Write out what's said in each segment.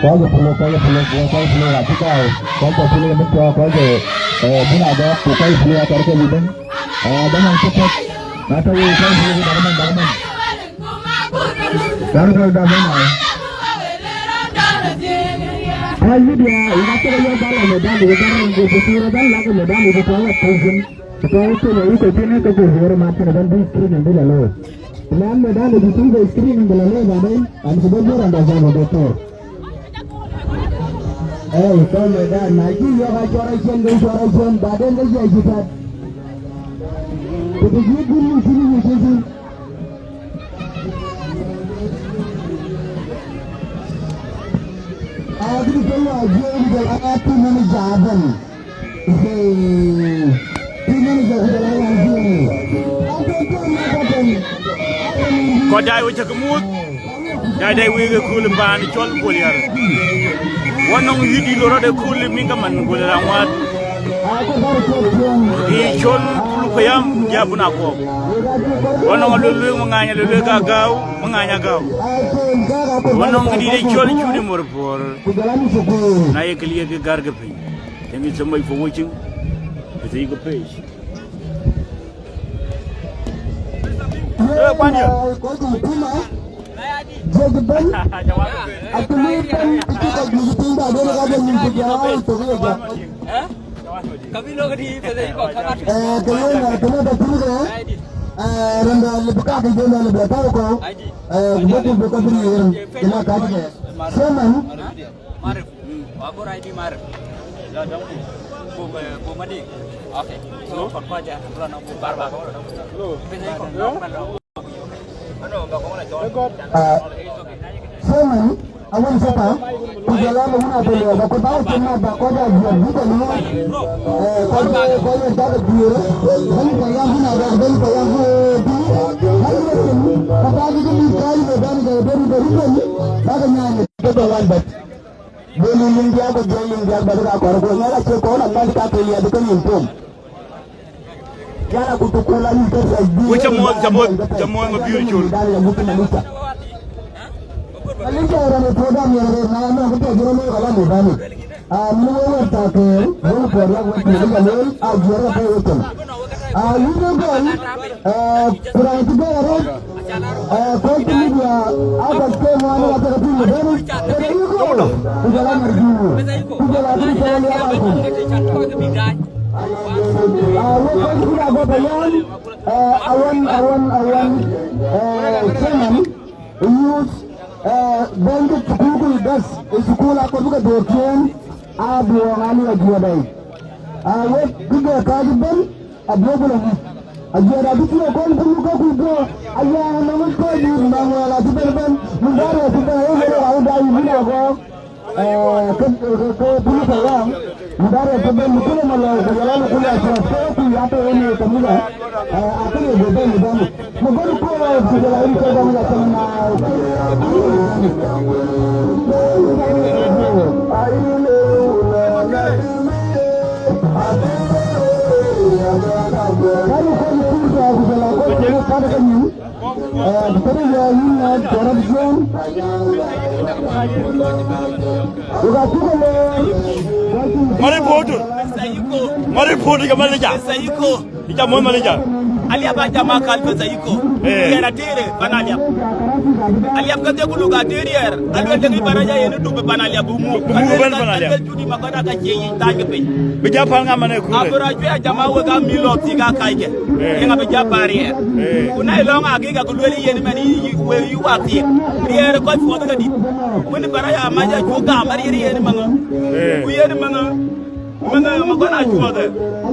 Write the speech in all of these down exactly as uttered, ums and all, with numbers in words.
Kɔc ë Puluk, kɔc ë Puluk, kɔc ë Puluk acï gääu, kɔc ë Puluk ë mïth cɔɔk, kɔc ë, eh, Bun Agɔk, ku kɔc ë Puluk atɔ̈r ke yï bɛ̈ny. Eh, dhamën cï tök, na tɔ̈ wek kɔc ë Puluk, dhamën, dhamën. Dhamën, dhamën, dhamën. Kɔc media, yïn acï ke yök bä lɔ medan, yï bä rɛ̈n ku bï pïïr ëbɛ̈n lak medan, yï bï tɔ̈ wek pïïr thïn. Ku tɔ̈ wek thïn, yï ke thïn, ke bï röör mat thïn ëbɛ̈n bï screen bï lɔ looi. Lan medan, yï bï thïn ke screen bï lɔ looi baden, an, ku bï bï rɔt dak jam ë doctor. Ey, kɔc ë dan, na cï yɔ̈k acɔr acien, ke cɔr acien, baden ke jai cï tat. Ku të cï guur nu cïn wic cï thïn. Aa, kï të wa jiëëŋ jɔl aa tïŋ në jaben. Hey, tïŋ në jaben jɔl aa jiëëŋ. Aa, tïŋ në jaben. Kɔc daai wek cä ke muɔ̈th. Dai dai wek ë kööl ë paan cɔl Goliar. Wä nɔŋ yïdï lɔ rɔt ë kööl ë mïŋ ke man Goliar aŋuäät. Ë cɔl Puluk payam ya Bun Agɔk. Wä nɔŋ aluel luek Maŋany, aluel luek Agäu, Maŋany Agäu. Wä nɔŋ këdït ë cɔl Cudi Mor Puɔ̈r. Na ye kë liek ke gär ke piny. Thank you so much for watching. It's a good page. Eh, Panya. Judge Ben, actually Ben, itu kau di sini dah, dia nak ada ni kerja, itu kerja. Kami lo di pesa iko kaka. Eh, kalian, eh, kalian dah sini kan? Eh, renda lebih kaki dia dah lebih tahu kau. Eh, buku buku beri, kena kaji. Semen. Marif. Wa bor I D Marif. Ya dong. Buk, eh, buk madi. Okay. So, kon ko aja, kalau nak buk barba. Hello. Pesa iko. Ah, Simon, awan sapa, ku jɔl a Maŋun Atoli, ba ku ba ku ma ba ko ja jiɛt bi tɛ̈ nu, eh, ko je, ko je tak diɛɛr, bɛ̈ny payam Bun Agɔk, bɛ̈ny payam, eh, bi, bɛ̈ny payam, ka ba ke ke bi ka yi be bɛ̈ny ke be ru be ru bɛ̈ny, ba ke nyaai ne ke be wan bɛ̈t. Be lu lim diak, be jɔl lim diak, ba ke ka kɔr ku ŋɛk acie kɔn amat ka ke liɛth ke lim pom. Ku cä muɔ̈th, cä muɔ̈th, cä muɔ̈th Mabiöör Col. Malija ë rɔn ë program yen rëër na ënɔɔnë, kë tɔ̈ cï rɔt looi kalam ë bäny. Aa, mïn wek wɛ̈t thaak ke wël puɔ̈t wek wek Malija lueel, aa, jiɛɛr ke pɛ̈i wek col. Aa, yïn ë gɔl, aa, ku raan cï bɛ̈ɛ̈r arëët, aa, kɔc cï media, aa, kɔc ke ŋuan ë wathek atïŋ ë bɛ̈n, ke de yï gɔl, ku jɔl a mär juur, ku jɔl a tïŋ cɔl ya ba kum. Aa, wek kɔc cï Bun Agɔk payam, aa, awan, awan, awan, aa, chairman, youth, aa, bɛ̈ny ke thukul ku bas ë thukul akɔ̈r bï ke dhuɔ̈k ciëën, aa, dhuɔ̈ɔ̈ŋ aa lëk ajuɔ̈ɔ̈t dai. Aa, wek bï ke kääc ëbɛ̈n, aduɔ̈k bï lɔ yic. Ajuɔ̈ɔ̈t abï thiɔ̈k kɔn bï luk ke kuc guɔ, aya nɔŋ kɔc dït Maŋuɛl acï bɛ̈n ëbɛ̈n, Mudhari acï bɛ̈n, aye wek awïc dai yï Bun Agɔk. Eh, ke, ke, ke Bun Payam, Mudhari ke ben kule malɔ, ku jɔl a kule acuɔt, ke ku ya pe ene ke muda. Eh, akule be ben ben. Mo ben ku, ku jɔl a in ke ben ya pe na. Kari ko ni kurta ku jɔl a ko ni pa de ni. Mari Potu. Mari Potu ke Malija. Ija mo Malija. Aliap a jama kal pesa iko. Eh. Yɛn atere pan Aliap. Aliap ka de kulu ka tere yɛr. Aluel de ki baraja yɛn du be pan Aliap bu mu. Bu mu ben pan Aliap. Aluel Judi Magoda ka cie yi tany ke piny. Bi ja pal ŋa mane kure. Abura jwe a jama we ka mi lɔ ti ka kai ke. Eh. Yɛn abi ja pariɛ. Eh. Ku na ilɔŋ agiga ku luel yen mɛn yi, yi, we yi wa thiek. Riɛɛr kɔc puɔth ka dit. Wën bara ya mac acu gam ariɛr yen maŋa. Eh. Ku yen maŋa. Maŋa, maŋa na cuɔth.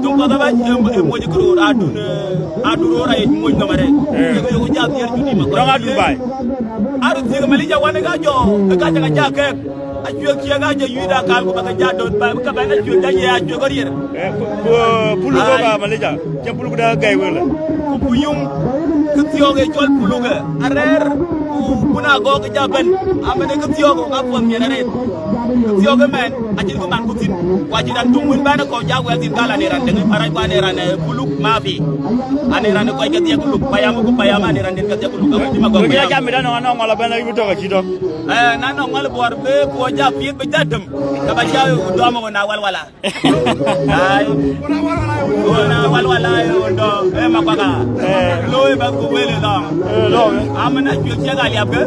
Tum kɔth aba, em, em, moc këror, adun, eh, adun ror aye moc nɔm arɛt. Eh. Yek, yek ja thiɛr Judi Magoda. Dɔŋ adun bai. Aru thiek Malija wan ka jɔ, ka ja, ka ja kek. Acuek ciek aje yuida kal ku ba ka ja dot ba, ka bɛn acuek ja ye acuek ariɛr. Eh, ku, ku, pulu ko ka Malija. Cä puluk dä gäi wël. Ku puyum, kë thiɔ̈k ë cɔl puluk ë arɛ̈ɛ̈r, ku kun agɔ̈k ë jɔ bɛ̈n, amɛn ë kë thiɔ̈k ë ka puɔth miɛt arëët. Kë thiɔ̈k ëmɛn, acïn kë man ku thïn, ku acïn raan töŋ wën bɛ̈n ë kɔ̈u jak wɛ̈ɛ̈r thïn, gal an ë raan däŋ ë pärac, ku an ë raan ë puluk mafi. An ë raan ë kɔc kedhie ku luk payam, ku payam an ë raan dït kedhie ku luk, agut cï ma gɔ̈k payam. Cï jam mit anɔŋ anɔŋ ŋɔl abɛ̈n ayï tök acï tök. Eh, na nɔŋ ŋɔl buɔɔr bï puɔ̈u jɔ piɛth bï jɔ däm, ka ba jɔ dɔm ɣön awalwala. Ai. Ɣön awalwala, ai, ɣön dɔm, eh, makuaka. Eh. Looi bä ku wël ë lɔŋ. Eh, lɔŋ. Amën acuëk ciɛk aliap ke,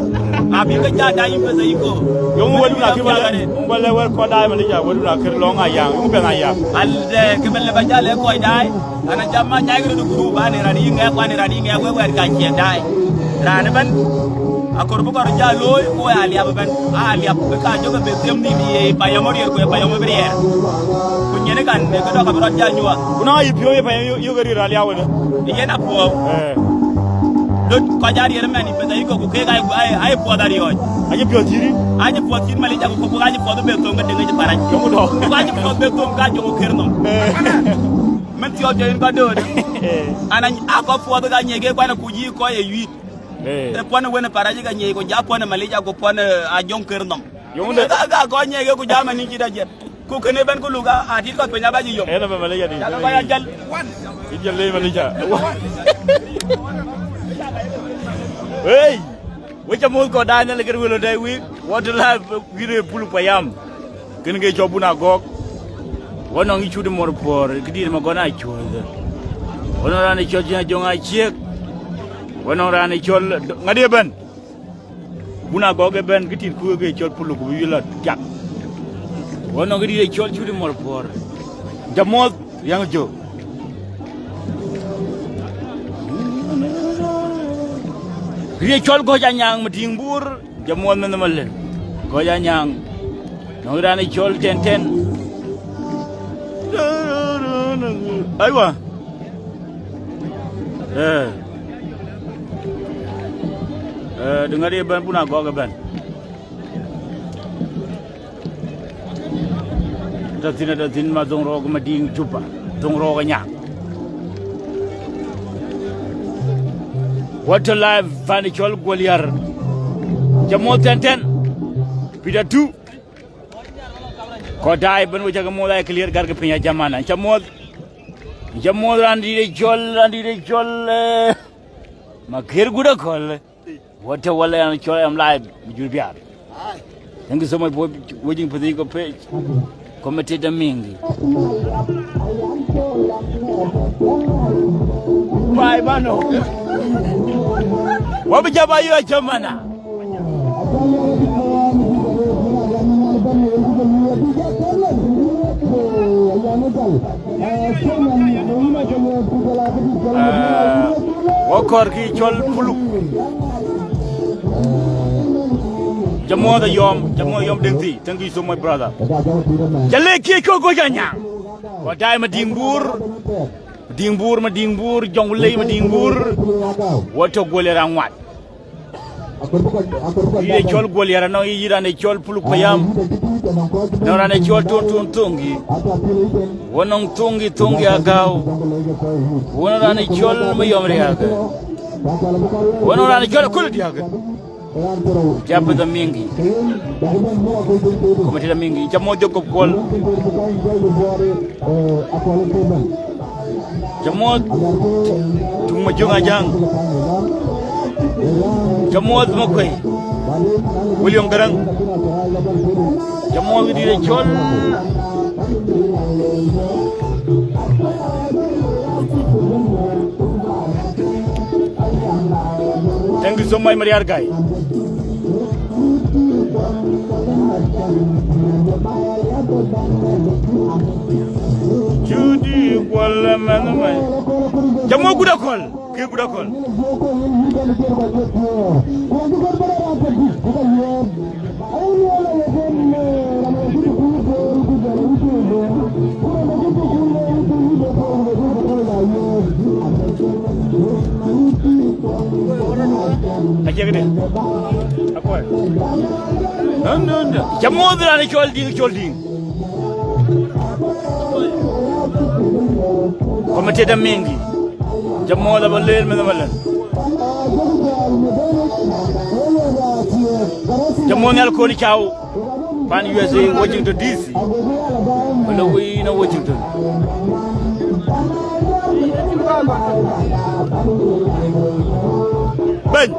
abï ke jɔ dai yïn pesa yï ko. Yöŋ wël dun akï bä lɛ, bä lɛ wɛ̈t kɔn daai malïc a wël dun akër lɔŋ ayaŋ, yöŋ bɛ̈n ayaŋ. Al, eh, ke bä lɛ bä jɔ lɛ kɔc daai. Ana jam ma nyai kiri du guru ba ne rani nge kwa ne rani nge we wer ka cie dai. Rani ban. Akor bu kor ja looi ku ya liap ban. A liap be ka joga be tem ni ye pa yamo rier ku pa yamo be rier. Ku nyene kan ne ka do ka bro ja nyua. Ku na yi pio ye pa yo yo gari ra liawe ne. Ye na po. Eh. Dot ko ja rier men be da iko ku ke ga ai ai po da rioj. Aje pio tiri. Aje po tiri malïc a ku ku aje po be to ga de nge para. Yo do. Ku aje po be to ga jo ker no. Eh. Mën thiɔ̈k jɔ yïn kɔc dööt. Eh. An, a kɔc puɔth ka nyiɛc ke kuan akuc yï kɔc ë yuiit. Eh. Ë puɔ̈n ë wën ë parac ka nyiɛc, ku ja puɔ̈n ë malïc, aku puɔ̈n ë ajöŋ kër nɔm. Yöŋ de. Ka, ka kɔc nyiɛc ke ku ja mɛn yïn cït ajiɛt. Ku kënë ëbɛ̈n ku luk a, a tit kɔc piny abä cï yom. Ënë bɛ malïc adï. Jalë kɔc ajäl. Yïn jël lëë malïc a. Hey! Wek ca muɔ̈th kɔc daai Nhialic kën wël dɛ̈i wïïk, wɔ të la wïïr ë pul payam. Kën ke cɔl bun agɔ̈k. Wɔ nɔŋ yï cut mor puɔ̈r, këdït ma gɔn a cuɔ̈th. Wɔ nɔŋ raan ë cɔl cïn ajöŋ a ciëk. Wɔ nɔŋ raan ë cɔl ŋadï ëbɛ̈n. Bun agɔ̈k ëbɛ̈n, këtit ku ke cɔl puluk ku bï lɔ jak. Wɔ nɔŋ këdït ë cɔl cut mor puɔ̈r. Jamuɔ̈th riäŋ jö. Rie cɔl gɔc anyaŋ ma tiŋ buur, jɔ muɔth mɛnh malën. Gɔc anyaŋ, nɔŋ raan ë cɔl tɛntɛn. Aywa. Eh. Eh, dëŋ ade bɛ̈n bun agɔ̈k ëbɛ̈n. Tɔ̈ thïn, tɔ̈ thïn ma dhoŋ rɔɔk ma diŋ cupa, dhoŋ rɔɔk anyaŋ. Wɔ tɔ̈ live fan cɔl guɔl yar. Ca muɔth tɛntɛn. Peter two. Kɔc daai bɛ̈n wek ca ke muɔth ai clear garkë piny a jamana. Ca muɔth. Ca muɔth raan dït ë cɔl, raan dït ë cɔl, eh, ma kër gut akɔ̈l. Wɔ tɔ̈ wɔ lɛn cɔl am live mi jur biar. Thank you so much for watching Pacifico page. Committee da mingi. Bye bano. Wɔ bï jaba yo jamana. Eh, wɔ kɔr ki cɔl puluk. Jamuɔth ayɔm, jamuɔth ayɔm deng thi. Thank you so much, brother. Jale ki ko go janya. Wɔ dai ma ding bur. Ding bur, ma ding bur, jong lei ma ding bur. Wɔ tɔ̈ guɔl ë raŋ ŋuan. Yï ë cɔl guɔl yar anɔŋ yï raan ë cɔl puluk payam. Nɔŋ raan ë cɔl tuŋ tuŋ thuŋgi. Wɔ nɔŋ thuŋgi thuŋgi agäu. Wɔ nɔŋ raan ë cɔl mayɔm riääk. Wɔ nɔŋ raan ë cɔl akul diäk. Japith amingi. Komitit amingi. Ca muɔth jɔk kop kuɔl. Ca muɔth tuŋ ma juŋ ajaŋ. Ca muɔth ma kuɛi. William Garaŋ. Ca muɔth dït ë cɔl. Thank you so much, Mariar guy. Judi kuɔl mɛn mɛn. Jamo guda kɔl. Ke guda kɔl. Acie këde. Akuɔi. Ca muɔth raan cɔl diŋ, cɔl diŋ. Committee de Mingi. Jam mola ba ler me ba ler. Jam mon yal koni chau. Pan U S A, Washington D C. Wala wi na Washington. Ben.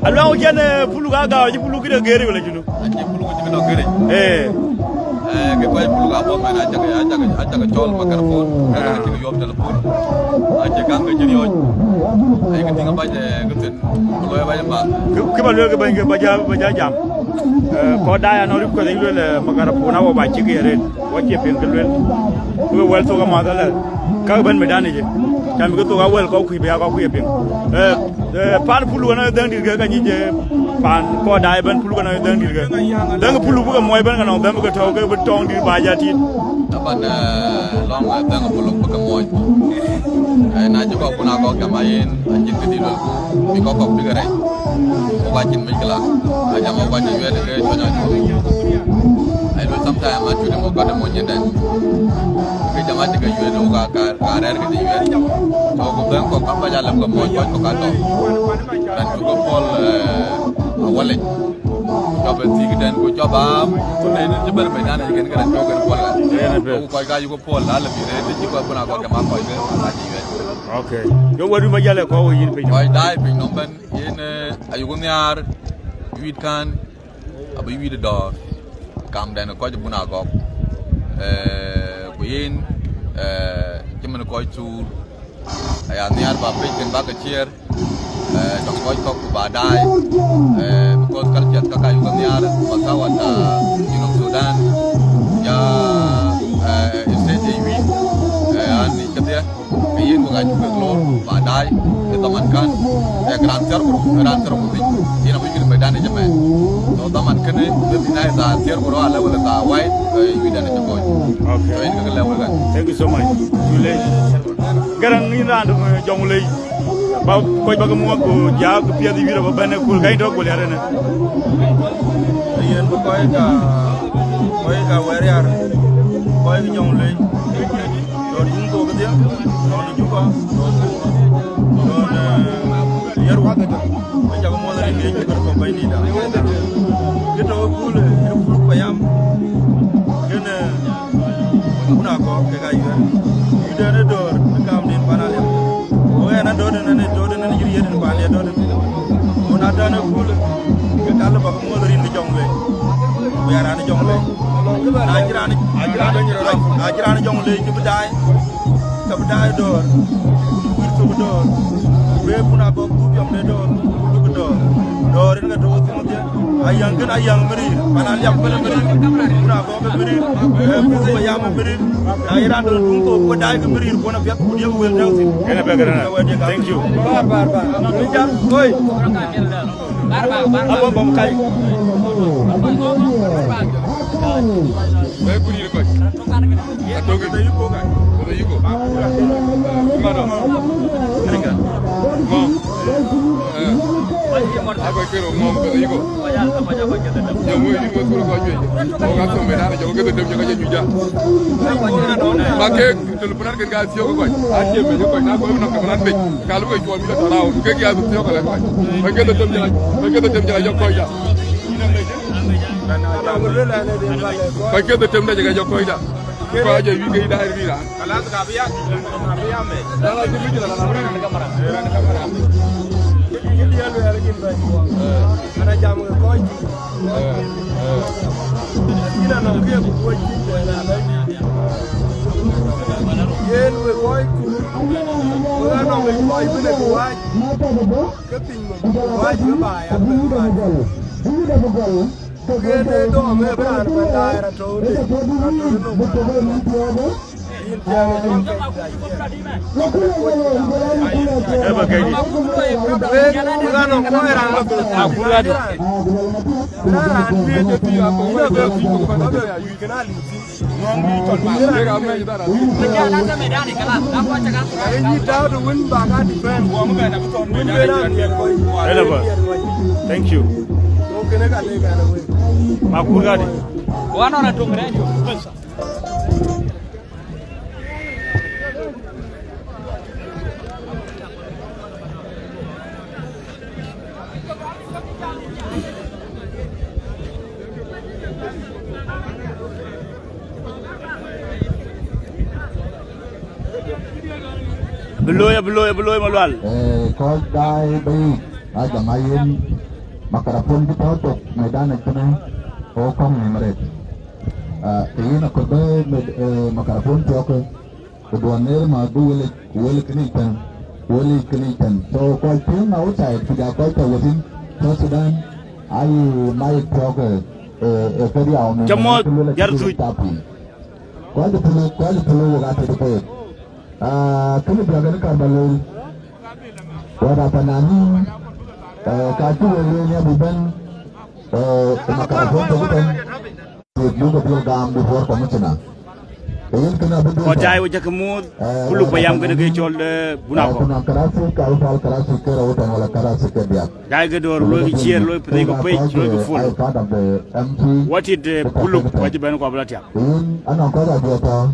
Alwa ujen pulu ga ga ji pulu kida geri wala junu. Acie pulu kida geri. Eh. Eh, ke kɔc pulu ka bɔ mɛn, acak, acak, acak cɔl microphone. Acak cï yɔp telephone. Acie kaŋ ke cï riɔ̈c. Ai ke tiŋ bac, eh, ke thïn. Ku looi bac ba. Ke, ke ba luel ke bɛ̈ny ke ba ja, ba ja jam. Eh, kɔc daai anɔŋ request, luel, eh, microphone awɔ ba cïk ye ret. Wɔ cie piŋ ke luel. Ku ke wɛl thok amath alɛ. Ka ben medan ic. Cam ke thok awɛl kɔc kuc bï ya kɔc kuc ye piŋ. Eh, Eh, pan pulu wën ë dhëŋ dït ke ka nyic, eh, pan kɔc daai ëbɛ̈n pulu wën ë dhëŋ dït ke. Dhëŋ pulu bï ke muɔc ëbɛ̈n ke nɔŋ dhëŋ bï ke tɔ̈u ke bï tɔŋ dït ba ja tit. Taban, eh, lɔŋ, eh, dhëŋ pulu bï ke muɔc. Eh, na cï kɔk kun akɔk gam ayen, acïn kë dït lol ku bï kɔk kɔk bï ke rɛc. Wok acïn mickila. Ajam wok acï yuɛɛt ke cɔny acɔk. Ai luel sometime acut ë mɔk kɔt ë mony nyinden. Ke jam acï ke yuɛɛt wok aka Ka rɛ̈ɛ̈r ke cï yuɛɛr. So, ku bɛ̈n kɔ̈k ka kɔc alɛ̈m ke mɔc kɔc kɔ̈k atɔ̈. Rɛn cuk ke puɔl, eh, awalic. Cɔp ë thiikden ku cɔp a, ku ne ni cï bɛ̈n bei nane cï kën ke rɛn cuk kën puɔl ɣɛn. Yen ë bɛ̈n. Ku kɔc ka yuk ke puɔl, alɛ bï rëër të cï kɔc bun akɔk ke ma kɔc ke, ka cï yuɛɛr. Okay. Ke wɛ̈t wïc ba jäl ë kɔ̈u yïn piny nɔm. Kɔc daai piny nɔm bɛ̈n, yen, eh, ayuk nhiaar, wït kän, abï wït dɔ̈ɔ̈r, kamden kɔc bun agɔk. Eh, ku yen, eh, cï min kɔc thuur, aya nhiaar ba pec kën bak ke ciɛɛr, eh, tɔŋ kɔc kɔ̈k ku ba daai, eh, because culture kaka yuk nhiaar, masawa ta Junub Sudan, ya, eh, state de wic, eh, an ni kedhie. Ke yen wek acuk kek lor ba daai ë dhaman kän, ë raan thiär ku rou, ë raan thiär ku dhïc, yen abï kën medan ë jëmɛn. So dhaman kënë bï bï na ë dhaar thiär ku rou alë wala dhaar wai, ke yï widan ë jëmɔny. Okay. So yen kek lɛ̈k wek kän. Thank you so much. Too late. Garaŋ yïn raan döŋ, eh, Jɔŋlei. Ba kɔc ba ke muɔ̈th ku ja ke piɛth yï widan ba bɛ̈n ë kul ka yïn tɔ̈ ku liar ënë. Yen bï kɔc ka, kɔc ka wɛ̈ɛ̈r yar, kɔc ke Jɔŋlei. Dɔ̈ɔ̈r yïn thok kedhie, dɔ̈ɔ̈r në Juba, dɔ̈ɔ̈r Bor, dɔ̈ɔ̈r, eh, Yerwa. Ë cak muɔth rin ke cï kɔ̈k bɛ̈nydïïtda. Kë tɔ̈ ë köölë, ë puruk payam, kën, eh, wun akɔ̈k kek ayuɛɛr. Yïdɛn ë dɔ̈ɔ̈r ë kamden pan aliap. Ku ɣɛn adɔ̈ɔ̈r ënɛn ë dɔ̈ɔ̈r ënɛn yï riɛt ën pan aliap dɔ̈ɔ̈r ënɛn. Ku na dɛ̈n ë köölë, ke ka lë bäk muɔth rin ke Jɔŋlei. Ku ya raan ë Jɔŋlei. Na cï raan, na cï raan, na cï raan ë Jɔŋlei cï bï daai, ka bï daai dɔ̈ɔ̈r, ku bï wïïr thok dɔ̈ɔ̈r, ku bï bun abɔ̈ gup yɔm de dɔ̈ɔ̈r, ku bï dɔ̈ɔ̈r. Dɔ̈ɔ̈r yen ke tɔ̈u thïn wedhie, ayaŋ kën ayaŋ mïrïïr, pan aliap kënë mïrïïr, bun abɔ̈ ke mïrïïr, eh, bun ke yam mïrïïr, na ye raan dɔ̈ɔ̈r tuŋ thok ku daai ke mïrïïr, kuɔn apiɛth ku diëk wël tɛ̈u thïn. Yen abɛ̈k rënë. Thank you. Bär, bär, bär. Bï jam, oi. Abɔ̈ bɔ̈m kai. Wek kurir kɔc. Atök. Wek yuku. Mano. Ŋɔm. Eh. Akɔc kero ŋɔm, wek yuku. Yo, wek yuku, wek kurir kɔc juëc. Wek athöŋ bï naan jɔk, ke dhetem jɔk, aye nyuc ja. Ma kek, Tël punan kën ka thiɔ̈k kɔc, acie mec kɔc, na kɔc nɔm ke punan mec, ka luk ke cuɔl bï ke tɔ̈ raun, kek ya thiɔ̈k kɔc kɔc. Kɔc ke dhetem jɔl, kɔc ke dhetem jɔl jɔk kɔc da. Kɔc ke dhetem da jɔk kɔc da. Kɔc aje wic ke daai rïïr raan. Kalas ka bï ya, ka bï ya mec. Kalas ka bï ya mec. Kë diɛl wɛɛr yïn bɛ̈ny. Ana jam ke kɔc. Yïn anɔŋ ke ku kuɔc cït wɛn alɔc. Yen we kɔc ku, we anɔŋ we kɔc bï lek wac, ke piny nɔm, wac bï baai abï baai. Ku yen ee dɔm ee bï raan bɛ̈n daai rɔt tɔ̈u de, rɔt tɔ̈u de nɔm. Thank you. Makur gadi. Wan on a tung radio. Abï looi, abï looi, abï looi, Malual. Eh, kɔc daai bï yic, a jam ayen, makarapon cï tɔ̈ thok, medan acïnë, o kɔŋ nim arëët. Ah, ke yen akɔ̈r bï med-, eh, makarapon thiɔ̈kë, ku duɔ̈n ner ma bï wël, wël kënë yic tɛ̈n, wël yic kënë yic tɛ̈n. So, kɔc piŋ outside, ku ja kɔc tɔ̈ within South Sudan, aye mic thiɔ̈kë, eh, eh, ke riau në, Cä mɔ̈th, në, në, Jar Thuc. Kɔc ë puluk, kɔc ë puluk wok aa tëde pek. Ah, kënë biäk en kar ba lueel. Wɛ̈t aa pananin, eh, ka cï wek lueel nia bï bɛ̈n, eh, ë makarapon tök ëbɛ̈n. Buk, buk ë piɔ̈l gam bï puɔ̈r commissioner. Ke yen kënë abï duöl tɔ̈. Kɔc daai we cä ke muɔ̈th, eh, puluk wɛ̈t aa payam kënë ke pananin, cɔl, eh, Bunakok. Eh, ku nɔŋ karasi, ka wïc päl karasi ke rou tɛ̈n wala karasi ke biäk. Daai ke döör, luɔi ke ciɛɛr, luɔi pithëi ke pec, luɔi ke full. What it, eh, puluk, wa cï bɛ̈n ku abï la tiam. Yen anɔŋ kɔc ajuɛɛr tɔ̈,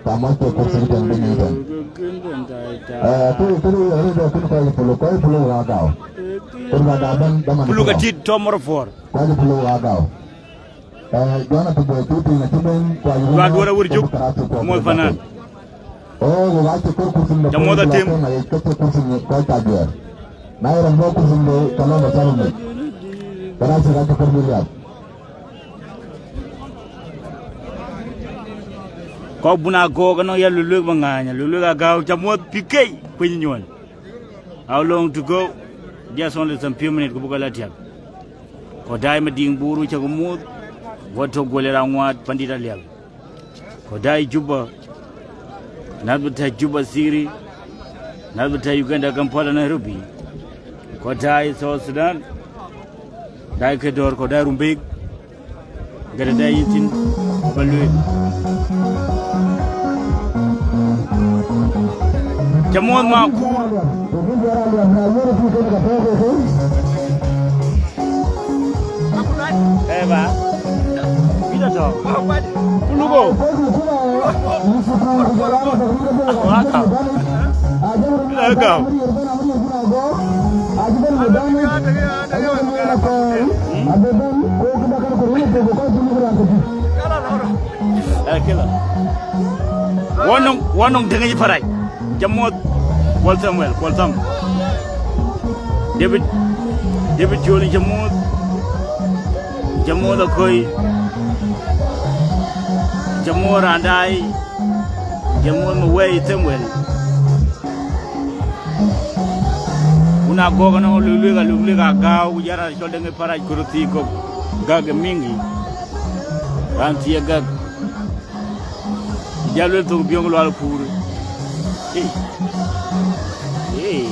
ka mac ke kursi tɛ̈n bï nïï tɛ̈n. Eh, kë, kë, kë, kë, kë, kɔc puluk, kɔc puluk ɣa gau. Kën ka da bɛ̈n, bɛ̈n man puluk puluk. Atit tɔ̈ mɔr puɔ̈r. Kɔc puluk ɣa gau. Eh, Jonathan Boi Tuting acï bɛ̈n, ku ayï duar duɔ̈r awïr cök, karasi tɔ̈ muɔ̈th panan. Oh, wo ka cï kɔ̈r kursi de. Cä muɔ̈th atem. Aye kɔc cï kursi de kɔc ka juɛɛr. Na ye rɔm bɔ̈ kursi de, ka lɔ bä cä rɔm de. Karasi ka cï kɔ̈r bï liap. Kɔc Bunakok anɔŋ ya luek luek ba ŋaany, luek luek agäu, cä muɔ̈th P K, kuëny nyuɔ̈n. How long to go? Just only some few minutes, ku buk la tiam. Kɔc daai Madiŋ Bor, cä ke muɔ̈th, wä tök guɔl ë raŋ ŋuaat, pandït aliap. Kɔc daai Juba, nath bï tɛ̈c Juba City, nath bï tɛ̈c Uganda, Kampala, Nairobi. Kɔc daai South Sudan, daai ke dɔ̈ɔ̈r, kɔc daai Rumbek, gɛ̈t daai yïn thïn, ba lueel. Cä muɔ̈th Makur. Eba. Pït atɔ̈. Puluko. Welcome. Eh, kila. Wanɔŋ, wanɔŋ dëŋ yic Parac. Cä muɔ̈th Kuɔl Samuel, Kuɔl Tham. David, David Col cä muɔ̈th. Cä muɔ̈th Akoi. Cä muɔ̈th Randai. Cä muɔ̈th Mawei Samuel. Wun Agɔk anɔŋ luek luek, aluek luek agäu, ku jara cɔl Deŋ ë Parac kor thii kɔ̈k. Gäk ë miŋ yic. Raan thii ë gäk. Jal luel thok biɔ̈ŋ lual kuur. Ei. Ei.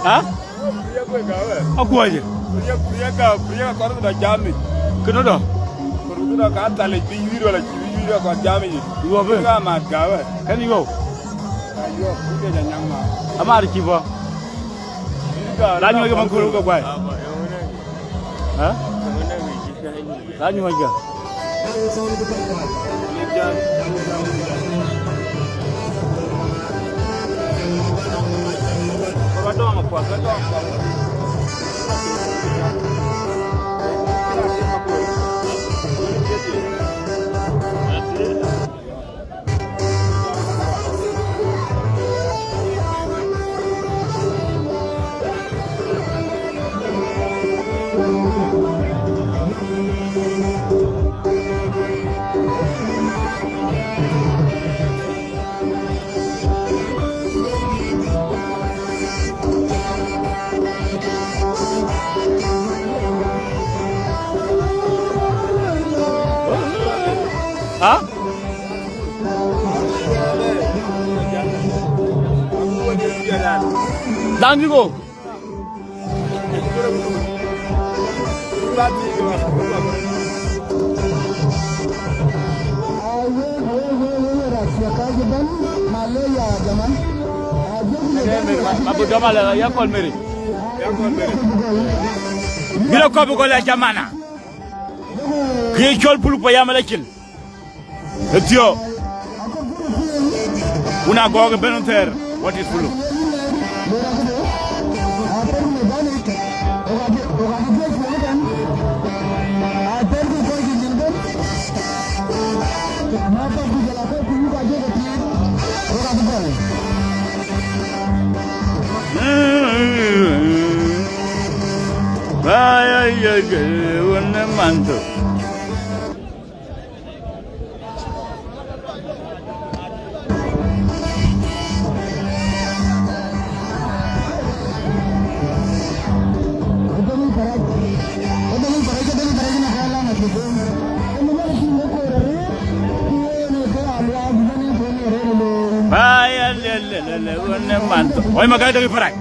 Ha? Akuɔ̈c. Kënë dɔ̈. Yuɔp ë. Kën yuɔp. Amaar cï bɔ̈. La nyuɔ̈c ke man kul ke guai. Ha? La nyuɔ̈c ke. Ha? Dhambi go. Abu Jamal ya kol meri. Bila ko bu ko la jamana. Ki chol puluk pa yam la chil. Etio. Una go ke ben ter. What is puluk? Ay, ay, ay, ay, wën ë man thok. Ba ya le, le, le, le, wën ë man thok. Oi, ma ka dagi parak.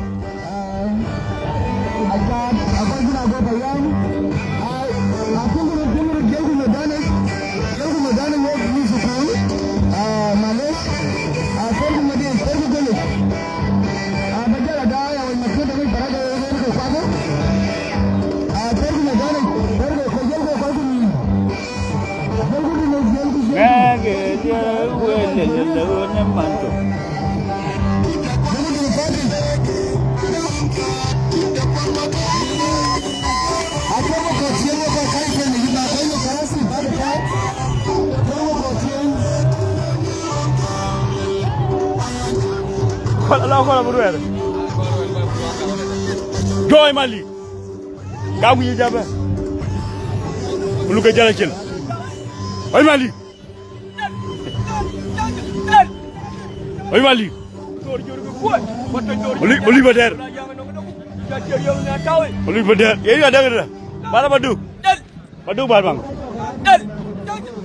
Ŋɛk ë diɛɛr wël ë lëu në man thok. Kɔl ala kɔl abï ruɛɛr. Jɔɔc Malik. Ka wic ë jabɛ. Puluk ke jäl acil. Oi Malik. Oi Malik. Malik, Malik Badɛɛr. Malik Badɛɛr. Ye ya däk dä. Bara Maduk. Maduk bar bang.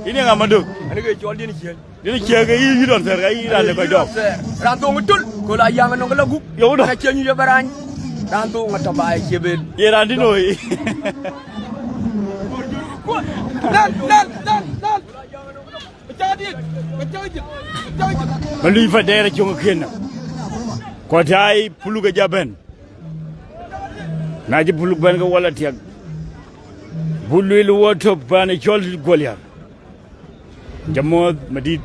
Ini ŋa Maduk? Ani ke cɔl din ciël. Dïn ciëk ke yï, yï dɔn thɛɛr, ka yï raan de kɔc dɔɔk. Raan thoŋ tul, köl a yaŋ nɔŋ ke la gup. Yökdɔ. Ka ciëny yï ye bɛ rany. Raan thoŋ atɔ̈ ba ye cie bel. Ye raan dïn oi. Lɛl, lɛl, lɛl, lɛl. Malik Badɛɛr acöŋ ë kiën nɔm. Kɔc taai puluk ë ja bɛ̈n. Na cï puluk bɛ̈n ke wala tiɛk. Bu lueel wɔ tɔ̈ paan ë cɔl Guɔliar. Jamuɔ̈th madït.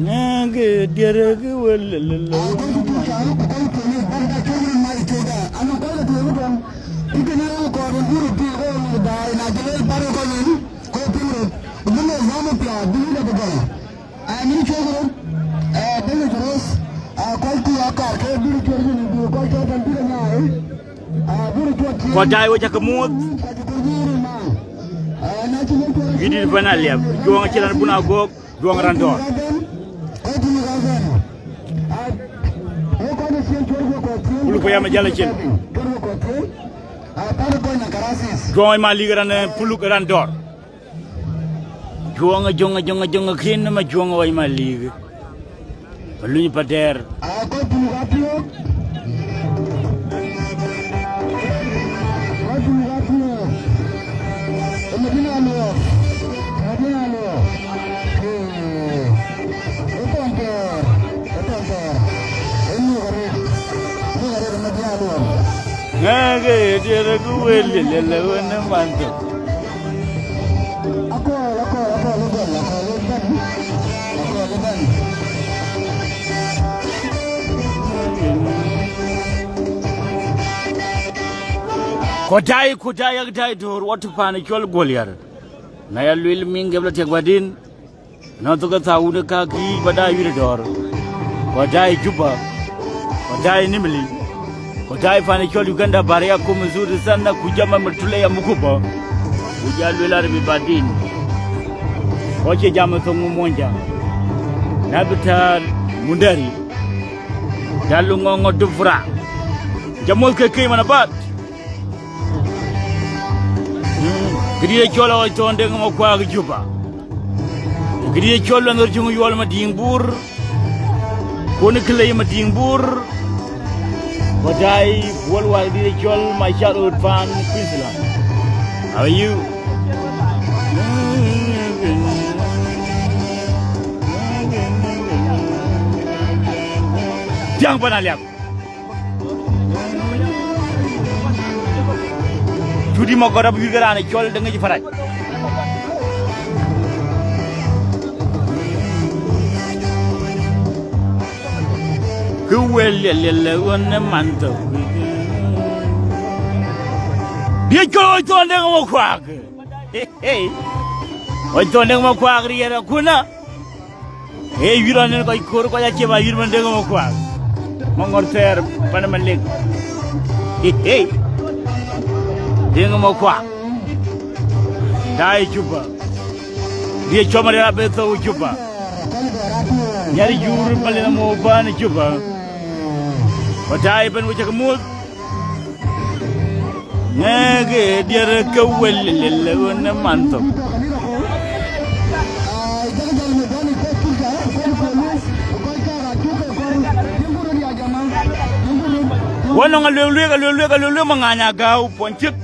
Ŋɛk ë diɛɛr ke wël lëlë. Kɔc taai wek cä ke muɔ̈th. Yïdït bɛ̈n aliɛp, Juɔŋ acïn raan bun agɔ̈k, Juɔŋ raan dɔ̈ɔ̈r. Puluk payam ë jäl acil. Juɔŋ ë Malik raan, eh, puluk raan dɔ̈ɔ̈r. Juɔŋ, Juɔŋ, Juɔŋ, Juɔŋ, kën ma Juɔŋ ɣɔc Malik. Maluny Padɛɛr. Ŋɛk ë diɛɛr ku wël lëlë wën ë man thok. Akɔɔl, akɔɔl, akɔɔl ëbɛ̈n, akɔɔl ëbɛ̈n, akɔɔl ëbɛ̈n. Kuɔ̈t taai, kuɔ̈t taai, yak taai döör, wɔ tɔ̈ paan ë cɔl Guɔliar. Na ya lueel miŋ gep lɔ tiɛk bädïn. Nɔn thok ë thaawun ë kak yiic ba daai wiɛ̈r dɔ̈ɔ̈r. Ku daai Juba. Ku daai Nimili. Ku daai pan ë cɔl Uganda, Baria, kum Sud Sudan, ku jam ë Mutule ya Mukuba. Ku ja lueel Arabi bädïn. Ku cie jam ë thoŋ Muɔnyjäŋ. Na bï tääl Mundari. Dalu ŋɔŋ ŋɔt dufura. Jamuɔ̈th ke kei man abat. Këdï cɔl Ɣɔc Thɔn Deŋ Makuak Juba. Këdï cɔl Luɛnh Ɣer Cuŋ Yuɔl Madiŋ Bur. Kun Kilei Madiŋ Bur. Ku daai Buɔl Wai këdï cɔl Macar Ɣöt Paan Queensland. How are you? Thiäŋ pan Aliap. Cuti Magɔt abï wiëc ke raan ë cɔl Deŋ Yic Parac. Kë wël liɛl liɛl ë ɣön ë man thok. Bï cɔl Ɣɔc Thɔn Deŋ Makuak. Ɣɔc Thɔn Deŋ Makuak riɛɛr akuna. Ee, yïr ɣɔn yen kɔc koor, kɔc acie ba yïr man Deŋ Makuak. Maŋɔr thɛɛr pan Malek. Deŋ Makuak. Daai Juba. Dië cɔm Marial Abeth thou Juba. Nyar jur Malek Amo pan Juba. Ku daai ëbën wecë ke muth. Ŋɛk ë diɛɛr ke wël lël ɣön ë man thok. Wä nɔŋ aluek luek, aluek luek, aluek luek, Maŋany Agäu puɔny cïk.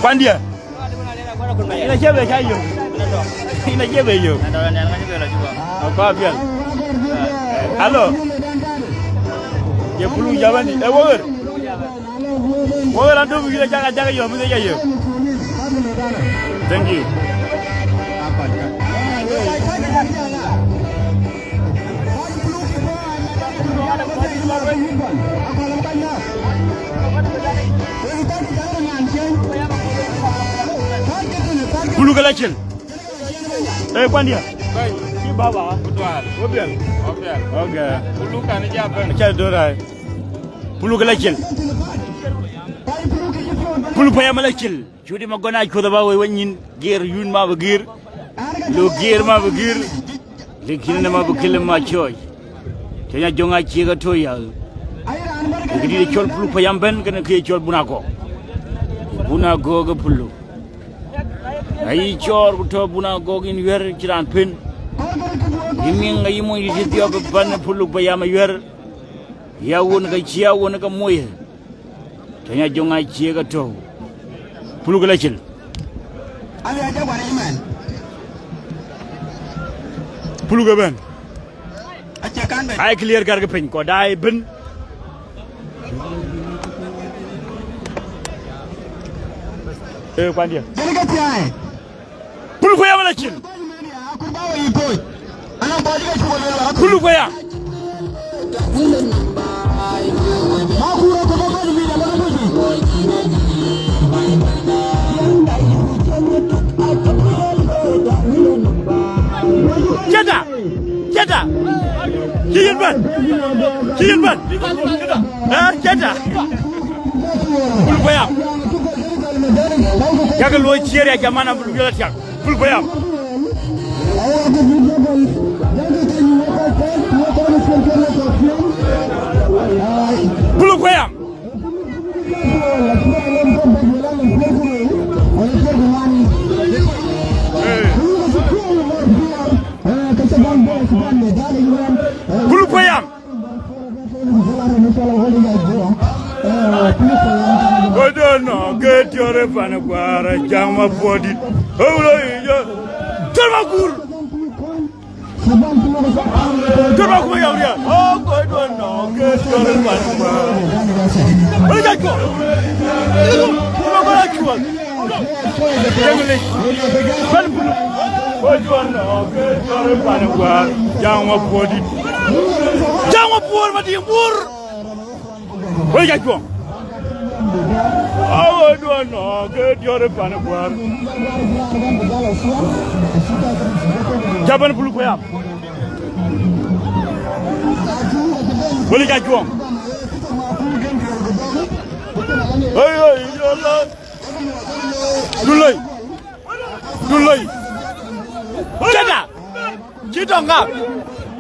Kuandië. Ina cie be ca yök. Ina cie be yök. Akɔ apiɛl. Alo. Ye pulu jabani. E wower. Wower andu bi la jaga jaga yök mi de ja yök. Thank you. Pulu ke la cil. Eh, kuandië. Bɛ̈ny. Cï baba. Kudual. Wo biɛl. Wo biɛl. Okay. Pulu kan ja ben. Aca döör ai. Pulu ke la cil. Pulu payam la cil. Cuti Magɔn a cuɔth aba wei wenyin. Geer yun ma bï geer. Lo geer ma bï geer. Lekin ënë ma bï këlë ma cɔɔc. Cɔny Ajöŋ acie ke tɔ̈ ya. Këdït cɔl Pulu payam bɛ̈n kënë ke cɔl Bun Agɔk. Bun Agɔk ke Pulu. Ayï cɔɔr ku tɔ̈ Bun Agɔk yïn wiɛ̈r cï raan pen. Yï miŋ ayï mony cï dhiɔp ë pan Pulu payam ë wiɛ̈r. Ya wun ke cie wun ke moye. Cɔny Ajöŋ acie ke tɔ̈u. Pulu ke la cil. Pulu ke bɛ̈n. Ai clear kar ke piny kɔ daai bën. Eh, kuandië. Pulu payam la cil. Pulu payam. Cëta. Cëta. Cï yïn bɛ̈n. Cï yïn bɛ̈n. Eh, cëta. Pulu payam. Yakë luɔi ciëër ya jamana, bulu yɔl atiak. Pul payam. Pul payam. Pul payam. Kodo no ke tiɔre pan kuara jang ma podi. Owlo ijo. Tol ma gur. Tol ma kuma ya uria. Oh, kodo no ke tiɔre pan kuara. Wala jako. Wala jako. Bɛ̈n pulu. Kɔc juɔn nɔɔk ke cɔl ë pan ë guäär, jaŋ wa puɔ̈r dït. Jaŋ wa puɔ̈r Madiŋ Bur. Wël ca cuɔŋ. Awëduɔn nɔɔk ke diɔ̈r ë pan ë guäär. Ca bɛ̈n pulu kuëëc am. Wël ca cuɔŋ. Oi, oi, oi, oi. Duloi. Duloi. Cëta. Cï tɔŋ ŋak.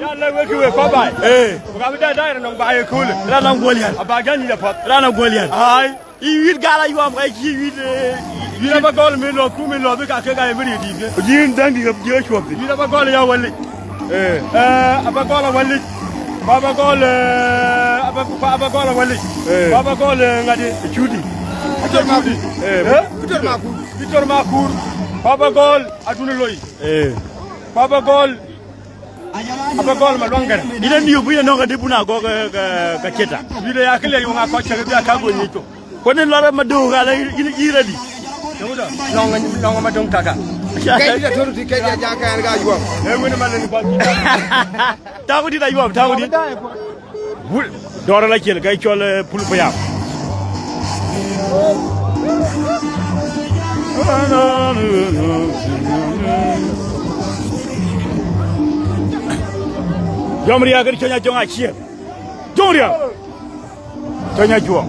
Ya lɛ̈k wek kë wek kɔc baai. Ee. Ku ka bï dai dai raan nɔŋ baai ëköölë. Raan nɔŋ guɔl yɛn. Aba gäny yic apath. Raan nɔŋ guɔl yɛn. Ai. Yï wït gal ayuɔm ka cï wït, ee, wït aba gɔl mi lɔ ku mi lɔ bï ka kek aa ye bï riëëc dïït ke. Ku yïn dhäŋ dï ɣöp jiëë cuɔp thïn. Wït aba gɔl ya wälic. Ee. Ee, aba gɔl awälic. Ku aba gɔl, ee, aba, ku aba gɔl awälic. Ee. Ku aba gɔl, ee, ŋadï. Cudi. Acï Cudi. Ee. Ee? Peter Makur. Peter Makur. Ku aba gɔl Adun Loi. Ee. Ku aba gɔl, aba gɔl Maluaŋ Gɛr. Yïn amiu bï yïn nɔ̈k adï bun agɔk, ee, ke, ke Ceta. Wït aya kë le yöŋ akɔc cäk bï aka gol nyic thok. Ku ënë lɔr ë Madöök ɣal, yïn, yïn ready? Yöŋda, nɔŋ, nɔŋ Madöŋ kaka. Kɛc dït atɔ̈ tï, kɛc ya ja kɛn ka yuɔm. Ee, wën ë man lënë bɔl. Taku dït ayuɔm, taku dït. Wul, dɔɔr la ciel, ka cɔl, ee, pul payam. Jɔm riak kën cɔny a jɔŋ aciel. Jɔŋ riak. Tɔny ajuɔŋ.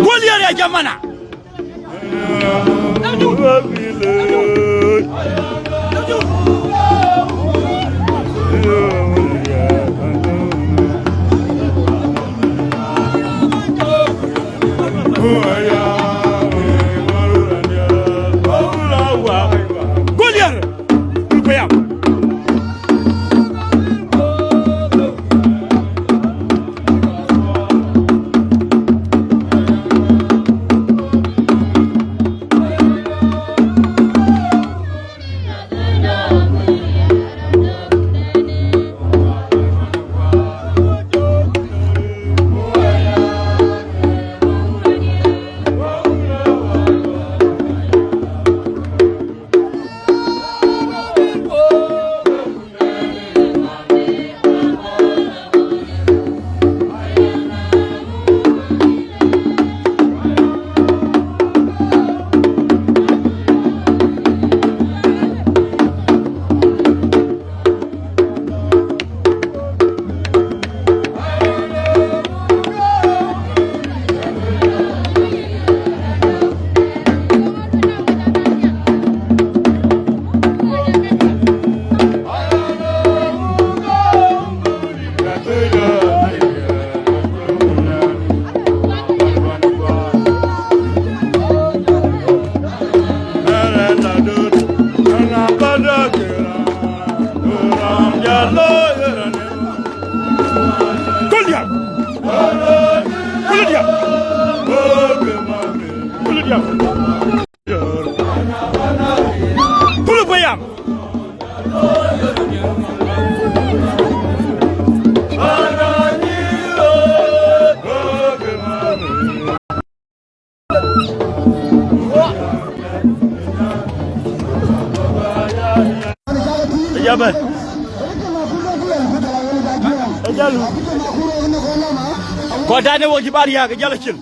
Gol yɛr ya jamana. Goliath! Payam! Gol diäk! Gol diäk! Gol diäk! Kulu payam. Ajabe. Ajalu. Kɔc tɛ̈n ë wo cï bä riääk, jɔl acil.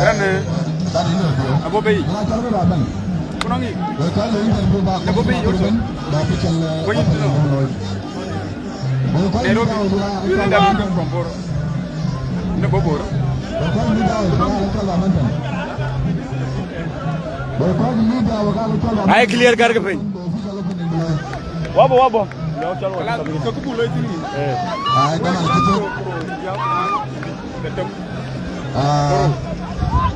Rɛn, eh, Abo Bei. Kunɔŋ yic. Abo Bei also. Where you know? Nairobi. You know that you come from Bor. No, Bo Bor. Ai clear kar ke piny. Wabo, wabo. Kala, ka kubu lo itini. Eh. Ai, kama ni kitu. Ah.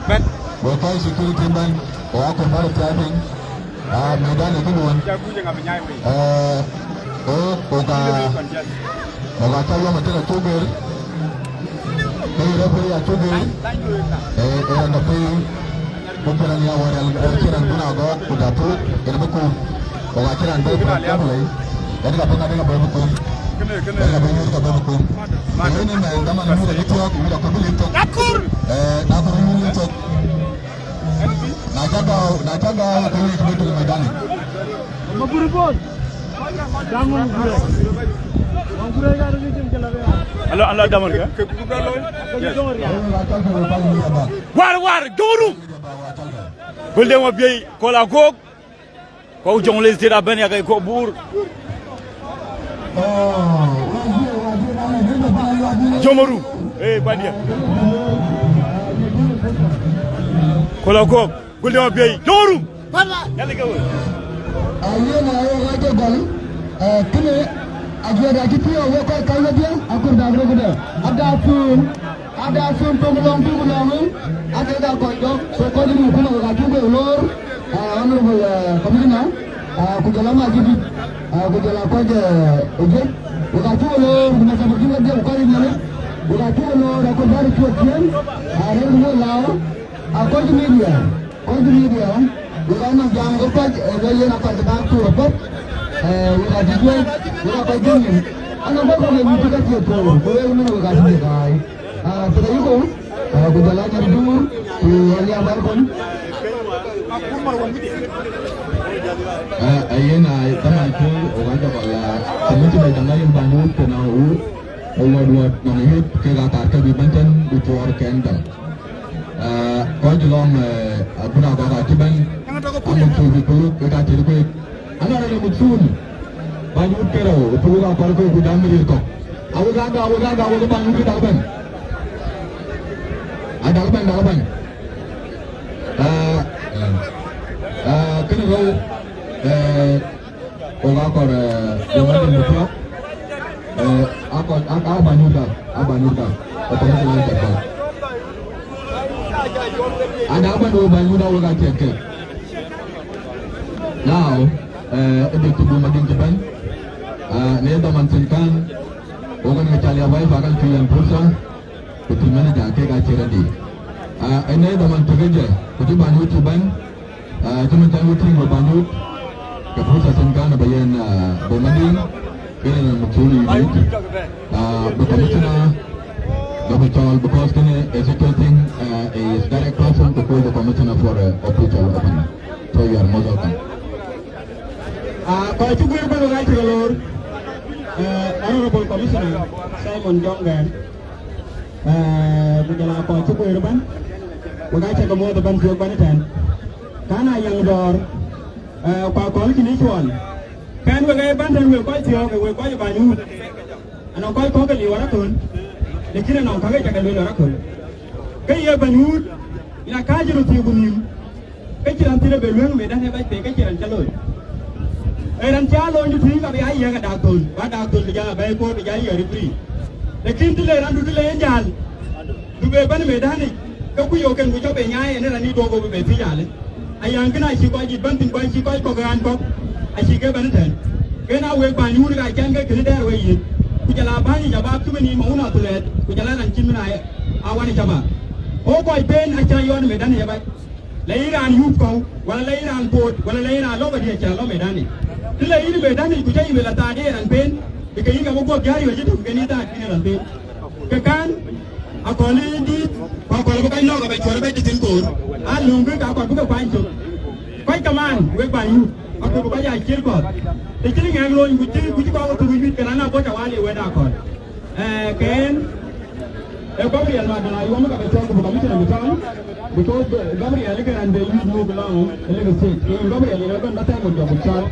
But we call security man. Wa ko mara tiating. Ah, medan ni kunun. Eh, o, o ka, o ka ta yom tena tuger. Ni referee ya tuger. Eh, eh, na piny. Ku cï raan ya wär, eh, cï raan bun agɔ̈k, ku ja thuk, yen bï kum. Ku ka cï raan bɛ̈n paan jam lei, yen ka bï ŋa, yen ka bï kum. Yen ka bï nyuɔ̈th, ka bï kum. Yen ë mɛn, dhaman nyuɔ̈th ë thiɔ̈k, nyuɔ̈th akɔ̈l bï lim thok. Eh, na kɔ̈l nyuɔ̈th lim thok. Na ca gäu, na ca gäu, ke wek bï tum ë dani. Alo, alo, damar ka? Yes. War, war, joŋ rum. Gulde ma biey, kola gok. Ko joŋ le state aben ya kai ko bur. Joŋ rum. Eh, kwa dia. Kola gok. Gulde ma biey. Joŋ rum. Yalla ke woi. Ayen, ayen, ayen, gol. Eh, kine, agiɛt acï piɔ̈u wek kɔc kac wedhie, akur dak röt këde. Ada thun, ada thun tök lɔŋ tök lɔŋ, ake ka kɔc dɔk, so kɔc rin kun wek acuk wek loor, eh, Honorable, eh, Commissioner, eh, ku jɔl a Majidit, eh, ku jɔl a kɔc, eh, ë jiëc, wek acuk wek loor, ku na sabab cï wedhie ku kɔc ë Nhialic, wek acuk wek loor, akur bär cuɔt ciëën, eh, rɛ̈ɛ̈r ku wek lääu. Akɔc media, kɔc media, wek anɔŋ jam ke kɔc, eh, le yen akɔc ke bäk tuur apuɔ̈th, eh, wek acï juëc, wek akɔc jam nyin. Anɔŋ kɔc kɔ̈k ye mïth cï ka thiëëk tuur, ku wek mën wek acï thiëëk ai. Ah, thiëëk ayï kɔ̈u, ah, ku jɔl a nyar duur, ku aliam bär kɔn. Ah, ayen ai, dhaman tuur, wek acï kɔc la, committee ba jam la yen bäny wut, ku na wut, wut, wut, nɔŋ yut, kek athar ke bï bɛ̈n tën, bï tuɔɔr kɛn jam. Ah, kɔc lɔŋ, eh, abun agɔk acï bɛ̈n, amuk thul bï puk, wek acï kueek. Anɔŋ rɛ̈ɛ̈r muk thul, bäny wut ke rou, ë puk akɔ̈l ke ku jam rir kɔ̈k. Awek aga, awek aga, awek bäny wut dak bɛ̈n. Adak bɛ̈n, dak bɛ̈n. Ah, ah, kënë rou, eh, Wok akɔr, eh, Boma Deng Mutiɔk. Eh, akɔr, ak-, abanyuda, abanyuda. Akɔr Boma Deng Mutiɔk. Ada abany wok banyuda wok atiɛt ke. Now, eh, ëdï cï Boma Deng cï bɛ̈n. Ah, në dhaman thïn kan, wok ënë cal ya bai bakal cï yɛn pursa. Ku team manager kek acï ready. Ah, ënë dhaman tök ë jɛ, ku cï banyut cï bɛ̈n, ah, cï mën cän wut tïŋ banyut, ke pursa thïn kan ba yɛn, ah, Boma Deng, kënë na muk thul yï dït. Ah, bï commissioner, ba bï cɔɔl, because kënë a secret thing, ah, is direct person to call the commissioner for, uh, official opening. So you are most welcome. Ah, kɔc cï guëër bɛ̈n wek acï ke loor, eh, Honorable Commissioner Simon Jɔŋ Gɛɛr. Eh, ku jɔl a kɔc cï guëër ëbɛ̈n, wek acä ke muɔ̈th ëbɛ̈n thiɔ̈k bɛ̈n ëtɛ̈ɛ̈n. Kan a yäŋ dɔ̈ɔ̈r, eh, ku akɔ̈l cïn ë cuɔl. Kɛn wek ë bɛ̈n tɛ̈n wek kɔc thiɔ̈ɔ̈k, wek kɔc ë bäny wut. Anɔŋ kɔc kɔ̈k ke liu araköl, lakin anɔŋ käk ë cä ke lueel araköl. Ke ye bɛ̈ny wut, yen akääc röt thiëëk ku nhïïm. Ke cïn raan thïn ë be luëŋ medan ë bac pei, ke cïn raan cä looi. Ee raan cä loony tui ka bï aa yiëk adak thöl, ba dak thöl bï jal abɛ̈i koor bï jal yiëk rït bï. Lakin të le raan du të le yen jäl, du be bɛ̈n medanic, ke ku yoken ku cɔk be nyaai ënë raan ë duɔ̈k bï be thiëc alë. Ayaŋ kënë acï kɔc dït bɛ̈n thïn, ku acï kɔc kɔ̈k raan kɔ̈k, acï ke bɛ̈n ëtɛ̈ɛ̈n. Ke na wek bäny wun ka cän ke kënë dɛɛr wek yïn, ku jɔl a bäny yic abap cï wën yïn ma wun athuɛɛt, ku jɔl a raan cïn mën aa, aa wan ë cäma. Ku kɔc ben acä yɔn medanic ë bac. La yïn raan yup kɔ̈u, wala la yïn raan boot, wala la yïn raan lɔ̈k adiɛ̈ cä lɔ medanic. Të la yïn medanic ku cä yïn bï la thaat ë raan pen, bï ke yïn ka bï guɔ̈p diäär yɔ̈c ëtök kën yïn thaat kïn ë raan pen. Ke kan, akɔ̈l ë dïït, ku akɔ̈l bï kɔc nɔ̈k abɛ cuɔ̈r abɛ̈c tëthiin koor. Aa löŋ kë ka akɔ̈l bï ke kuany cök. Kɔc kamaan, wek bä yup, akɔ̈l bï kɔc aa ciëër kɔ̈th. Të cïn ŋɛk loony ku cï, ku cï kɔ̈k ë thök ë yuic ke raan abɔ̈ tawali ë wɛ̈t akɔ̈l. Eh, ke en, eh, Gabriel Maduna, you want me to tell you, because, eh, Gabriel, you can be used move along, eh, Lagos State. Eh, Gabriel, you know, don't tell me, John Charles.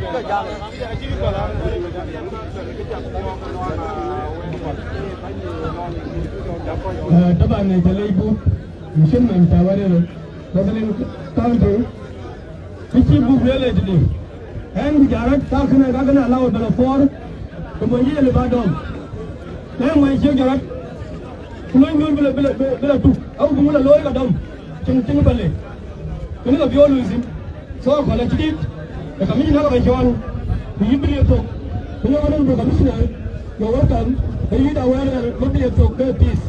Eh, taban, eh, Jalaibu, Mission Man Tawari, Government County, Kë cï buk lueel ë tëde, ɛn ku jɔt rɔt, ka kënë, ka kënë alɔu bɛ lɔ puɔɔr, ke mony cï ye lip a dɔm. Në mony ciëk jɔt rɔt, ku lony duön bï lɔ, bï lɔ, bï lɔ tuk, awu bï ŋö lɔ looi ka dɔm, cïn, cïn bä le. Kënë ka bï ɣo luui thïn. So, akɔ̈l acï dït, ë ka mïc näk abä cɔɔl, ku yïn bï liep thok. Ku yɔ̈ɔ̈k anɔŋ bï commissioner, you're welcome, ë yïn awɛ̈ɛ̈r ɣɛn bï liep thok ke peace.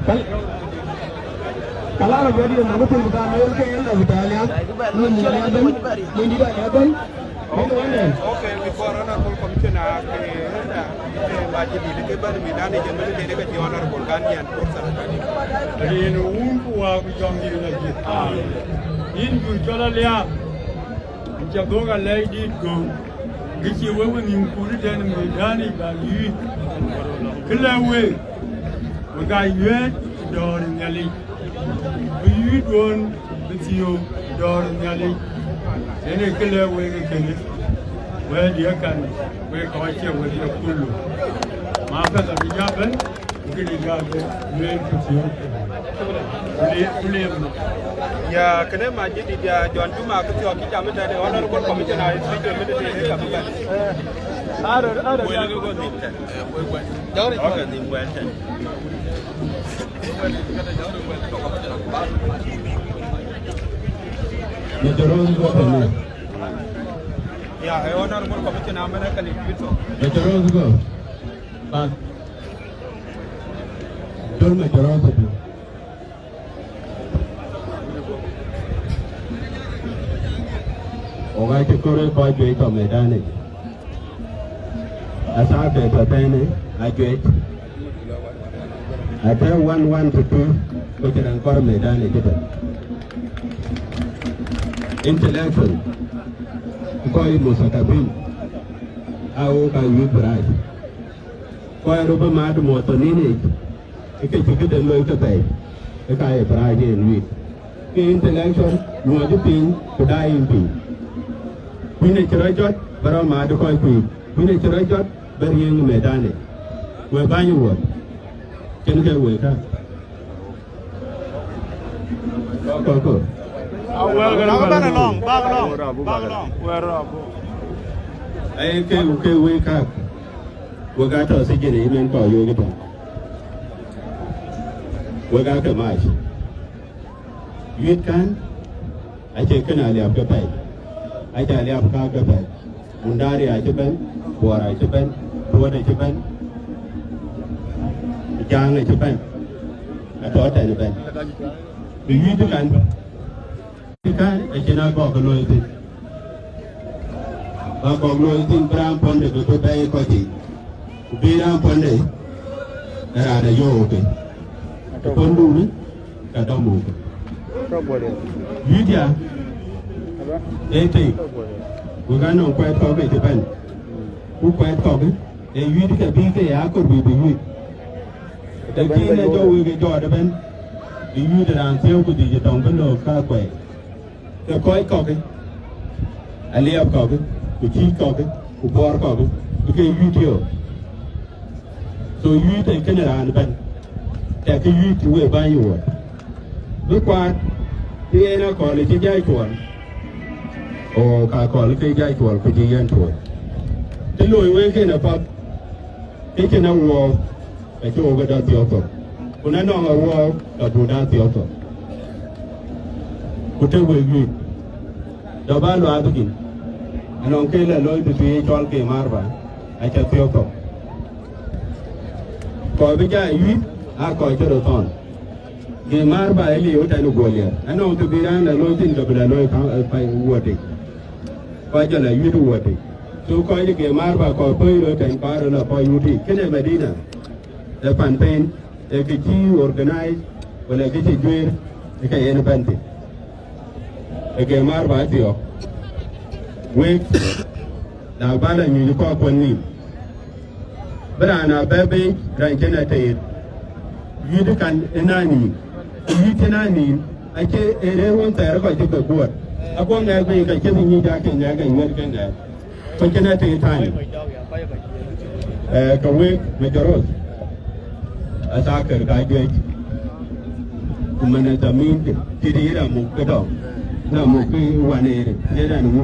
Kal-, kalar bï diɛn nɔm thïn, bï ka lueel ke en la bï tääu liath, lueel nhial ya bɛ̈n, lueel dït aya bɛ̈n, bï ke wënden. Okay, before Honorable Commissioner, ke, ke Majidit ke bɛ̈n, mïth dan ë jam, mïth dan ë ke cï Honorable kan yɛn fursa. Rin wun ku wä ku jɔŋ yïn ajïth. Yïn jur cɔl Aliap. Aca dhuk alɛc dït göök, kë cï wek wenhïïm kut ëtɛ̈n ë mïth dan yic bä yïït. Kë lɛ̈k week, wek aa yuëët ë dɔ̈ɔ̈r ë Nhialic, bï yïïtduön bï thiöök ë dɔ̈ɔ̈r ë Nhialic. Yen ee kë lɛ̈k week ë kënë, wɛ̈ɛ̈t diɛ̈ kan, wek kɔc ciɛk wedhie kulu. Ma pɛth abï jɔ bɛ̈n. Ya, kënë Majidit ya John Juma kë thiɔ̈k kï jam ëtɛ̈n, Honorable Commissioner, Special Minister, ë ka bï bɛ̈n. Arë, arë, ya. Okay, dhim wɛ̈ɛ̈l tɛ̈n. Major Rose, go ahead. Ya, ë Honorable Commissioner, amɛn ë ka lip bï thok. Major Rose, go. Bak. Jɔl Major Rose, go. Wok aa cï kɔɔr ë kɔc juëc tɔ̈ mɛ̈tdanic. Athaak de tɔ̈ tënë ajuëc. Atë one one to two, ku cï rɛŋ kɔɔr mɛ̈tdanic ëtɛ̈n. Intellectual, kɔc muthakabin, aa wok aa yuëth bï rac. Kɔc röt bï mat muɔ̈th tɔ̈ nïn yic, ë ke cï këde looi ke pɛ̈i, ë ka ye bï rac en wïïk. Ke intellectual, nyuɔɔc piny, ku daai yïn piny. Kuïn acï rɔt jɔt, bä rɔt mat ë kɔc kuiik. Kuïn acï rɔt jɔt, bä riëëŋ ë mɛ̈tdanic. We bäny wuɔ̈th, cïn ke wëëk kä. Kɔkɔ. Bak bɛ̈n alɔŋ, bak alɔŋ, bak alɔŋ. Wɛ̈ɛ̈r rɔt abuk. Aye ke, ke wëëk käk. Wek aa tɔ̈ sijin ë yïn en kɔc yoc ëtɛ̈n. Wek aa ke mac. Yuït kän, acie kën Aliap ke pɛ̈i. Acie Aliap kääk ke pɛ̈i. Mundari acï bɛ̈n, Buɔɔr acï bɛ̈n, Tuɔ̈t acï bɛ̈n, Jaŋ acï bɛ̈n. Atɔ̈ tɛ̈n ëbɛ̈n. Bï yuït kän. Kän acïn agɔk looi thïn. Ba gɔk looi thïn bï raan puɔ̈nde bï bï bɛ̈ɛ̈i kɔc yiic. Ku bï raan puɔ̈nde ë raan ë yöökë. Puɔ̈ndunë ka dɔm wokë. Yuït ya ee tei. Wek anɔŋ kuɛɛt kɔ̈k ë cï bɛ̈n. Ku kuɛɛt kɔ̈k ë yuït ke bï ke ya kor bï bï yuït. Lakin ë jɔ wek ë jɔt ëbɛ̈n, bï yuït raan thiëëu ku dhïc ë tɔŋ bï löök ka kuɛɛi. Ke kɔc kɔ̈k, Aliap kɔ̈k, ku Cïïc kɔ̈k, ku Buɔɔr kɔ̈k, bï ke yuït yök. So yuït ë kënë raan ëbɛ̈n, tɛ̈kï yuït cï wek bäny wuɔ̈t. Bï kuaat, të yen akɔ̈l ë cï jai cuɔl, o ka akɔ̈l ke jai cuɔl ku cï yen tuɔɔc. Të loi wek kënë apath, ke cïn awuɔɔu, ka cï wok ë dɔ̈ thiɔ̈k thok. Ku na nɔŋ awuɔɔu, ka buk dɔ̈ thiɔ̈k thok. Ku të wek yuic, dɔ̈ bä luaath kïn, anɔŋ ke la looi të tui cɔl ke marba, aca thiɔ̈k thok. Kɔc bï jai yuic, aa kɔc cï röt thɔn. Ge marba ë liu tɛ̈n ë guɔl yɛn. Anɔŋ të bï raan la looi thïn, ke bï la looi ka, ka wuɔ̈tic. Kɔc jɔ la yuic wuɔ̈tic. So kɔc ge marba kɔc pöi röt tɛ̈n, kɔc röt la kɔc wutic. Kënë Madina, ë pan pɛ̈n, ë kë cï organize, wala kë cï juëër, ë ke yen bɛ̈n thïn. Ë ge marba thiɔ̈k. Wek, na bä la nyuc kɔc kuɔn nïïm. Bï raan a bɛ bei raan cïn ateer. Yuït kan ë na nïïm. Ku yuït cïn a nïïm, acie ë rëër wun thɛɛr kɔc cï ke guɔ̈t. Aguɔ ŋɛk bei ka cïn nyic, ake ŋɛk, ke ŋuɛ̈t ke ŋɛk. Ku cïn ateer tany. Eh, ke wek Major Rose. Athakër ka juëc. Ku mɛn ë thamin kë, cït yïn amuk ke dɔm. Na muk ke wan ë rin, yen an ŋu.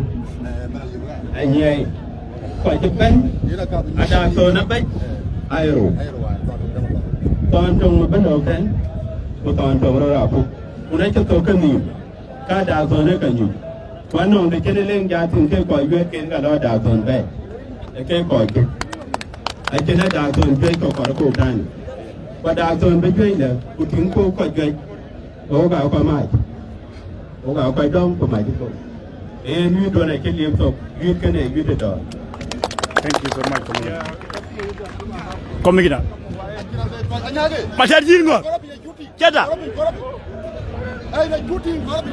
Anyiɛɛi, kɔc ëbɛ̈n, ada thɔn abɛ̈c, aye rou. Thɔn töŋ ëbɛ̈n ëtɛ̈n, ku thɔn töŋ rɔt apuk. Ku na cï thök kenhïïm, ka ada thɔn ë ka nyuc. Ku anɔŋ të cïn leŋ jat thïn ke kɔc juëc ken ka lɔ dak thon bɛ̈ɛ̈i, ë ke kɔc juëc. Acïn ë dak thon juëc kɔ̈k kɔɔr kok tany. Ku dak thon bï juëc lë, ku tïŋ kok kɔc juëc, ke wok aa kɔc mac. Wok aa kɔc dɔm ku mac ëtök. Ee yuitduɔn acï liep thok, yuit kënë yuit ë dɔ̈ɔ̈r. Thank you so much, Commissioner. Commissioner. Matar Jir Ŋɔ̈r. Cɛta.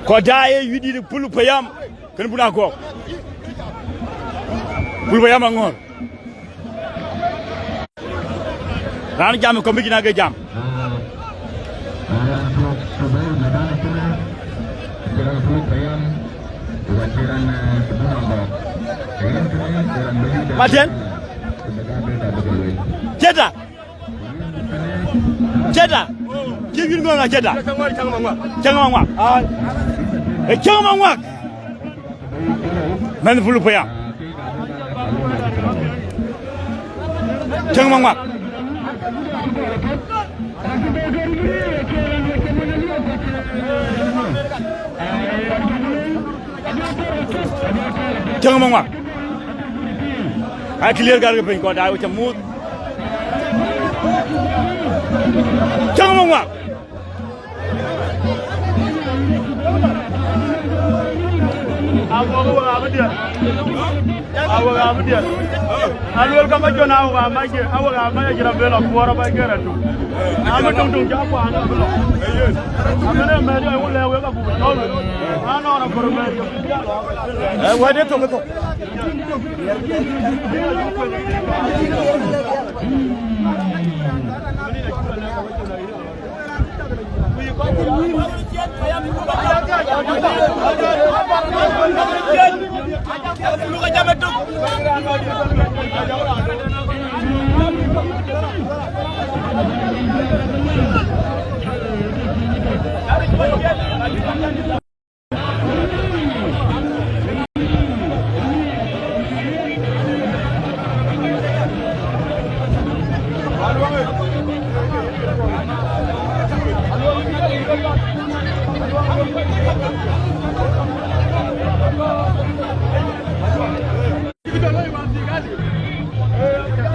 Kɔc daai ë yuit dït Pul Payam. Kën bun akɔɔk. Pul Payam aŋɔ̈r. Raan jam ë Commissioner ke jam. Maten. Cɛta. Cɛta. Cï yïn ŋɔ̈ŋ a cɛta. Cäŋ ma ŋuak. Ë cäŋ ma ŋuak. Mɛnh Pul Payam. Cäŋ ma ŋuak. Cäŋ ma ŋuak. Ai clear gar ke piny kɔc daai wecä muth. Cäŋ ma ŋuak. Awek abï diɛt. Awek abï diɛt. Aluel ka ma jɔn awek amac, awek amac acï rɔt bɛ lɔ kuɔɔr aba gɛr atum. Ama tuŋ tuŋ ca kuan abï lɔ. Amënë mɛ̈t yɔ, wun lɛ̈k wek abuk cɔl. Anɔn akɔr mɛ̈t yɔ. Eh, wɛ̈t ë thok, ë thok.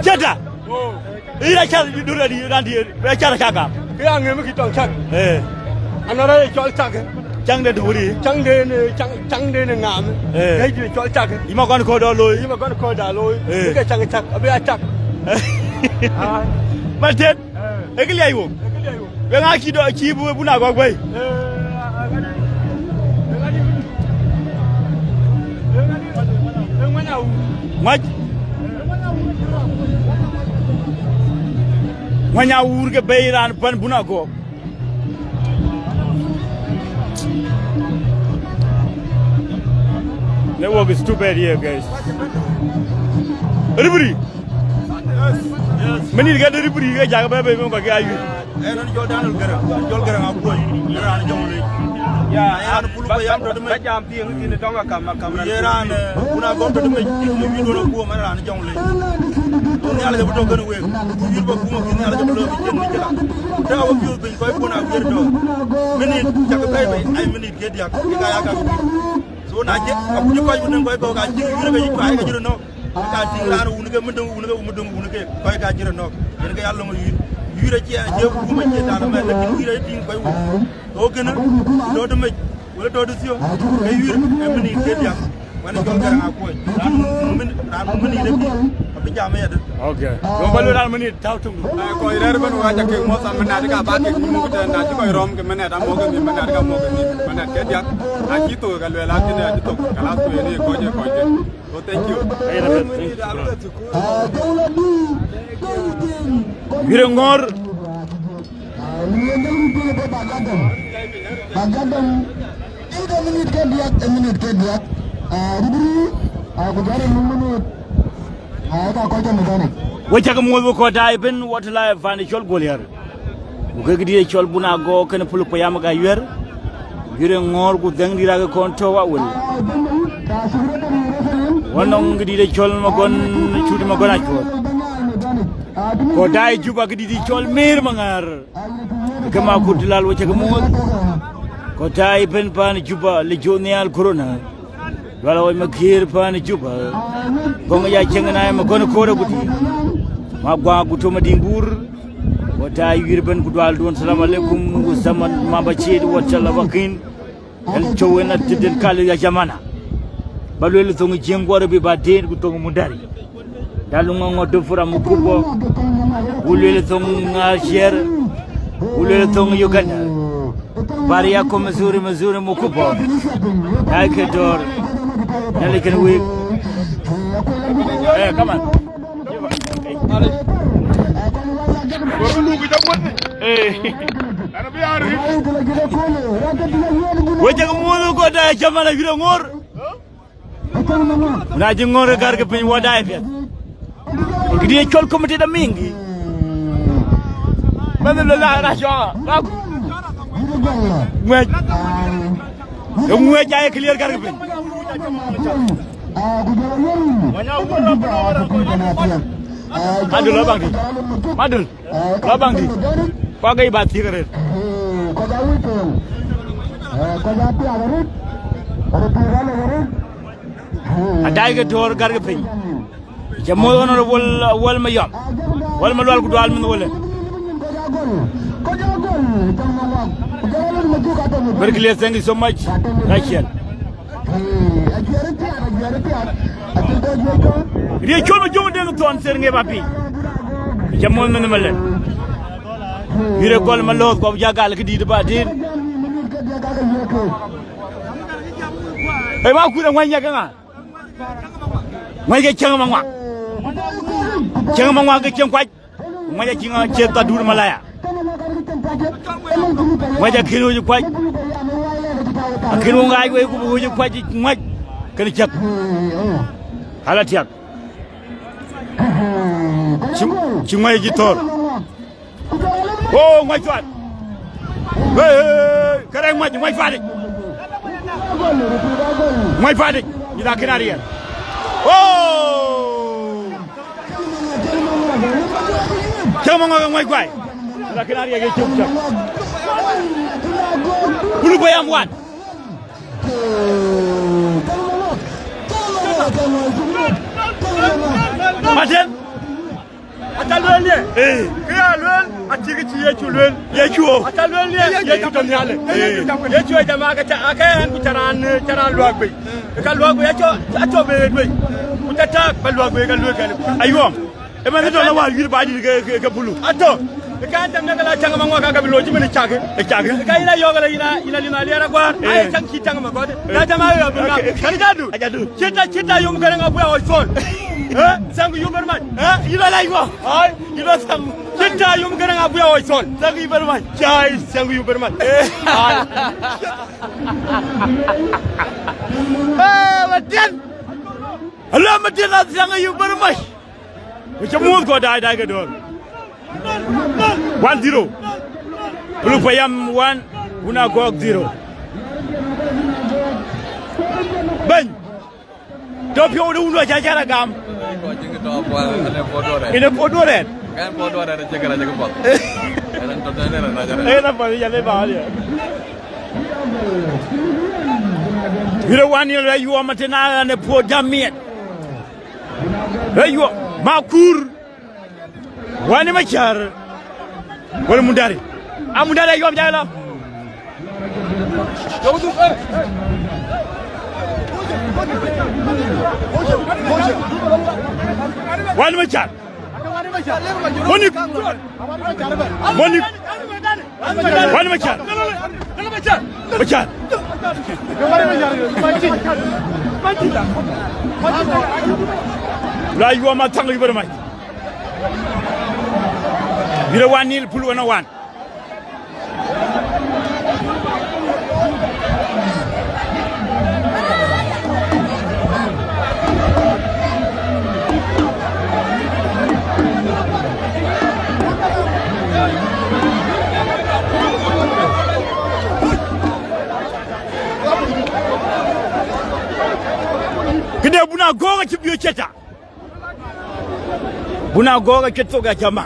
Cɛta. Ira car dura di ran di, ira car caka. Ke ya ŋem ki tɔŋ cak. Eh. Anɔra ye cɔl cak. Cang de duri. Cang de ne, cang, cang de ne ŋam. Eh. Ke di cɔl cak. Ima gon ko do loy. Ima gon ko da loy. Eh. Ke cang cak, abi a cak. Ah. Maten. Eh. Ekili ayo. Ekili ayo. Wen a ki do ki bu bu na go gwe. Eh. Ŋuac. Ŋuany awur ke bei raan pan bun akɔɔk. Network is too bad here, guys. Ribri. Mini ke ribri ke jaga bebe ko ke ayu. Ënë jɔl Daniel Garaŋ, jɔl Garaŋ Akuɔc, ë raan jɔŋ lec. Ya, ë raan Pul Payam tɔ̈ dëmec. Ba jam piŋ thïn tɔŋ akam, akam raan. Ye raan, eh, kun agɔm tɔ̈ dëmec, ku yïn duɔ̈n akuum, ë raan jɔŋ lec. Ku Nhialic abï tɔ̈ kënë week, ku yïn ba kuum akïn Nhialic abï lɔ bï cieŋ bï cï la. Të awä piɔ̈ɔ̈th piny kɔc kun awiëër tɔ̈. Minit cak bɛ̈ɛ̈i bei, ai minit ke diäk, ke ka ya ka. So na cï, akuc kɔc ku nɛ̈ŋ kɔc kɔ̈k acï yïr ke yï cuai ke cï röt nɔ̈k. Ka tïŋ raan wun ke mïdöŋ, wun ke mïdöŋ, wun ke kɔc ka cï röt nɔ̈k. Yen ke ya lɔŋ yïr. Yïr acie, acie kum acie dan ëmɛn, lakin yïr aye tïŋ kɔc wun. Tɔ̈ kënë, tɔ̈ dëmec, wala tɔ̈ dïthiö, ke yïr, ë minit ke diäk. Wën ë cɔl Garaŋ Akuɔc. Raan wun min-, raan wun minit ë bï, abï jam ëyadë. Okay. Yöŋ ba luel raan minit tääu töŋdu. Ai, kɔc rɛ̈ɛ̈r ëbën wek aca kek muɔ̈th, amändɛ̈t ka ba kek nyuɔ̈th tɛ̈n, na cï kɔc rɔ̈m ke mändɛ̈t, amɔ̈k ke nhïïm, mändɛ̈t ka mɔ̈k ke nhïïm, mändɛ̈t ke diäk. Na cï thok, ka luel an kënë acï thok, kalas ku yen ye kɔc, ye kɔc ke. So thank you. Ai, rɛ̈ɛ̈r ëbën. Thank you. Wïr ë ŋɔ̈ɔ̈r. Minit ke diäk, minit ke diäk. Ah, ribri, ah, ku jɔl ë minit. Ah, ka kɔc jam ëbɛ̈n. We cak muɔ̈th we kɔc daai ëbën, wɔ tɛ̈ live pan cɔl Guɔl Yär. Ku ke këdït cɔl Bun Agɔɔk kënë Pul Payam ka yuɛ̈r. Wïr ë ŋɔ̈ɔ̈r ku dhɛ̈ŋdït ake kɔn tɔ̈ awël. Wɔ nɔŋ këdït cɔl Magɔn, Cut Magɔn Acuɔɔth. Kɔc daai Juba këdït cɔl Miir Maŋar. Ke ma kut lal we cak muɔ̈th. Kɔc daai ëbën pan Juba le jɔ nhial corona. Dual awɔc ma kiër paan Juba. Gɔŋ ya cieŋ na ma gɔn koor agut. Ma gua ku toma diŋ bur. Wa ta yir ben ku dual duon, salam alaikum, wa zaman ma ba ciet, wa chala wakin. El chowen a tiden kali ya jamana. Ba luel thoŋ cieŋ guɔr bi ba den ku thoŋ mundari. Dalu ŋɔŋɔ dufura mukubo. Ulele thoŋ Alger. Ulele thoŋ Uganda. Bari yako mzuri, mzuri mukubo. Yake dor. Nale ken wik. Eh, come on. Eh. Wajak mudu ko da jamana yuro ŋor. Na cï ŋɔ̈r ë gärkë piny wɔ daai piɛth. Këdï ye cɔl committee da miŋ. Mɛnh lɔ la na cɔɔŋ. Ŋuɛc. Ë ŋuɛc ayek clear gärkë piny. Madul lɔ baŋ dï. Madul. Lɔ baŋ dï. Kɔc ke ba thiëk arëët. Kɔc aa wïc thöŋ. Kɔc aa piath arëët. Röt piath arëët. Adai ke tuɔɔr gärkë piny. Cä muɔ̈th ɣɔn rɔt wal, wal ma yɔm. Wal ma lual ku dual min wëlë. Very clear, thank you so much. Rachel. Riëc col ma jɔŋ deŋ thɔn ther ŋe ba piny. Cä muɔ̈th min malë. Yïr ë gɔl ma lɔ̈ɔ̈th kɔp ja gal këdït ba dït. Ë ma kuc aŋuany nya ke ŋa? Ŋuany ke cäŋ ma ŋuak. Cäŋ ma ŋuak ke cieŋ kuac. Ŋuac acï ŋa cie thadut malaya. Ŋuac akën ɣöc kuac. Akën ɣöc ŋaac wei ku bï ɣöc kuac ŋuac. Kën cäk. Ala tiak. Cï, cï ŋuac acï thɔ̈r. O ŋuac cuat. Wei, kërɛc ŋuac, ŋuac fatic. Ŋuac fatic. Mïth akën ariɛl. O! Cäŋ ma ŋɔ̈k ë ŋuɛc guai. Lakin ariɛk ye cök cök. Kulu payam wan. Maten. Ata lueel ye. Eh. Kë ya lueel, acï kë cï Yecu lueel. Yecu o. Ata lueel ye, Yecu tɔ nhial. Eh. Yecu ë jama ke ca, ake ɣɛn ku ca raan, ca raan luak bei. Ka luak wei acɔ, acɔ be wei. Ku ca tak ba luak wei ka luak kɛn. Ayuɔm. Ëmɛn tɔ na wa yïr ba dït ke, ke, ke bulu. Atɔ. Ka jam ne ka la cäŋ ma ŋɔ̈k ka bi lo ci men cak. E cak. Ka ina yɔk la ina, ina lima liara gwar. Eh. Ai cäŋ ci cäŋ ma gɔde. Na jam ayo bin ka. Okay. Kan ka du. Aja du. Cita, cita yum gare nga buya oi sol. Eh? Thank you very much. Eh? Ina la yuɔ. Ai, ina thank. Cita yum gare nga buya oi sol. Thank you very much. Chai, thank you very much. Eh. Ai. Eh, Matian. Hello, Matian, thank you very much. Ku cï muɔ̈th kɔc daai, daai ke dɔ̈ɔ̈r. One zero. Kulu payam one, Wun Agɔɔk zero. Bɛ̈ny. Tɔ piɔ̈u de wun wa ca cara gam. Ine puɔ̈u duɔ̈r rɛɛt. Kan puɔ̈u duɔ̈r rɛɛt cï kë rac ke path. Ɛn tɔ tɛ̈n rɛɛt rac rɛɛt. Ë na path ya le ba ya. Yïr ë wan yïn rɛc yuɔm aten a ɣɛn ë puɔ̈u jam miɛt. Rɛc yuɔm ma kuur. Wani Macär. Wala Mundari. A Mundari ayuɔm jai la. Wani Macär. Monik. Monik. Wani Macär. Macär. La yuɔm a thaŋ yu bär mac. Bï rɔ wan nil pul wën a wan. Këde Bun Agɔɔk acï biöc ceta. Bun Agɔɔk acï thok acama.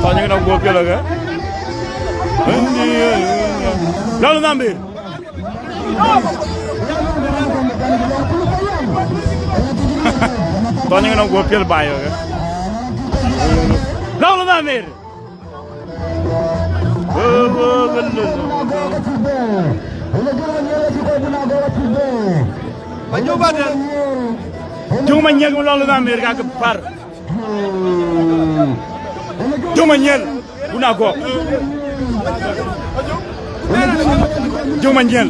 Thɔny kën aguɔ piɛl ake. Lɔl Nhambir. Thɔny kën aguɔ piɛl baai ake. Lɔl Nhambir. Juma nyek mi lɔl Nhambir ka ke par. Juma nyel. Una go. Juma nyel.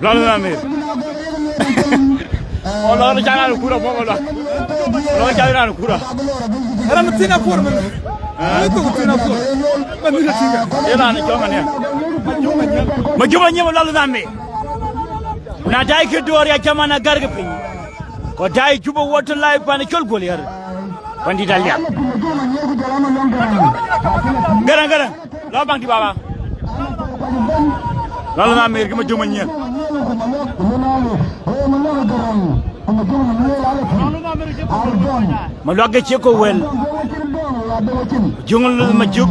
Lɔl Nhambir. Olo ni chana ni kura mo olo. Olo ni chana ni kura. Era mi thina por mi. Ni tu thina por. Ma ni tinga. Era ni chonga ni. Ma juma nyema lɔl Nhambir. Na dai ke dor ya chama na gar ke piny. Ko dai juba water life pan chol gol yar. Pandit Aliap. Garang, garang. Lɔ baŋ di baba. Lɔ lɔ na mer ki ma juma nyiel. Ma luak ke cie ko wel. Jung lu ma juk.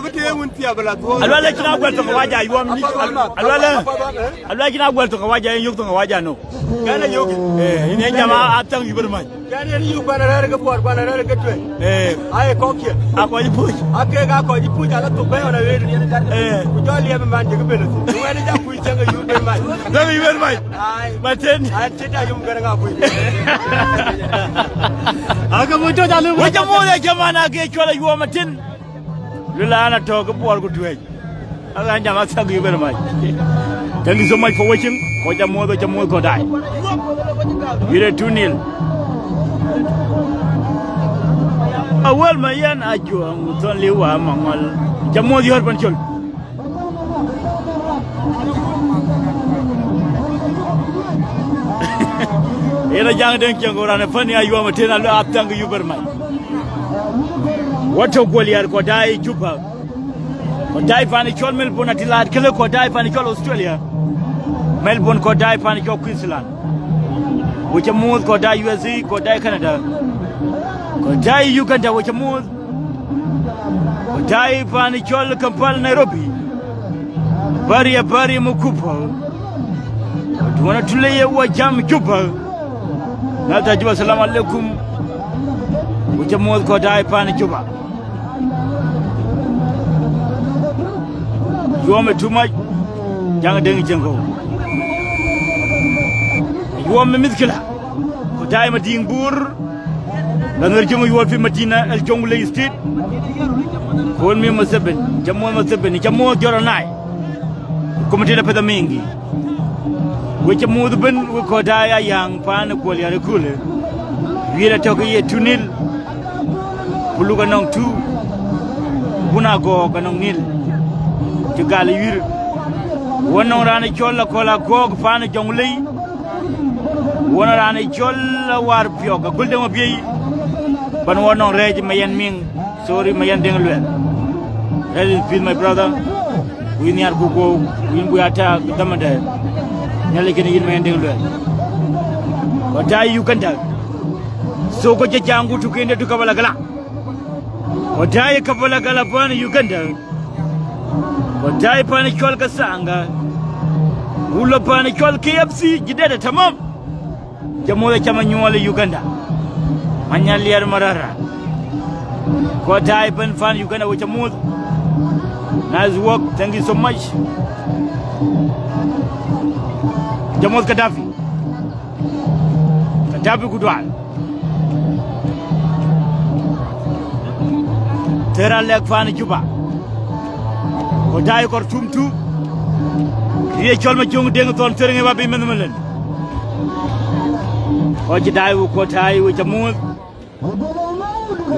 abï tëë wun thiap la dhuɔ̈k. Aluel acïn aguɛl thok awaja yuɔm. Aluel, aluel acïn aguɛl thok awaja, yen yök thok awaja no. Kɛn ayök. Eh, yen jam a, a thank you very much. Kɛn yen yök kuan arɛ̈ɛ̈r ke puɔt, kuan arɛ̈ɛ̈r ke tueŋ. Eh. Aye kɔ̈k kiɛ̈. A kɔc puc. A kek a kɔc puc, ala thok bɛ̈ɛ̈i ɣɔn awëër. Eh. Ku jɔ liɛp man cï ke bɛ̈n thok. Ku wɛ̈n ë ja kuc thiäŋ ke yök bɛ̈n man. Thank you very much. Ai. Matin. Ai, cï da yum gɛ̈rɛ ŋa kuc. Ake muk tɔ̈c alë. Wek ca muɔ̈th ya jaman ake cuɔl ayuɔm matin. Luel an atɔ̈ ke puɔr ku tuɛɛc. Aɣan jam a thank you very much. Thank you so much for watching. Kɔc ca muɔ̈th, kɔc ca muɔ̈th kɔc daai. Yïn ë two nil. Awël ma yɛn ajuɔŋ thɔn liu wa maŋɔl. Ca muɔ̈th yɔ̈ɔ̈r pan col. Yen a jaŋ deŋ cieŋ ku raan ë päni ayuɔm ëtën alë a thank you very much. Wä tök guɔl yar kɔc daai Juba. Kɔc daai pan cɔl Melbourne, Adelaide, këlë kɔc daai pan cɔl Australia, Melbourne, kɔc daai pan cɔl Queensland, we cä muɔ̈th. Kɔc daai U S A, kɔc daai Canada, kɔc daai Uganda, we cä muɔ̈th. Kɔc daai pan cɔl Kampala, Nairobi, bari, bari, Mukupa, duɔ̈n Atule ye wɔ jam Juba. Na ta Juba, salam alaikum. We cä muɔ̈th kɔc daai pan Juba. Yuɔm ë too much, Jaŋ Deŋ Cieŋkɔ̈u. Yuɔm ë mïthkila. Ku daai Madiŋ Bur, la ŋer cieŋ yuɔɔr fi Madina el Jonglei State. Kuɔn mi Museveni, cä muɔ̈th Museveni, cä muɔ̈th Jɔl Nai. Committee de Pethamiŋki. We cä muɔ̈th ëbën, we kɔc daai Ayaŋ pan Kuɔl Yar ë kulë. Wiɛ̈r atɔ̈ ke ye two nil, Puluk anɔŋ two, Bun Agɔɔk anɔŋ nil. Cï gal ë wiɛ̈r. Wën nɔŋ raan ë cɔl Akɔl Agɔɔk pan Jonglei. Wën raan ë cɔl Awar Piɔ̈k, Agöl Deŋ Abiëi. Ban wën nɔŋ rɛɛc Mayɛn Miŋ. Sorry, Mayɛn Deŋ Luɛl. Rest in peace, my brother. Ku yïn nhiaar ku guɔ̈u, ku yïn bï ya tak dhamandɛ. Nhialic kën yïn Mayɛn Deŋ Luɛl. Kɔc daai Uganda. So kɔc cä caŋ ku tuken de tu Kampala gala. Kɔc daai Kampala gala pan Uganda. Kɔc daai pan cɔl Kasanga. Ku lɔ pan cɔl K F C, jidɛt tamam. Cä muɔ̈th ë cam anyuɔɔl ë Uganda. Manyaliɛr Marara. Kɔc daai ëbën pan Uganda, we cä muɔ̈th. Nice work. Thank you so much. Cä muɔ̈th Gaddafi. Gaddafi ku dual. Thera lɛk pan Juba. Kɔc daai Khartoum tu. Ye cɔl Majöŋ Deŋ Thɔn Thërŋ ë ba bï mɛnh melen. Kɔc cï daai we kɔc daai we cä muɔ̈th.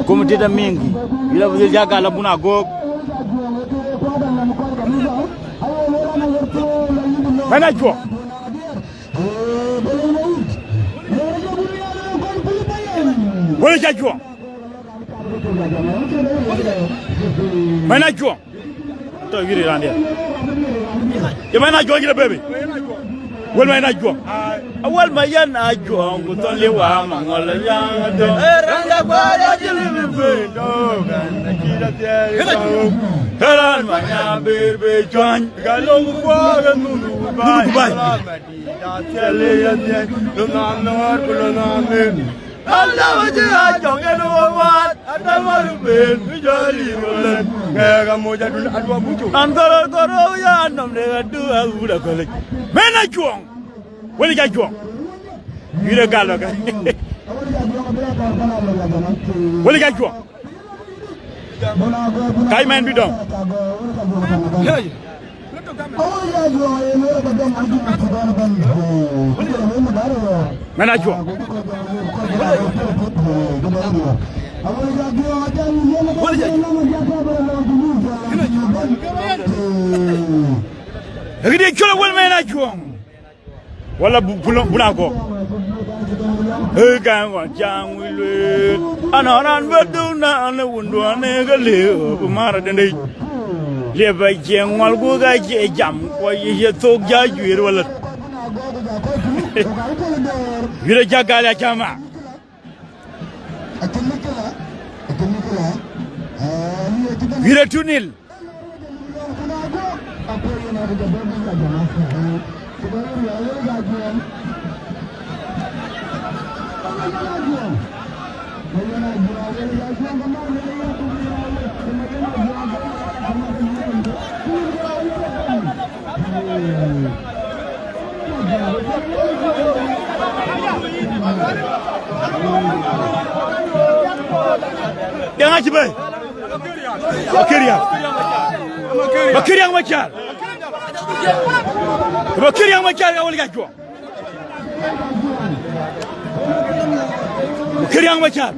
Committee de Miŋki. Yïla bï dhil ja gal Abun Agɔɔk. Mɛn Ajuɔŋ. Wël ca Ajuɔŋ. Mɛn Ajuɔŋ. Tɔ yïrï raan diɛ̈. Ye Mɛn Ajuɔŋ yïrï baby. Wël Mɛn Ajuɔŋ. Awël Mɛn Ajuɔŋ ku thɔn liu wa maŋɔl yaŋ tɔ. Ee raan ja gua ya jili mi gwe. Ee raan ma nya bir be cuany. Ka lo ku gua ga nunu bai. Nunu bai. An gɔrɔr gɔrɔr ya nɔm de adu a wura kɔlec. Mɛn Ajuɔŋ. Wël ca Ajuɔŋ. Yïrë gal bä ka. Wël ca Ajuɔŋ. Kac mɛn bï dɔm. Mɛn Ajuɔŋ. Ë këdï cɔl Wël Mɛn Ajuɔŋ. Wala bu-, bu-, buna kɔ. Ee, ka ŋɔ caŋ wi lueel. Anɔn an bä döŋ na an wundu an ee ke lëë, bu mar dendei. Liep a cieŋ ŋual ku ka cie jam, ku ye, ye thok ja juiir wala. Yïrë ja gal ya cama. Yïrë two nil. Deŋ acï bɛ̈i. Bakëriäŋ. Bakëriäŋ Macar. Bakëriäŋ Macar ka wël ka Ajuɔŋ. Bakëriäŋ Macar.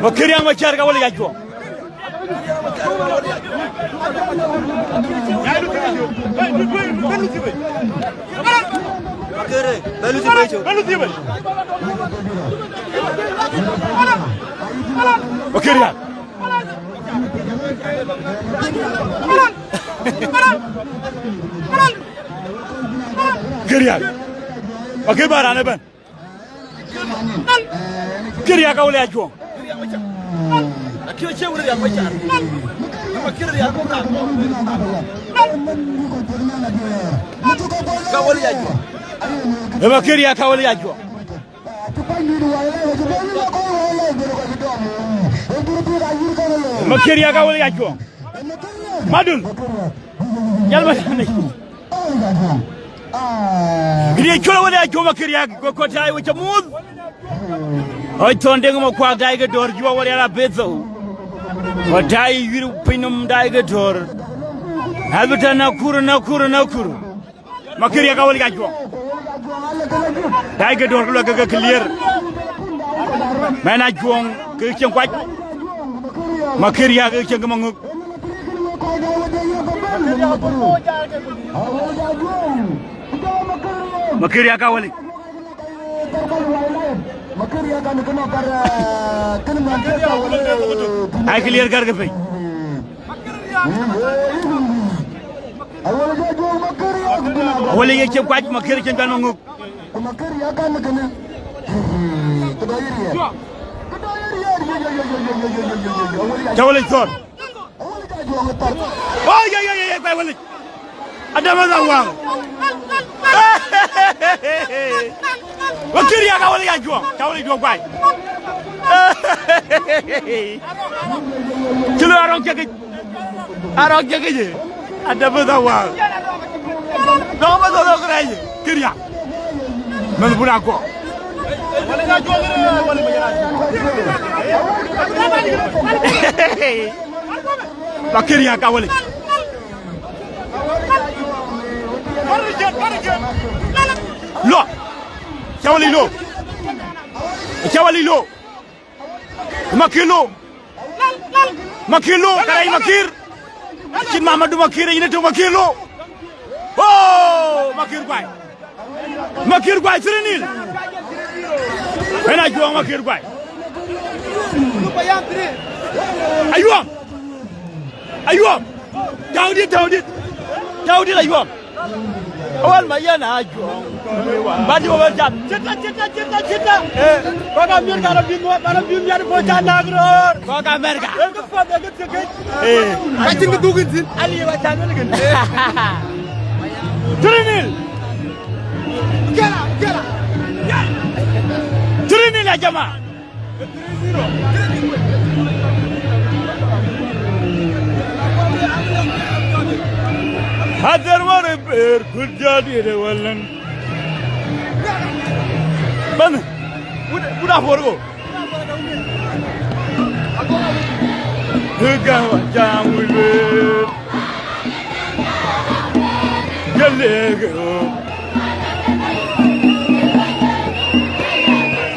Bakëriäŋ Macar ka wël ka Ajuɔŋ. Bakëriäŋ. Bakëriäŋ. Keriak. Makir ba raan ëbɛ̈n. Keriak ka wël ya juɔŋ. Ë Makir ya ka wël ya juɔŋ. Ë Makir ya ka wël ya juɔŋ. Madun. Jal ma tane. Gidi col wël ya juɔŋ Makir ya ko, ko tai wë ca muth. Oi, thon deŋ ma kuak dai ke dor juɔ wël ya la betho. Ko tai wir pinum dai ke dor. Habita na kuru, na kuru, na kuru. Makir ya ka wël ya juɔŋ. Dai ke dor ke lɔ ke, ke clear. Mɛn a juɔŋ ke cieŋ kuac. Makir ya ke cieŋ ke maŋök. Makir ya ka wël. Ai clear kar ke piny. Awël ye cieŋ kuac, Makir cieŋ kan maŋök. Ca wël thor. Oh, yeah, yeah, yeah, yeah, kuai wël. Adam ada wang. Makir ya ka wël ya juɔŋ. Ca wël juɔŋ kuai. Cï lɔ arɔŋ cek. Arɔk jek ye. Ada bï dhɔ waak. Dɔŋ bï dhɔ dhɔ kërɛɛc. Kiriak. Mɛnh bun akɔ. Ba kiriak ka wël. Lɔ. Ca wël lo. Ca wël lo. Makir lo. Makir lo, karai Makir. Cin Mamadu Makir, yine to Makir lo. Oh, Makir guai. Makir guai, three nil. Ena juang Makir guai. Ayuang. Ayuɔm. Tau dit, tau dit. Tau dit ayuɔm. Awal ma yɛn a juɔm. Ba di wa jam. Cita, cita, cita, cita. Eh, kɔc Amerika la bin wa, ba la bin yar ko ca nak ror. Kɔc Amerika. Eh, ko fa de ke ke. Eh. Ka cin ke dugin tin. Ali wa ca ne ke. Three nil. Kela, kela. Three nil ya jama. Hadhar ware ber kut jadi de walan. Ban. Uda, uda forgo. Higa wa jam wulwe. Yelege.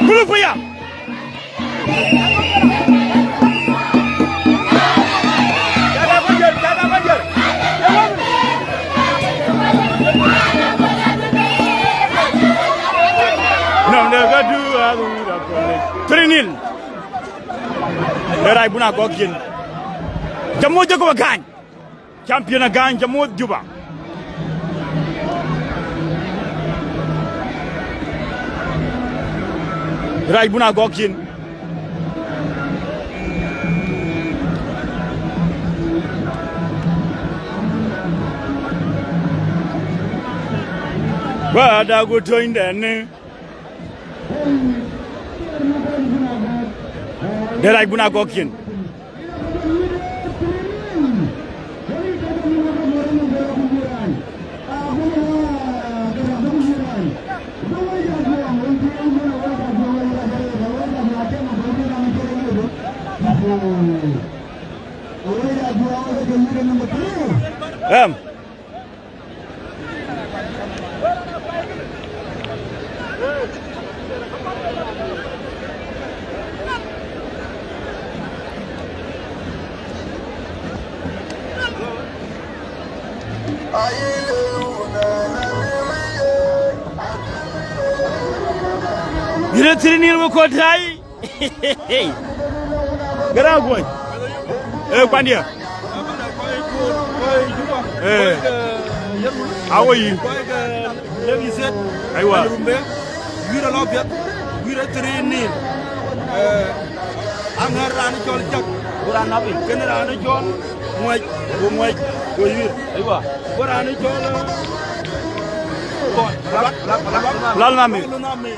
Kulu paya. Three nil. Era ibuna gokin. Jamo jago kan. Champion Agany ca muɔ̈th Juba. Rac bun agɔk cin. Wada ku töny dɛn ni. De rac bun agɔk cin. Em. Yïn ë thiëëc nïn we kɔc tääi. Gɛ̈t akuɔny. Ee, kuandiɛ. Eh. Awo yï. Kɔc ke Lake State. Aywa. Rumbek. Wïïr alɔ piɛth. Wïïr ë three nil. Eh, aŋär raan cɔl Cak. Ku raan napi. Kënë raan cɔl Ŋuɛc. Ku Ŋuɛc. Ku wïïr. Aywa. Ku raan cɔl, eh, Kɔn. Lal, lal, lal, lal. Lal Nami. Lal Nami.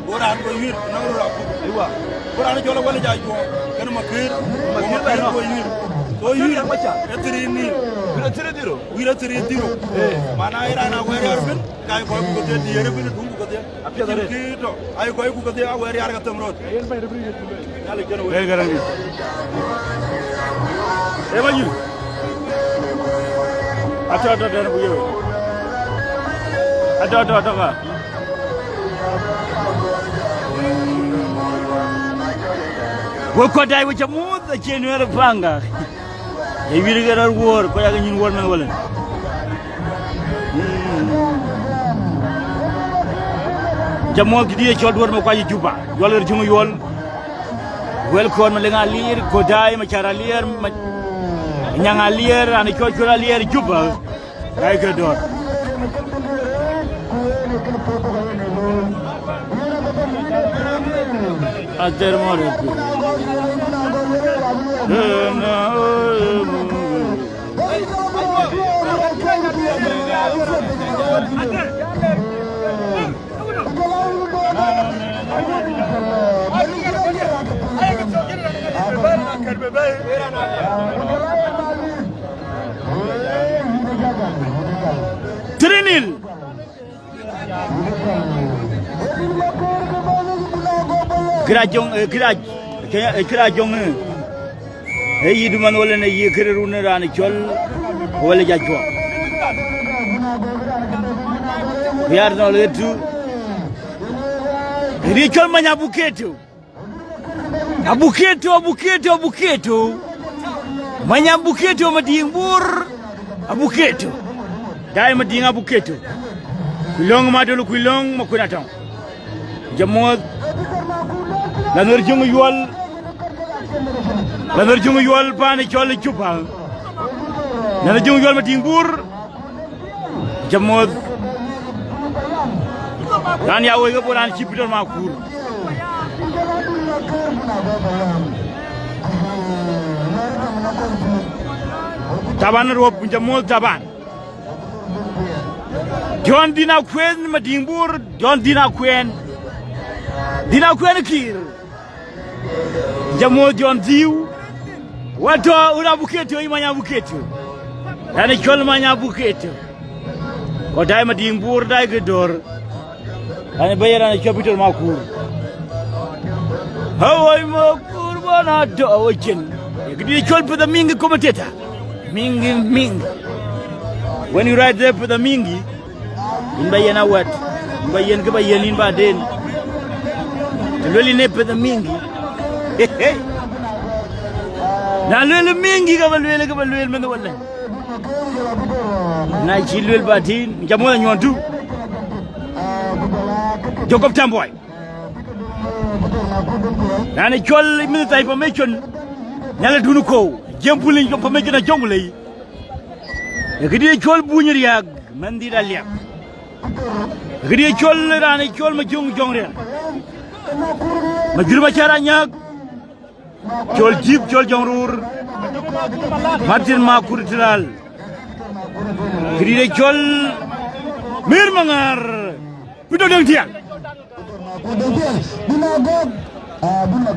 Go raan go yïr, nɔŋ röt akut. Aywa. Go raan cɔl Awël Jajuɔk, kënë Makër. Makër bɛ̈n nɔm. Go yïr. Go yïr. Makër. E three nil. Wïïr e three zero. Wïïr e three zero. Eh. Mana ye raan awɛɛr yar bïn, ka ye kɔc ku kedhie diëër bïn, duŋ ku kedhie. Apiɛth arëët. Kï tɔ, aye kɔc ku kedhie awɛɛr yar ka them röt. Yen bɛ̈ny de bï yï. Nyal jɛn wei. Eh, garaŋ dï. Eh, ma yïn. Atɔ, atɔ, atɔ, atɔ, atɔ, atɔ, atɔ, ka. Wek kɔc dai wek ca muth, acie nuɛɛr panga. Ye wïïr ke rɔt wuɔ̈ɔ̈r, kɔc ake nyïn wuɔ̈ɔ̈r mɛn wëlën. Ca muɔ̈ɔ̈th këdï ye cɔl Duɔ̈t Makuac Juba. Yuɔl ɣer cïŋ Yuɔl. Wël kɔn Maleŋ Aliɛɛr, Kodai, Macar Aliɛɛr, Ma-, Nyaŋ Aliɛɛr, raan cɔl Cuɔl Aliɛɛr, Juba. Rai ke dɔ̈ɔ̈r. Atɛr mɔ̈r ë piny. Three nil. Kërɛɛc Jɔŋ, eh, kërɛɛc, kë-, eh, kërɛɛc Jɔŋ, eh. Ee yï duman wala në yï kërë run raan cɔl, wala Jajuɔk. Riar nɔl ɣet tu. Ri cɔl Many Abuketo. Abuketo, Abuketo, Abuketo. Many Abuketo, Madiŋ Bor, Abuketo. Dai Madiŋ Abuketo. Kuilɔŋ Madol, Kuilɔŋ Makuën Atɔŋ. Jamuɔth. Lanuɛr Jɔŋ Yuɔl. Lanuɛr Jɔŋ Yuɔl pan cɔl Juba. Lanuɛr Jɔŋ Yuɔl Madiŋ Bor. Jamuɔth. Raan ya woi ke bɔ̈ raan cï Peter Makur. Taban Ruɔp, jamuɔth Taban. John Dina Kuën Madiŋ Bor, John Dina Kuën. Dina Kuën Kiir. Jamuɔth John Dhiu. Watɔ, wun Abuketo, yï Many Abuketo. Raan cɔl Many Abuketo. Kɔc dai Madiŋ Bor dai ke dɔ̈ɔ̈r. Raan bɛ̈i raan cɔl Peter Makur. Hawai Makur bana dɔ̈ɔ̈r cin. Këdï cɔl Peter Mingi commentator. Mingi, Mingi. When you write there Peter Mingi, yïn ba yen awɛ̈t, yïn ba yen kë ba yen yïn ba den. Të luel yïn ë Peter Mingi. Na luel Mingi ka ba luel, ka ba luel mɛnh wala. Na cï luel ba tïŋ, jamuɔth anyuɔn tu. Jacob Tamboi. Raan cɔl Minister Information, Nhial Dun Kou, Jem Pulic Information a Jonglei. Ee këdï cɔl Buny Riak, mɛnhdït Aliap. Ee këdï cɔl raan cɔl Majöŋ Jɔŋ Riɛl. Majur Macar Anyak, cɔl Jip, cɔl Jɔŋ Rur. Martin Makur Tiral. Ee këdï cɔl Mir Maŋar. Peter Deŋ Tiɛl.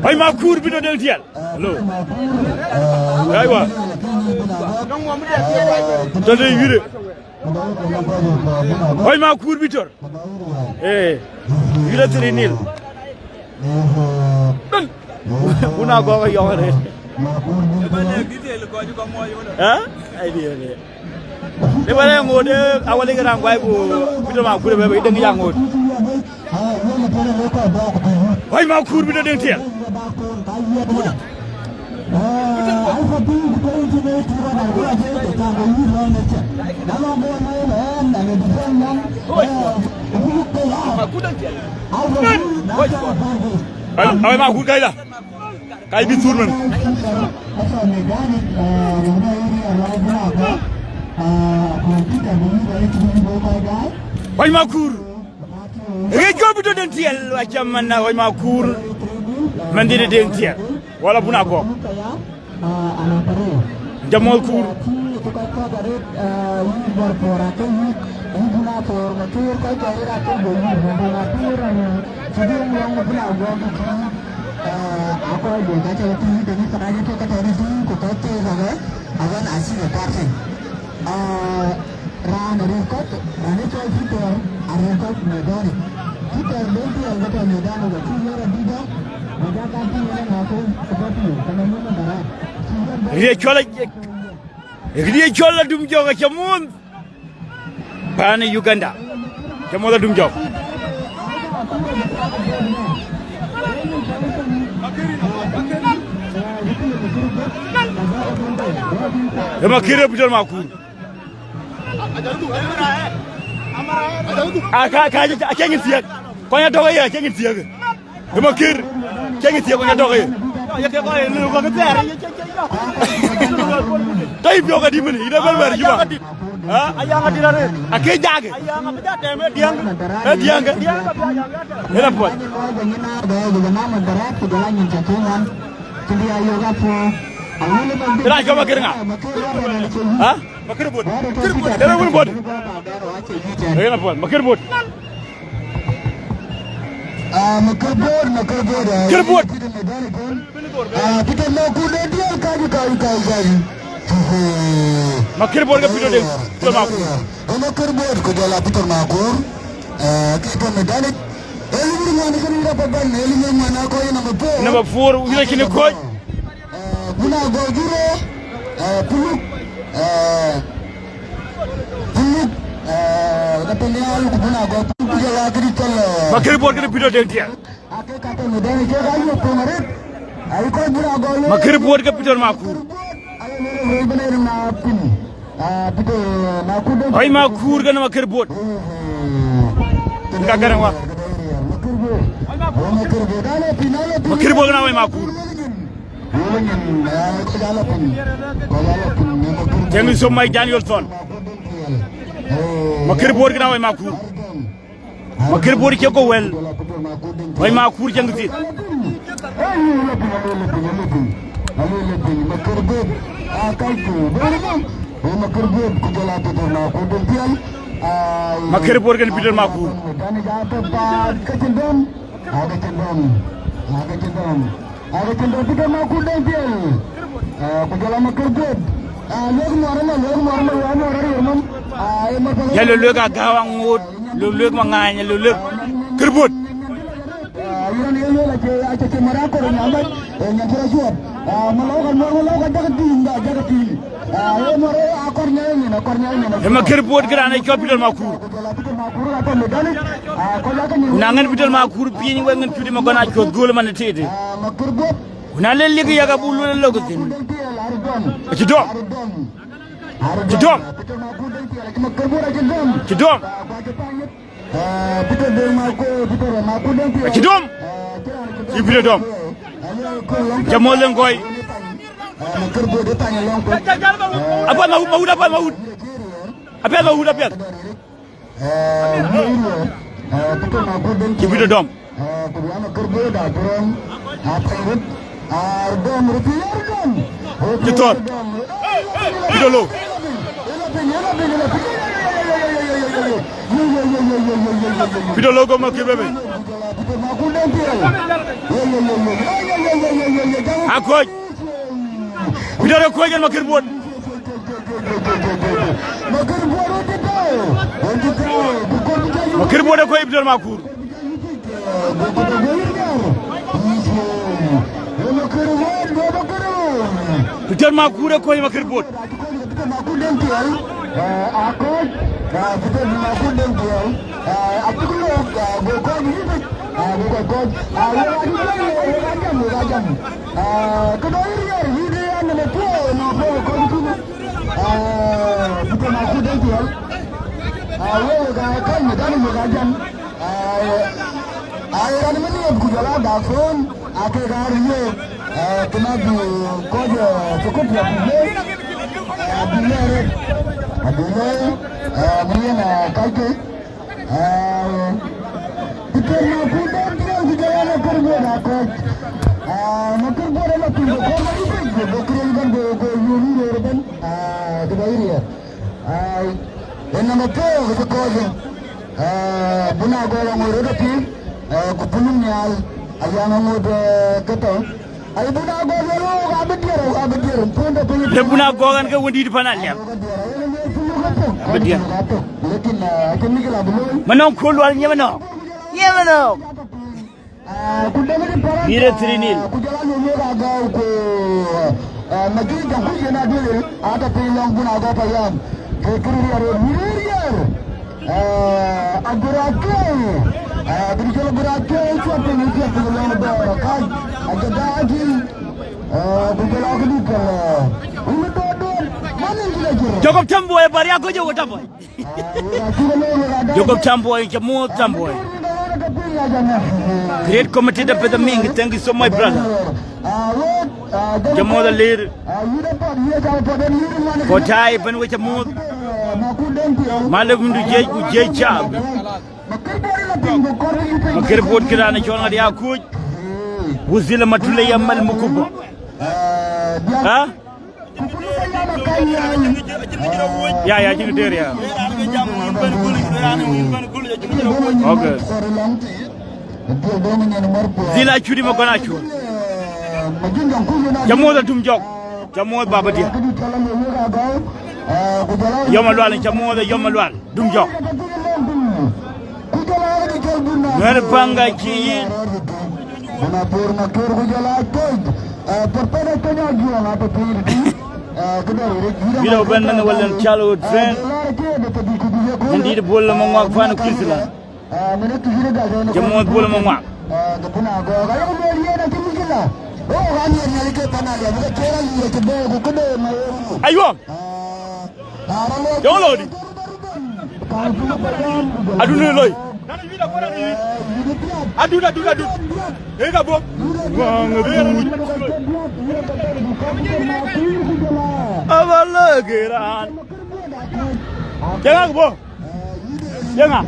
Oi Makur, Peter Deŋ Tiɛl. Hello. Aywa. Tɔde yire. Oi Makur Peter. Eh. Yire three nil. Una gogo yɔŋ re. Eh? Ai di re. Dë bɛ̈n ë ŋoot, eh, awali ke raan guai ku Peter Makur bɛ, bɛ dëŋ ya ŋoot. Wai Makur Peter Deŋ Tiɛl. Awai Makur kai la. Kai bï thur mën. Ɣɔc Makur. Ɣɛc jɔ bï tɔ den tiɛl, acam man na Ɣɔc Makur. Man dït den tiɛl. Wala bun agɔk. Jam mɔ̈th Kur. Raan arëër kɔc, raan ë cɔl Peter, arëër kɔc në dɔ̈ɔ̈ric. Peter bɛ̈n piɛl ke tɔ në dɔ̈ɔ̈ric, acï yɔ̈ɔ̈r adït dɔ̈, ku jɔ ka piɛl ë ŋɔ̈k, ku bɔ̈ piɛl, ke në mum ë barak. Riëëc cɔl, riëëc cɔl Adum Jɔk acä muɔ̈th. Paan ë Uganda. Cä muɔ̈th Adum Jɔk. Ë Makir ë Peter Makur. A ka, ka, acï nyin thiëëk. Kɔny atɔ̈ ke ye, acï nyin thiëëk. Ë Makir, acï nyin thiëëk, kɔny atɔ̈ ke ye. Tɔ̈ yï piɔ̈u ke dï mën, yïn ë bɛ̈n wɛ̈ɛ̈r Juba. Ha? Akë jakë. Ë diäŋkë. Ëna puɔl. Ëna cɔl Makir ŋa? Ha? Makir Bot. Ëna puɔl. Makir Bot. Ah, Makir Bot, Makir Bot, ah, Kir Bot. Ah, Peter Makur de dial kaju, kaju, kaju, kaju. Makir Bot ke Peter de, Peter Makur. Makir Bot ku jɔl a Peter Makur. Ah, ke to medani. Elu ni mwana kani rapa ban, elu ni mwana ko number four. Number four, yule kini coach. Eh, buna go juro, eh, Puluk, eh, Puluk, eh, ka Penial, ku buna go Puluk, ku jɔl a kidi tɔl, eh. Makir Bot kidi Peter Deng Tiɛl. Ake ka to medani ke ka yo pong rit. Ai ko buna go yo. Makir Bot ke Peter Makur. Ai ne re bene na pin. Ah, Peter Makur de. Ai Makur ke na Makir Bot. Ka kare wa. Makir Bot. Makir Bot ke na Ai Makur. Tiɛŋ so mai Daniel Thon. Makir Bot kina Wai Makur. Makir Bot cɛ go wɛl. Wai Makur cɛ ŋithi. Makir Bot kën Peter Makur. Ake cïn dɔm, ake cïn dɔm, ake cïn dɔm Peter Makur Deŋ Tiɛl. Eh, ku jɔl a Makir Bot. Ah, luek muɔr ëmɔ, luek muɔr ëmɔ, luek muɔr ariɛr nɔm. Ah, ë mɔr pɛl. Ya lo luek agääu aŋoot, lo luek maŋaany, lo luek Kir Bot. Ah, yïn ye luel acie, acie cï mɔr akɔr ë nyan bɛ̈c, ë nyan cï rɔt cuɔt. Ah, malɔu ka muɔr, malɔu ka jakë tïŋ, jakë tïŋ. Ah, ë mɔr ë akɔr nyai nyin, akɔr nyai nyin. Ë Makir Bot kë raan ë cɔl Peter Makur. Ku na ŋɛn Peter Makur piiny wek ŋɛn cuti magɔn a cuɔth göl man ë tëëtë. Ku na le lik yak abuk luel lok thïn. Acï dɔm. Acï dɔm. Acï dɔm. Acï dɔm. Cï mɔ̈l leŋ kɔc. Apath Mawut, Mawut, apath Mawut. Apiɛth Mawut, apiɛth. Eh, Peter Makur Deŋ Tiɛl. Cï Peter dɔm. Eh, ku bï Makir Bot a dɔm, a pɛ̈i röt, a dɔm röt, a dɔm. Cï thɔ̈r. Peter lo. Peter lo go Makir bebe. Peter Makur Deŋ Tiɛl. Akoc. Peter akoc en Makir Bot. Makir Bot ë kɔc Peter Makur. Peter Makur ë kɔc Makir Bot. Peter Makur Deŋ Tiɛl. Ah, wek aa kɔc medani wek aa jam. Ah, ah, raan ëmën yeth ku jɔl aa Dathon, aa kek aa riëëk, ah, kën abï kɔc, ah, Ethiopia bï leec, ah, bï leec röt. Abï looi, eh, bï yen, eh, kɔc ke, eh, Peter Makuda Diɛl ku jɔl a Makër Guɔ̈t akɔc. Eh, Makër Guɔ̈t ë lɔ piny, ku kɔɔr bä yï piny, ku bä kërel bän, ku, ku yööm yöör ëbɛ̈n, eh, kë bä yï riɛɛr. Eh, ë nɔmɔ four kë cï kɔc, eh, Bun Agɔk aŋot röt apïïr, eh, ku Bun Nhial, Ayaŋ aŋot, eh, ke tɔ. Ai, Bun Agɔk luel wok abï dier, abï dier, puɔ̈nde piny. Le Bun Agɔk ɛn ke wëndït pan Aliap. Abï dier. Lekin, ah, acïn mïc la bï looi. Manɔŋ Kuɔl Lual nyiëm nɔm. Nyiëm nɔm. Ah, ku dɛ̈ŋ de paran, yïn ë three nil. Ku jɔl a luel wok Agɔk ku, ah, Majid Jakuc yen aduël, atɔ piny lɔŋ Bun Agɔk payam. Ke kërë riɛr, riɛr, riɛr. Eh, Agura Kei, eh, kï cɔl Agura Kei, cuɔt piny, cuɔt piny lɔŋ Bor, kac, Agadaji, eh, ku jɔl a këdï kɔl, eh, wun Dodon, man in jïl ajur. Jacob Tamboi, bari ago Jacob Tamboi. Eh, wek acuk lɔ, wek ada. Jacob Tamboi, Jamuɔ̈th Tamboi. Great committee de Peter Ming, thank you so much, brother. Cä muɔ̈th alir. Kotai ëbɛ̈n we cä muɔ̈th. Malë wïndu jiëc ku jiëc cä. Makër Buɔt kï raan ë cɔl ŋa de akuc. Wudhil ë matulë ya mal mukubɔ. Ha? Ya, ya, cïn tëër ya. Okay. Dhil Acuɔt ë Magɔn Acuɔt. Cä muɔ̈th Adum Jɔk. Cä muɔ̈th Baba Diɛ̈. Yɔm Alual, cä muɔ̈th Yɔm Alual. Dum Jɔk. Nuɛ̈r Paŋ ka cï yïn. Bï lɔ bɛ̈n mɛnh wal en calo train. Mɛn dït Bol Maŋuak pan Queensland. Cä muɔ̈th Bol Maŋuak. Ayuɔm. Yɔŋ lɔ dï. Adun ë loi. Adun, adun, adun. Ee ka bɔ̈. Ŋɔŋ ë thuuc. Aba lëk ë raan. Cï ŋa bɔ̈? Yeŋa?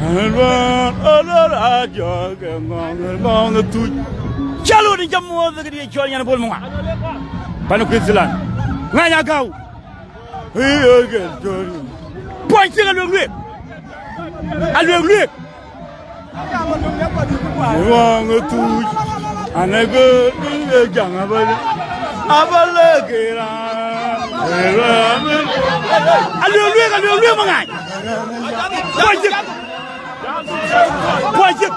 Ëlwään, ëlwään, ajɔk, ŋɔŋ, ŋɔŋ ë thuc. Calo dï jam muɔ̈th ke dië cɔl nyan Bol Maŋuak. Pan Queensland. Ŋany Agau. Ëë, ke jɔl. Puɔny thiek aluek luek. Aluek luek. Wang ë thuc, an, ë gël, ë jaŋ abal, abal ë kera. Aluek luek, aluek luek, Maŋany. Puɔc thiek. Puɔc thiek.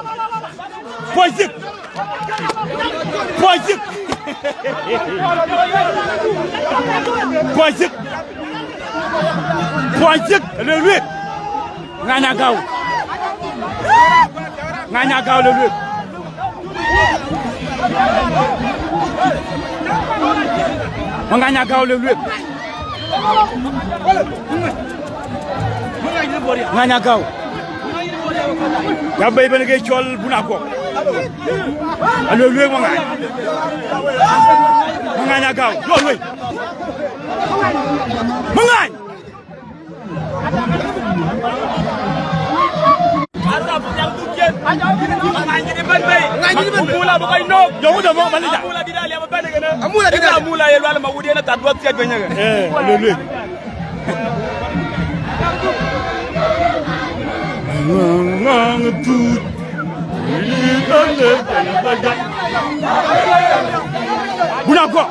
Puɔc thiek. Puɔc thiek. Puɔc thiek. Puɔc thiek, aluek luek. Ŋany Agau. Ŋany Agau le luek. Ŋany Agau le luek. Ŋany Agau. Ya bei ben ke cɔl Bun Agɔk. Aluek luek Maŋany. Maŋany Agau. Luek luek. Maŋany. Amula bï kɔc nɔ̈k. Jɔŋ de mɔ̈k malïca. Amula dït aliɛm ëbɛ̈n ëkënë. Amula dït aliɛm. Amula ye lual ma wut yen atat duɔth thiëc piny ëkë. Eh, luelue. Ŋɔŋ, ŋɔŋ thuc. Bun Agɔk.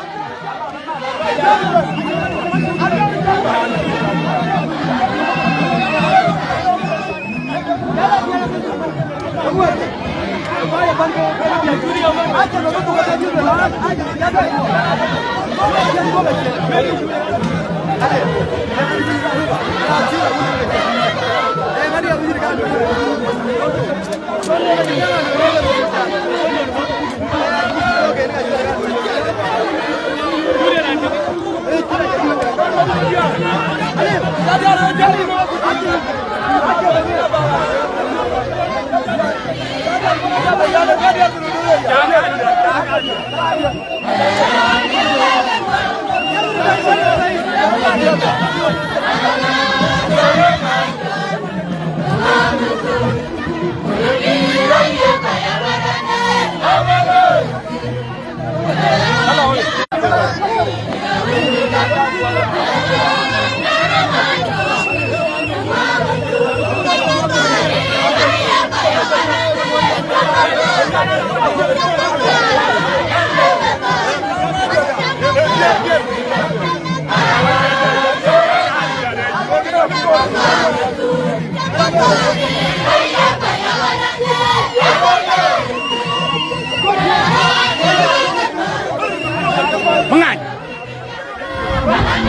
Maŋany.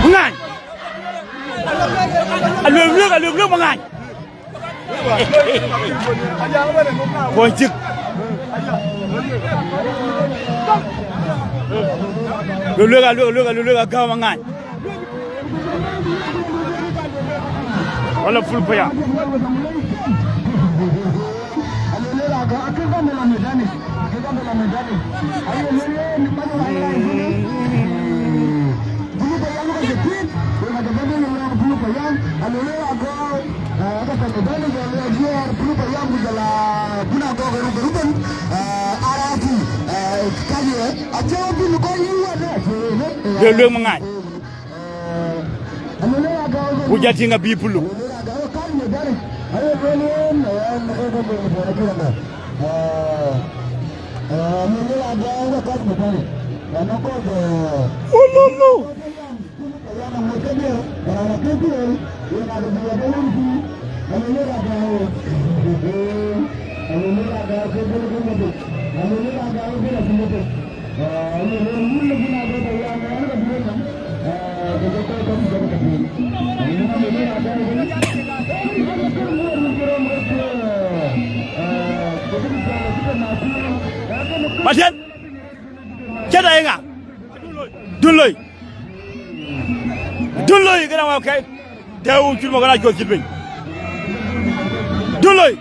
Maŋany. Aluek, luek, aluek, luek, Maŋany. Puɔny cïk. Luek, luek, aluek, luek, aluek, agäu Maŋany. Wala Pul Payam. Luek, luek, Maŋany. Ku jɔ tïŋ abï puluk. Ululu. Matiɛt. Cït ayeŋa? Dun loi. Dun loi, këdäŋ wä kɛ̈i. Tɛ̈ɛ̈u cït mɔ̈k kën a cuɔth cït piny. Dun loi.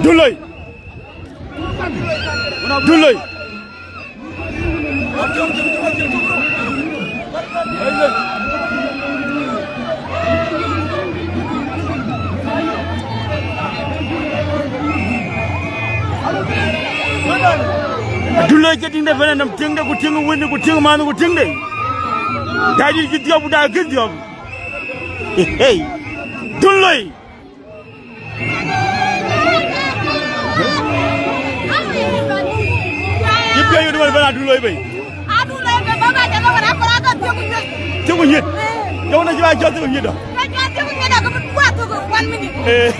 Dun loi. Dun loi. Dun loi cï tiŋde bɛ̈n anɔm, tiŋde ku tiŋ wënde ku tiŋ manh ku tiŋde. Dai dït cï dhiɔp ku dai kën dhiɔp. Hey. Dun loi. Yï piɔ̈u yï duɔ̈n bɛ̈n adun loi bei. Adun loi bei, baba, jalo wala kora ka tiek ku nyet. Tiek ku nyet. Jalo na jɔ jɔ tiek ku nyet dɔ. Ka jɔ tiek ku nyet dɔ, ka bï kuat thok one minute. Eh.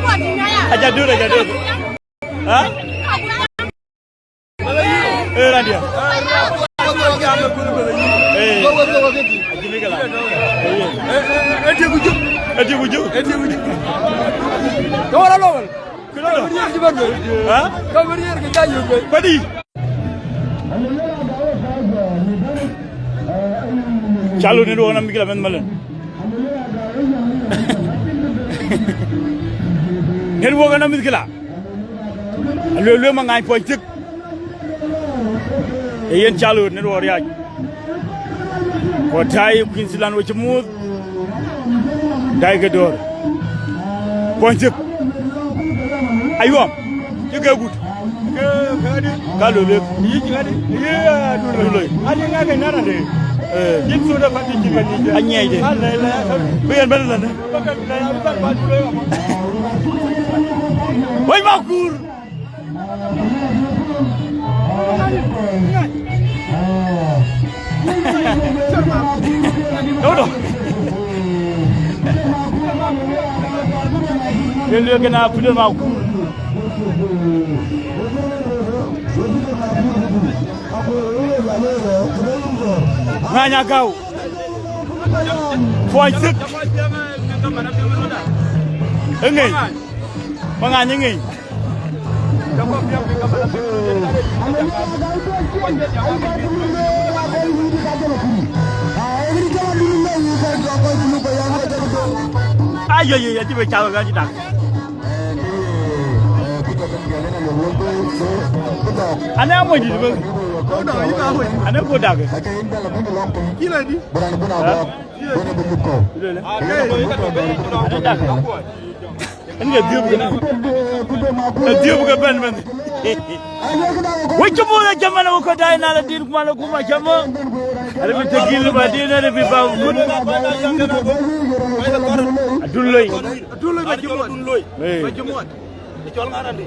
Kuat nyaya. Aja dur, aja dur. Ha? Eh, raan diɛ̈. Eh. Acï bï ke la. Eh, eh, eh, ëtï ku juk. Ëtï ku juk. Ëtï ku juk. Ke wär alɔ wal. Kënë dɔ. Ka wër yer cï bɛ̈n bei. Ha? Ka wër yer kë ca yök bei. Badi. Calo network na mikila mɛnh malën. Network na mikila. Aluel luel ma ŋany puɔny thiek. Ee yen calo network riac. Ku tai Queensland we cï muth. Dai ke döör. Puɔny thiek. Ayuɔm. Cï ke gut. Ka lɔ lek. Yï cï ŋadi. Yï, ah, dun loi. Dun loi. Ani ŋa ke nara de. Eh. Yïn su de pati cï ŋadi. Anyiɛc de. Alɛ lɛ. Bï yen bɛ̈n lɛn. Wec ma kuur. Dodo. Yelue kena pidon ma ku. Ŋany agäu. Puɔny thiek. Eŋeny. Maŋany eŋeny. Ayo, yo, yo, cï bï cath ka cï dak. Ane amony dït bï. Ane ku dak. Kila di. Ha? Ane dak. Ënë ke dhiëp kënë. Ë dhiëp ke bɛ̈n bɛ̈n. Wek cï muɔ̈th acämën, wek kɔc daai nal adït, ku man akuma acämën. Arëbï tegil ba dïn, arëbï ba mut. Adun loi. Adun loi ba cï muɔ̈th. Ee. Ba cï muɔ̈th. Ë cɔl ŋa randi?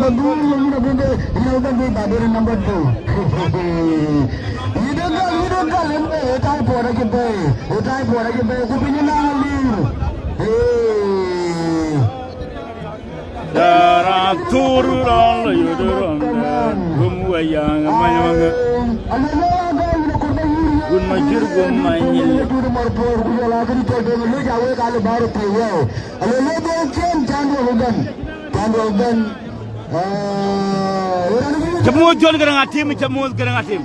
Abadum, yïn abï bɛ̈n, yïn abï bɛ̈n bï ba bɛ̈n number two. Yïn de gal, yïn de gal, yen bɛ̈n, ë typhoid acï bɛ̈n, ë typhoid acï bɛ̈n, ku piny ënɔɔnë aliu. Ee. Dara thur rɔn la yodë rɔn, gum wa yaŋ many maŋa. Gun ma jur gum ma nyil. Ca muɔ̈th Jɔn Garaŋ Atem, ca muɔ̈th Garaŋ Atem.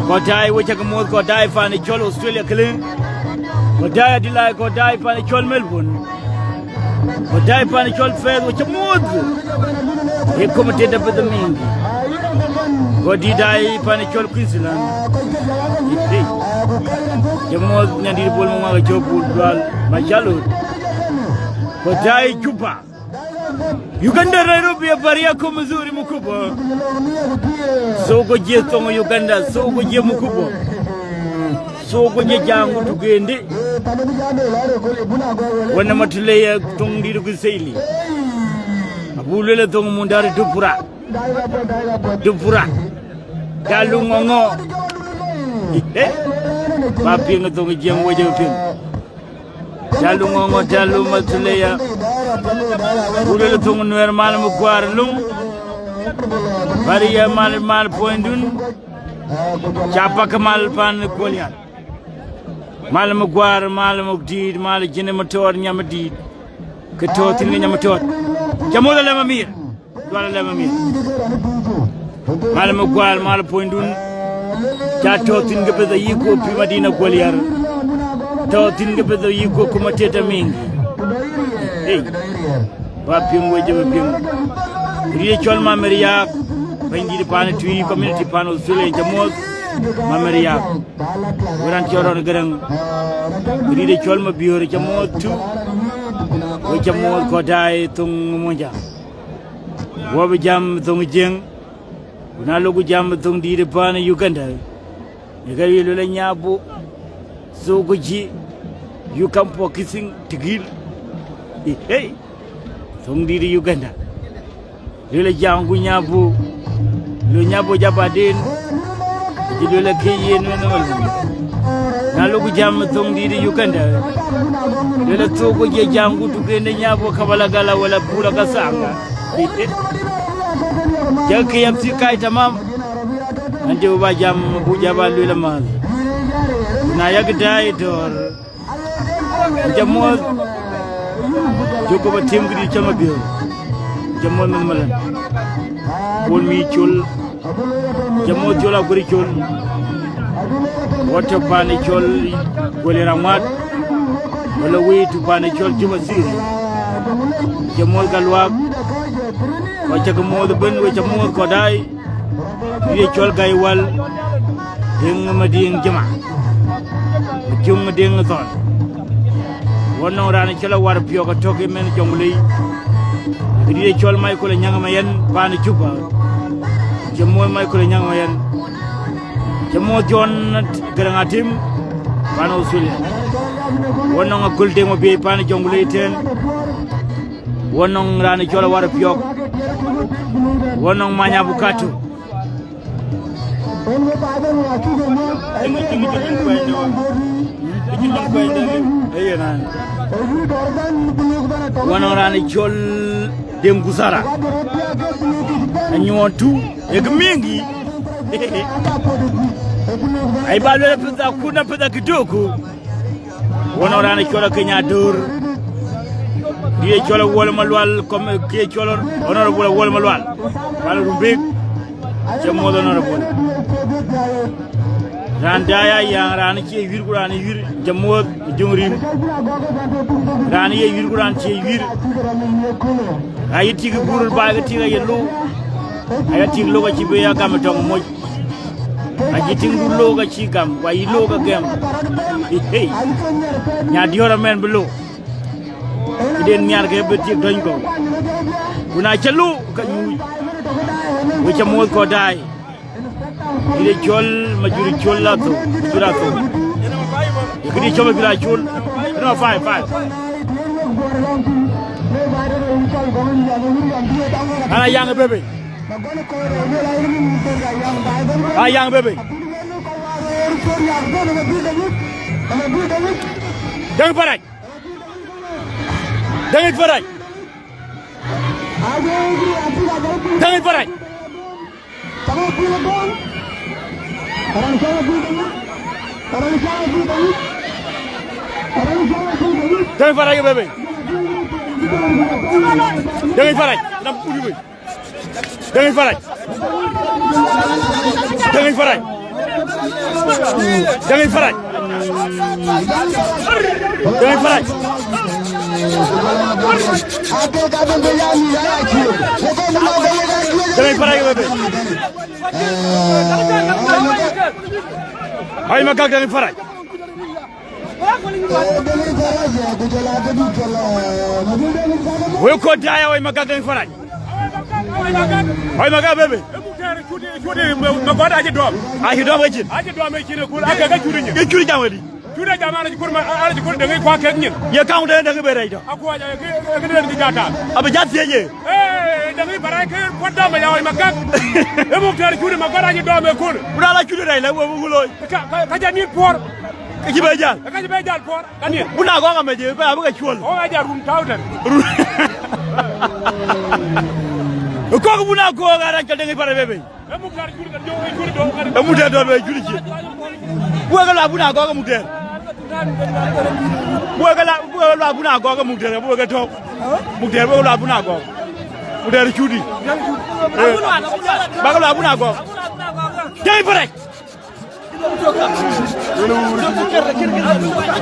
Kɔc daai, we cä ke muɔ̈th, kɔc daai pan ë cɔl Australia këlë. Kɔc daai Adelaide, kɔc daai pan ë cɔl Melbourne. Kɔc daai pan ë cɔl Perth, we cä muɔ̈th. Ye committee de Bethlehem. Kɔc dït daai pan ë cɔl Queensland. Hey. Cä muɔ̈th nyandït Bol Maŋuak Acök Bul Dual Macalot. Ku tai Juba. Uganda, Nairobi, Bariako, Missouri, Mukubwa. Soko je thoŋ Uganda, soko je Mukubwa. Soko je jaŋ ku tukende. Wën ë Matuleya thoŋ dït ku Seili. Abuk lueel ë thoŋ Mundari Dupura. Dupura. Dalu ŋɔŋɔ. Eh, ba piŋ ë thoŋ Jiëŋ wec ë piŋ. Dalu ŋɔŋɔ, dalu Matuleya. Ku lueel ë thoŋ Nuɛɛr, mal Maguar Luŋ. Bariya mal, mal puɔ̈nydun. Ca pak mal pan Kuɔlian. Mal Maguar, mal Mukdït, mal Jine Matɔɔr Nyamdït. Ke tɔ̈ thïn ke Nyamtɔɔr. Cä muɔ̈th alɛm amir. Dual alɛm amir. Mal Maguar, mal puɔ̈nydun. Ca tɔ̈ thïn ke peth ayï ku pï Madina Kuɔliar. Tɔ̈ thïn ke peth ayï ku kuma Teta Miŋ. Hey. Ba piŋ wec ë piŋ. Riëc cɔl Mamer Yak. Bɛ̈nydït pan Tui community pan Australia cä muɔ̈th. Mamer Yak. Wëran cï rɔt gërëŋ. Riëc cɔl Mabiöör cä muɔ̈th tu. Wek cä muɔ̈th kɔc daai thoŋ Muɔnyjäŋ. Wɔ bï jam thoŋ Jiëŋ. Ku na loku jam thoŋ dït pan Uganda. Në ka ye lueel ë Nyabo, Sokoji, you come for kissing Tigil. Hey, thoŋ dït Uganda. Lueel ë jaŋ ku Nyabo, lueel Nyabo ja baden, cï lueel ë ke yen wën ëmël. Na loku jam thoŋ dït Uganda, lueel ë Sokoji jaŋ ku tukende Nyabo Kabalagala wala Bula Kasanga. Jɛ ke ya thï kai tamam. An jɛ ba jam bu ja ba lueel amääth. Na yak daai dɔ̈ɔ̈r. Jɛ muɔ̈th. Jök ba tim këdï cäm abiöör. Jɛ muɔ̈th mɛn malan. Kuɔn mi col. Jɛ muɔ̈th col aguëri col. Wɔ tök pan ë col guëli raŋuat. Wala wëi tök pan ë col Juba City. Jɛ muɔ̈th ka luaak. Kɔc cä ke muɔ̈th ëbën, wek cä muɔ̈th kɔc daai. Riëc cɔl Gäi Wal, Deŋ Madiŋ Jima, Majöŋ Deŋ Thɔn. Wɔ nɔŋ raan cɔl Awar Piɔ̈k atɔ̈ ke mɛn Jɔŋlei. Riëc cɔl Michael Anyaŋ Mayen, paan Juba. Cä muɔ̈th Michael Anyaŋ Mayen. Cä muɔ̈th John Garaŋ Atim, paan Australia. Wɔ nɔŋ Agöl Deŋ Mabiëi, paan Jɔŋlei tɛ̈n. Wɔ nɔŋ raan cɔl Awar Piɔ̈k. Wɔ nɔŋ Many Abukato. Wɔ nɔŋ raan cɔl Deŋ Gusara. Anyuɔɔn tu, ë kë miŋkï. Ai ba lueel apɛth akun apɛth akitoko. Wɔ nɔŋ raan cɔl Akeny Adöör. Riëc cɔl Awuɔl Malual, kɔm, kiëc cɔl Honorable Awuɔl Malual. Pal Rumbek. Cä muɔ̈th Honorable. Raan daai aya, raan cie yuir ku raan yuir, cä muɔ̈th Jöŋ Rim. Raan ye yuir ku raan cie yuir. Ayï tik gur baai ke tik aye lou. Aya tik lok acï bï ya gam ë tɔŋ moc. Acï tiŋ du look acï gam, ku ayï look agɛm. Hey, nya diɔ̈ɔ̈r amɛn bï look. Këden nhiar ke bï tiek dɔ̈ny kɔ̈u. Ku na cä look, ka nyuuc. Wek cä muɔ̈th kɔc daai. Yïn ë cɔl, majur cɔl la thou, majur a thou. Këdï cɔl majur a cɔl. Number five, five. Ana yaŋ ë bebe. Aa, yaŋ bebe. Däŋ Parac. Däŋ Parac. Däŋ Parac. Däŋ Parac bebe. Däŋ Parac. Däŋ Parac. Däŋ Parac. Däŋ Parac. Däŋ Parac. Däŋ Parac bebe. Ai ma gak Däŋ Parac. Wek kɔc daai awai makak Deŋ Farac. Awai makak bebe. Magɔt acï dɔm. Acï dɔm ecin. Acï dɔm ecin ë kul, ake ke curi nyin. Ke curi jam wedi. Curi jam ana cï kur ma, ana cï kur Deŋ kuak kek nyin. Ye kaŋ de Deŋ be rɛc dɔ. Akuɔc ake ke, ke den cï jata. Abi jat thiec ye. Eh, Deŋ Farac ke kuat dɔm ya awai makak. E muk tɛɛr curi Magɔt acï dɔm ë kul. Ku na la curi rɛc la we, we, we loi. Ka, ka, ka jɛ nit puɔr. Ke cï be jal. Ka cï be jal puɔr. Ka nit. Bun Agɔk amec, ba, ba ke cuɔl. O, aja rum tau den. Ru-, kɔk Bun Agɔk arac ke Deŋ Farac bebe. E muk tɛɛr curi kan jo, e curi do. E muk tɛɛr do be curi ci. Wek la Bun Agɔk muk tɛɛr. Wek la, wek la Bun Agɔk muk tɛɛr, wek tɔ. Muk tɛɛr, wek la Bun Agɔk. Muk tɛɛr curi. Eh. Ba ke la Bun Agɔk. Deŋ Farac.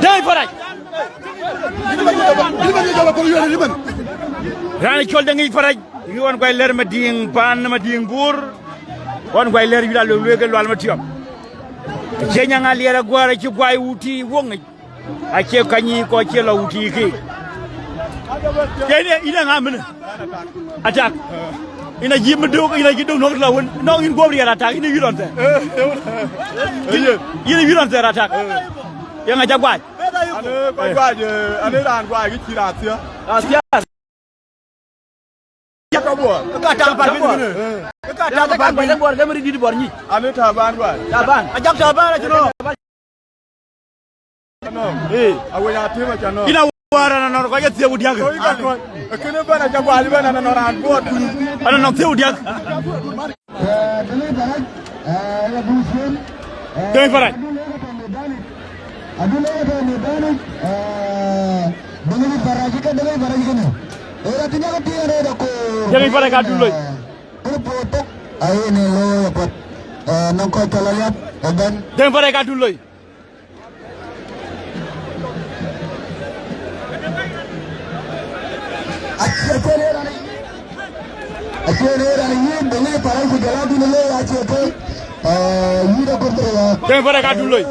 Deŋ Farac. Raan cɔl Deŋ Farac. Yï ɣɔn kuac lɛr Madiŋ, paan Madiŋ Bor. Ɣɔn kuac lɛr yï la luel, luel ke Lual Matiɔp. Cie nyaŋ aliɛr aguäär acï guai wuti woŋic. Acie kany kɔc cie lɔ wuti ki. Yen ë, yen ë ŋa mene? Atak. Ina ji mi duk, ina ji duk nok la wun. Nok in guop riɛl atak, ina wiron thɛ. Ina wiron thɛ atak. Yang aja guai. Ane kɔc guai, ane raan guai ki ci rathia. Rathia. Ka bor. Ka tak par piny. Ka tak par piny. Bor, ka mi ridit bor nyi. Ane Taban guai. Taban. Ajak Taban, ajuno. No. Eh. Awe ya tema cha no. Ina wara na no ko ya thie wudiak. Ko ika ko. Kene bana cha gwali bana na no ran bot. Ana no thie wudiak. Deŋ Farac. Deŋ Farac ka dun loi. Deŋ Farac ka dun loi. Acie ne raan yïn Deŋ Farac ku jɔl Adun Loi acie ke, eh, yïn akɔr bï ya. Deŋ Farac ka dun loi. Eh,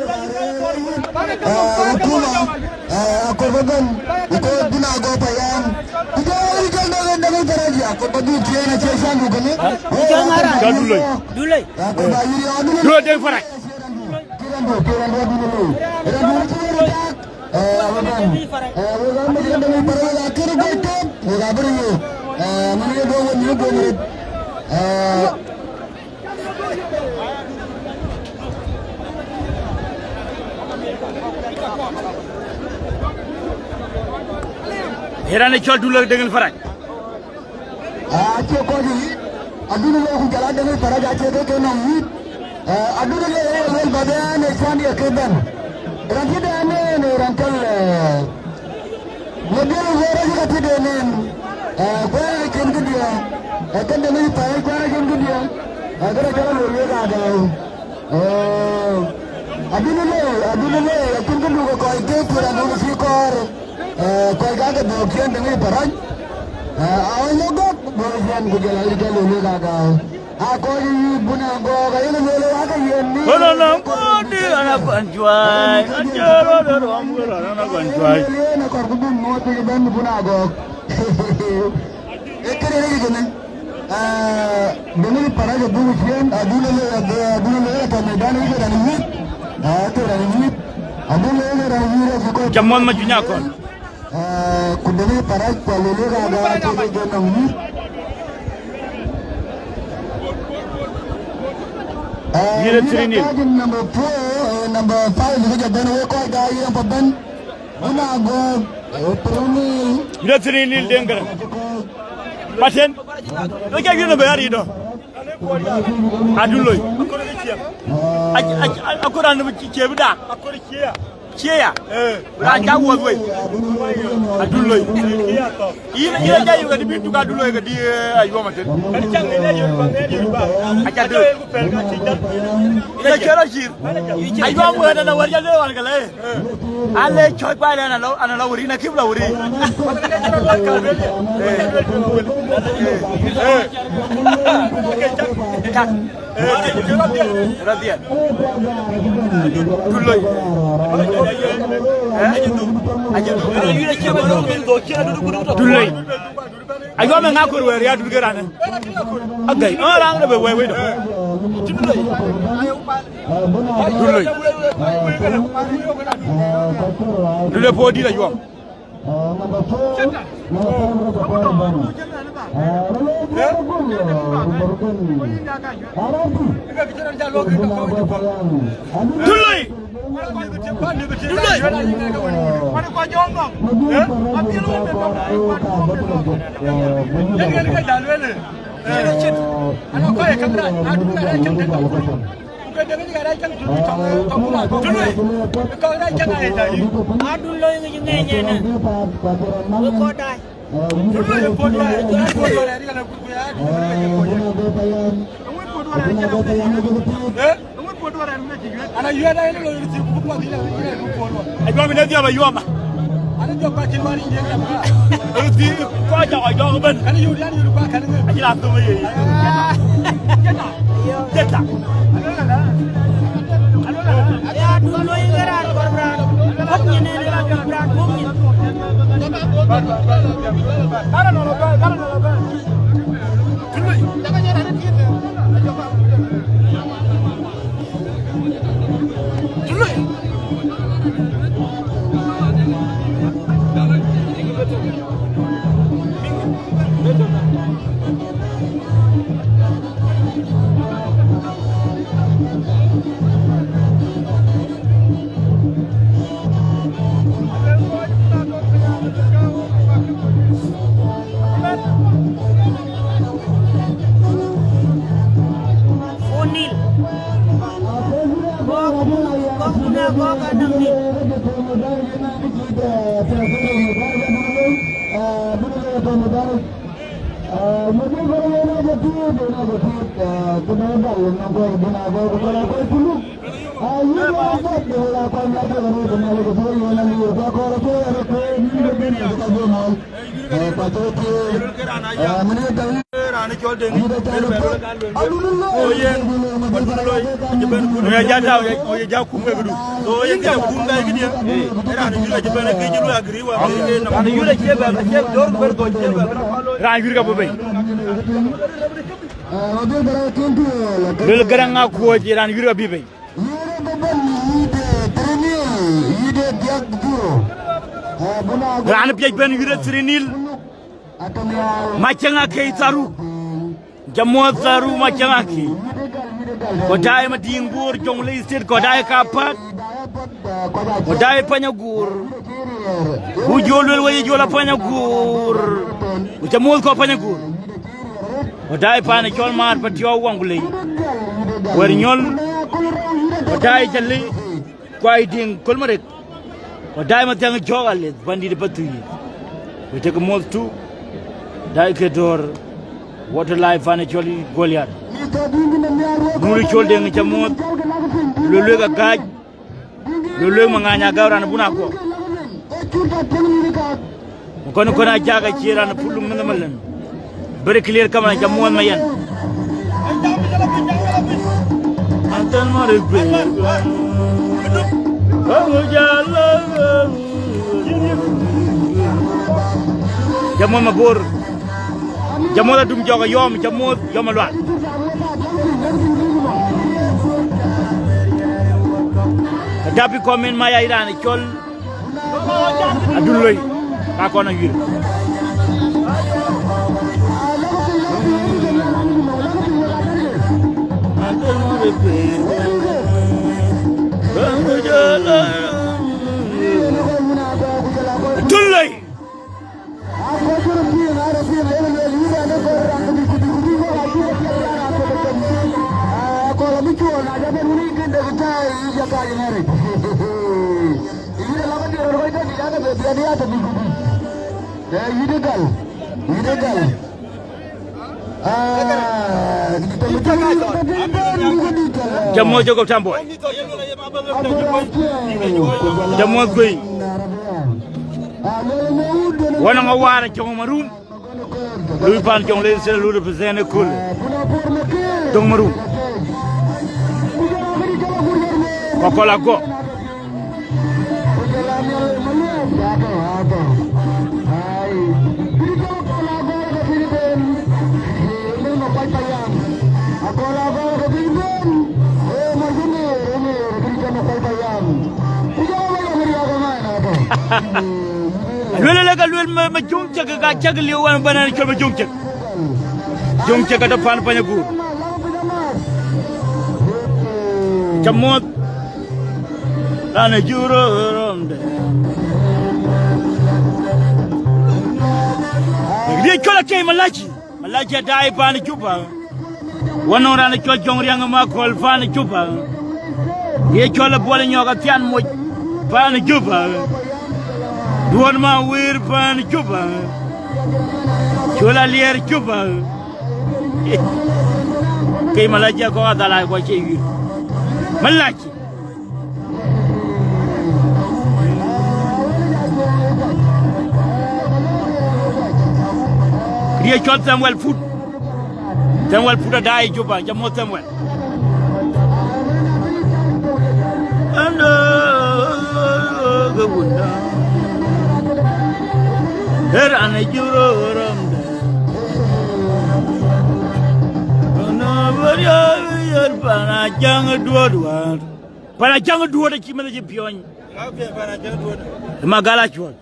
hukuma, eh, akɔr bï bɛ̈n, ku kɔc bï na gɔ̈p payam. Ku jɔl yï jɔl Deŋ, Deŋ Farac ya, akɔr bï dhil tiɛɛn acie shandu kënë. Ka dun loi. Dun loi. Akɔr bï yï Adun Loi. Dun loi Deŋ Farac. Ë raan ë cɔl Dun Loi Deŋ Farac. Acie kɔc yic, Adun Loi ku jɔl a Deŋ Farac acie ke ke nɔm yic. Eh, Adun Loi ë luel ba bɛ̈n ë cän ye ke bɛ̈n. Raan cï dɛn en ë raan cɔl, eh, Madiŋ Bor acï ka cï dɛn en. Eh, kuɛɛr acïn këdiɛ̈. Eh, ke Deŋ Farac kuɛɛr acïn këdiɛ̈. Eh, këde cɔl a luel wek adɛ̈ɛ̈u. Eh, Adun Loi, Adun Loi, acïn kë duk ë kɔc ke cï raan duk cï kɔɔr. Eh, kɔc ka ke dhuk ciɛ̈n Deŋ Farac. Eh, a ɣɔn lɔ gɔ̈k, dhuk ciɛ̈n ku jɔl a yï jɔl luel wek agääu. A kɔc yï Bun Agɔk, ayek lueel wak ke yen ni. Ɣɔn nɔm kɔn dï, an akɔn cuai, an cï rɔt ë rɔm wël, an akɔn cuai. Yen akɔr ku bï muɔɔth piny ëbɛ̈n Bun Agɔk. Ee këde rëc kënë, ah, Deŋ Farac adhuk ciëën, Adun Loi, Adun Loi atɔ̈ medan, ke raan wït, ah, ke raan wït. Adun Loi ke raan wït, acï kɔc. Ca muɔ̈th Majuny Akɔl. Ah, ku Deŋ Farac, ku Loi ke raan wït. Ah, yïn ë three nil. Number four, eh, number five, ke jɔ bɛ̈n wek kɔc, ka yen pa bɛ̈n. Bun Agɔk, eh, three nil. Yïn ë three nil Deŋ Garaŋ. Paten. Lo jɛ yïn be ari do. Adun Loi. A, a, a, akɔr an cie bi dak. Cie ya. Ran ca wuɔth wei. Adun Loi. Yïn, yïn aja yök adi bï tuk Adun Loi ke di, eh, ayuɔm aten. Aca döt. Yïn acie rɔt cïr. Ayuɔm wëët ana wär ca le wan ke le. Ale cɔc pa le ana lɔ, ana lɔ wuri, na kïm lɔ wuri. Radiant. Tuloi. Eh? Tuloi. Ayuɔm ë ŋa kor wɛɛr ya dut ke ranë. Agɛi. Aa, raŋ de be wɛɛr wei dɔ. Tuloi. Tuloi puɔ̈u dït ayuɔm. Tuloi. Adun loi ŋic ŋɛny ënë. Wek kɔc daai. Ana yuɛɛt ayï lɔ yïn thïn ku bï kuath yïn ayï lɔ yïn thïn ku bï kuath yïn ayï lɔ yïn thïn. Ayuɔm ënë dhiɔp ayuɔm. Ana jɔ bä cïn man yïn dhiëëth jam ka. Ënë thïn kɔc jɔ kɔc dɔɔk ëbën. Ana yöör yan yöör bä kän ŋë. Acïn raan thöm ë ye yï. Jeta. Jeta. Ya du loi ŋë raan kɔr raan. Kɔk nyin ënë raan kɔr raan kɔk nyin. Four nil. Gɔk, gɔk, gɔk, gɔk, gɔk, gɔk. Raan cɔl Deŋ, ku ye ja tääu, ku ye ja kum ke këdu. So ye kë kum bɛ̈ɛ̈i këdië, raan juëc acï bɛ̈n ke cï luɔi agree wä ke nɔm. Raan juëc acie bɛ̈n, acie dɔ̈ɔ̈r ku bɛ̈n dhɔ̈c acie bɛ̈n. Raan juëc ka bï bei. Luel Garaŋ Akuɔc, raan juëc ka bï bei. Yïn rɔt ëbɛ̈n yï de three nil, yï de diäk zero. Raan piɛc bɛ̈n yï de three nil. Macäŋ Akei Tharuk. Ca muɔ̈th Tharuk Macäŋ Akei. Kɔc daai Madiŋ Bor, Jonglei State, kɔc daai Kapak. Kɔc daai Panyaguur. Ku jɔl luel wei jɔl a Panyaguur. Ku ca muɔ̈th kɔc Panyaguur. Kɔc daai paan cɔl Maat Patiɔu Waŋ ku lei. Wɛ̈r Nyɔl. Kɔc daai Cali. Kuai Diŋ Köl Marek. Kɔc daai Mathiaŋ Cɔk Alith, pandït Pathuyith. Wek cï ke muɔ̈th tu. Daai ke dɔ̈ɔ̈r. Water Life paan cɔl Goliath. Nuri Col Deŋ ca muɔ̈th. Luel luek Agäc. Luel luek Maŋany Agäu raan bun Akuɔk. Ku kɔn kɔn a jak acie raan pul mɛnh malän. Very clear kamera ca muɔ̈th ma yɛn. Antel mari gwe. Ca muɔ̈th Mabor. Ca muɔ̈th Adum Jɔk Ayɔm, ca muɔ̈th Yɔm Alual. Dapi comment ma ya iran cɔl. Adun loi, ka kɔn a yuir. Adun loi. Yïdë gal, yïdë gal. Ah, Jamuɔ̈th Jacob Tamboi. Jamuɔ̈th Guei. Wanɔŋ Awaar Cɔŋ Marum. Lui pan Jonglei State, lui represent ë kööl. Döŋ Marum. Kɔkɔl Agɔ. Luel, luel, ka luel, ma, ma Jöŋ Cäk, ka cäk liu wan bɛ̈n, an cɔl ma Jöŋ Cäk. Jöŋ Cäk ka tɔ̈ pan Panyaguur. Ca muɔ̈th. Raan ë jur rɔmde. Riëc cɔl Akei Malachi. Malachi adaai pan Juba. Wanɔŋ raan cɔl Jɔŋ Riäŋ Makɔl pan Juba. Ye cɔl Abuɔl Nyɔk Athian Moc pan Juba. Duɔt Mawir pan Juba. Cɔl Aliɛɛr Juba. Kei Malachi akɔk adhal ai kɔc cie yïr. Malachi. Riëc cɔl Samuel Put. Samuel Put adaai Juba, ca muɔ̈th Samuel. Ando ke wunda. Eran e juro romde. Ana bari yer pana jang duot war. Pana jang duot ci mene ci piony. Ma gala chuot.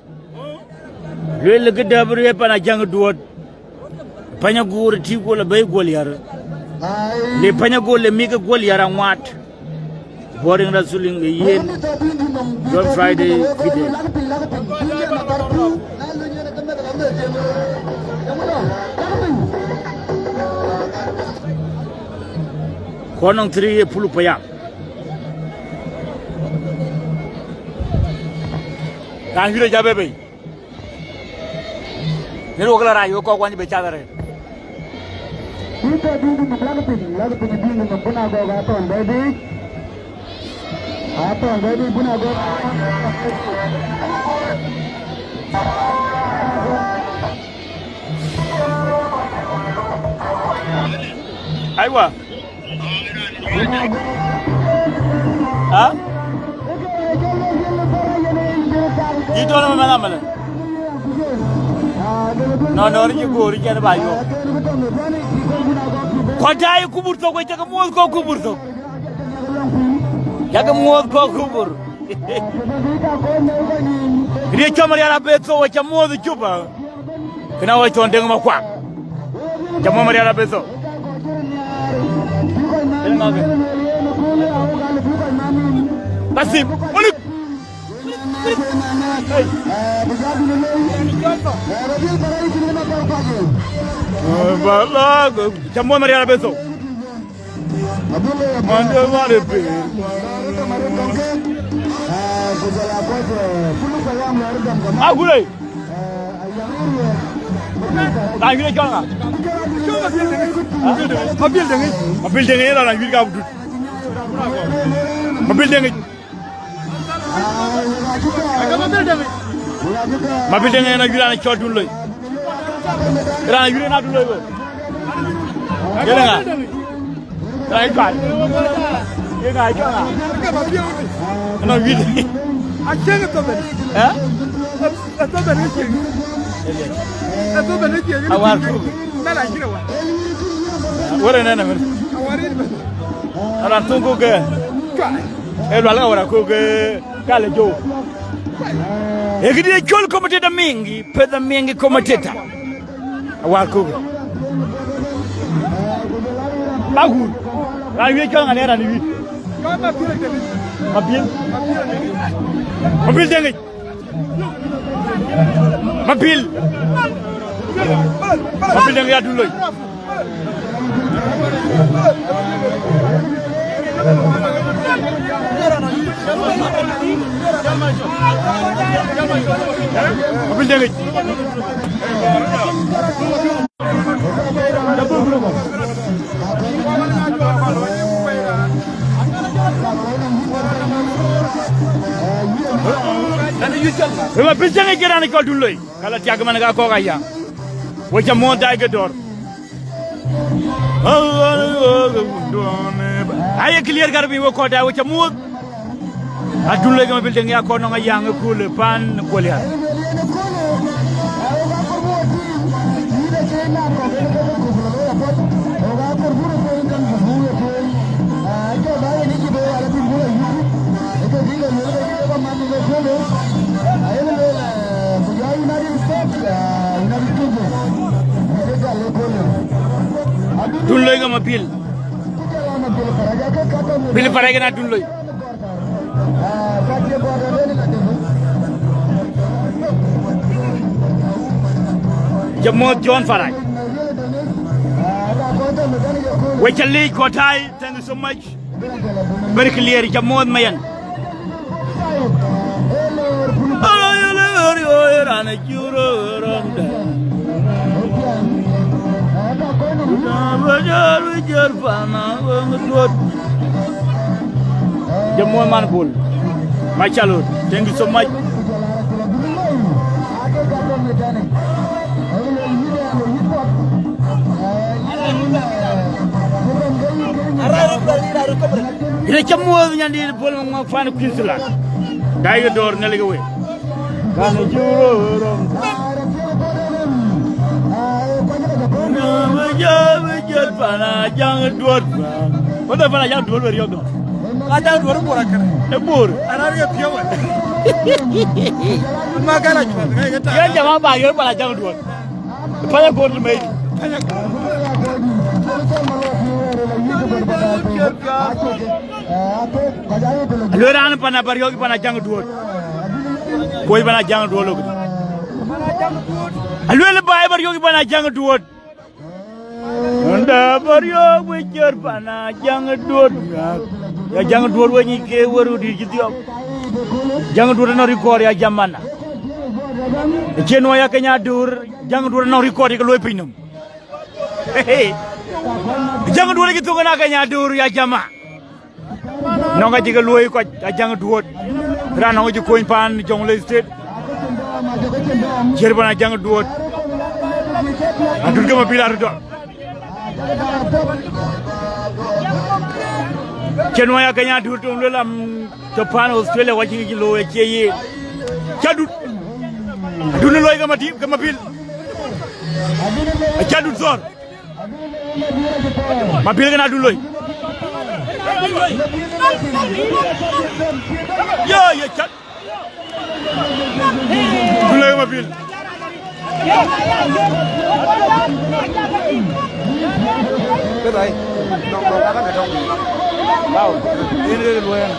Luel ke dab rie pana jang duot. Panyaguur ti gol bei gol yar. Le Panyaguur le mi ke gol yar aŋuat. Boring Rasuling yen. John Friday video. Kɔn nɔŋ thiri ye pulu payam. Raan yurë ja bebe. Ni wok la rai wok kɔk wany be cath arëët. Peter Didi nɔm lak piny, lak piny Didi nɔm buna gɔk atɔn bɛ biic. Atɔn bɛ biic buna gɔk. Aiwa. Ha? Yi tɔn ma mɛn amɛlɛ. No, no, ri ci goor, ri ci ɛn ba yɔ. Kɔc ta ye kubur thok, we cak muɔth kɔk kubur thok. Cak muɔth kɔk kubur. Ri cɔm rial abeth thok, we ca muɔth Juba. Kena woi thon deng ma kuak. Ca mom rial abetho. Basim, mulik. Hey. Bala, ca mom rial abetho. Mande mare pe. Agure. Raan wiëc cɔl ŋa? Mabil Deŋic. Mabil Deŋic, raan wiëc ka dut. Mabil Deŋic. Mabil Deŋic, raan wiëc raan cɔl Dun Loi. Raan wiëc raan Dun Loi bï. Yɛn ŋa? Raan cuai. Ye ŋa cɔl ŋa? Nɔn wiëc. Acieŋ ë thobel. Eh? Ë thobel ë cieŋ. Ë thobel ë cieŋ. Awar ku. Mɛl acïn awar. Wërë nɛn amën. Awar in bɛ̈n. Aran thöŋ ku ke. Cuai. Ë lual ka wär ku ke. Kale jo. Ë këdï cɔl committee da mingi, peth da mingi committee ta. Awar kok. Ba wun. Raan wiëc cɔl ŋa ne raan wiëc? Mabil. Mabil Deŋic. Mabil. Mabil Deŋic ya Dun Loi. Mabil Deŋic. Ë Mabil Deŋic ke raan cɔl Dun Loi. Kala tiak man ka kɔk aya. Wek ca muɔ̈th daai ke dɔ̈ɔ̈r. Aye clear gat piny wek kɔc daai, wek ca muɔ̈th. Adun loi ke ma bil deŋ ya kɔn nɔŋ ayaŋ ë kul ë pan Kuɔliar. Dun loi ke ma bil. Bil Farac kën adun loi. Ca muɔ̈th John Farac. Wek ca leec kɔc daai, thank you so much. Very clear, ca muɔ̈th Mayen. Raan acï röör rɔ̈mde. Jam muɔ̈th man Bol. Macalo, thank you so much. Ina ca muɔ̈th nyandït Bol Maŋuak fan Queensland. Daai ke dɔ̈ɔ̈r Nhialic ke wek. Kan juro rom. Jam jam pana jaŋ duɔt. Wada pana jaŋ duɔt weri yɔk dɔ̈ɔ̈r. Ka jaŋ duɔt bor akër. E bor. Arar ye piɔ̈u. Ma gara cuɔth, ka ye ta. Ye jama ba ye pana jaŋ duɔt. Panya kor mei. Aluel raan pana bariɔk pana jaŋ duɔt. Kuɔc pana jaŋ duɔt lok. Aluel baai bariɔk pana jaŋ duɔt. Unda bariɔk we jer pana jaŋ duɔt. Ya jaŋ duɔt we nyi ke weru di jidiɔk. Jaŋ duɔt no record ya jamana. Chen wa ya kenya dur. Jaŋ duɔ̈t nɔŋ record ye ke luɔi pinynhom. Jaŋ duɔ̈t cï thök ëna ke nya dur ya jama. Nɔŋ ka cï ke luɔi kɔc a jaŋ duɔ̈t. Raan nɔŋ cï kony paan Jonglei State. Ciër pan a jaŋ duɔ̈t. Adut ke ma pil arut dɔ̈. Cïn wɔ ya ke nya dur töŋ luel am. Tɔ̈ pan Australia wacï ŋic looi acie yen. Ca dut. Adun looi ke ma tim, ke ma pil. Aca dut thɔ̈r. Ma pil kën adun looi. Yo, ye cat. Dun looi ke ma pil. Wow. Yen ke luɔi ɛn.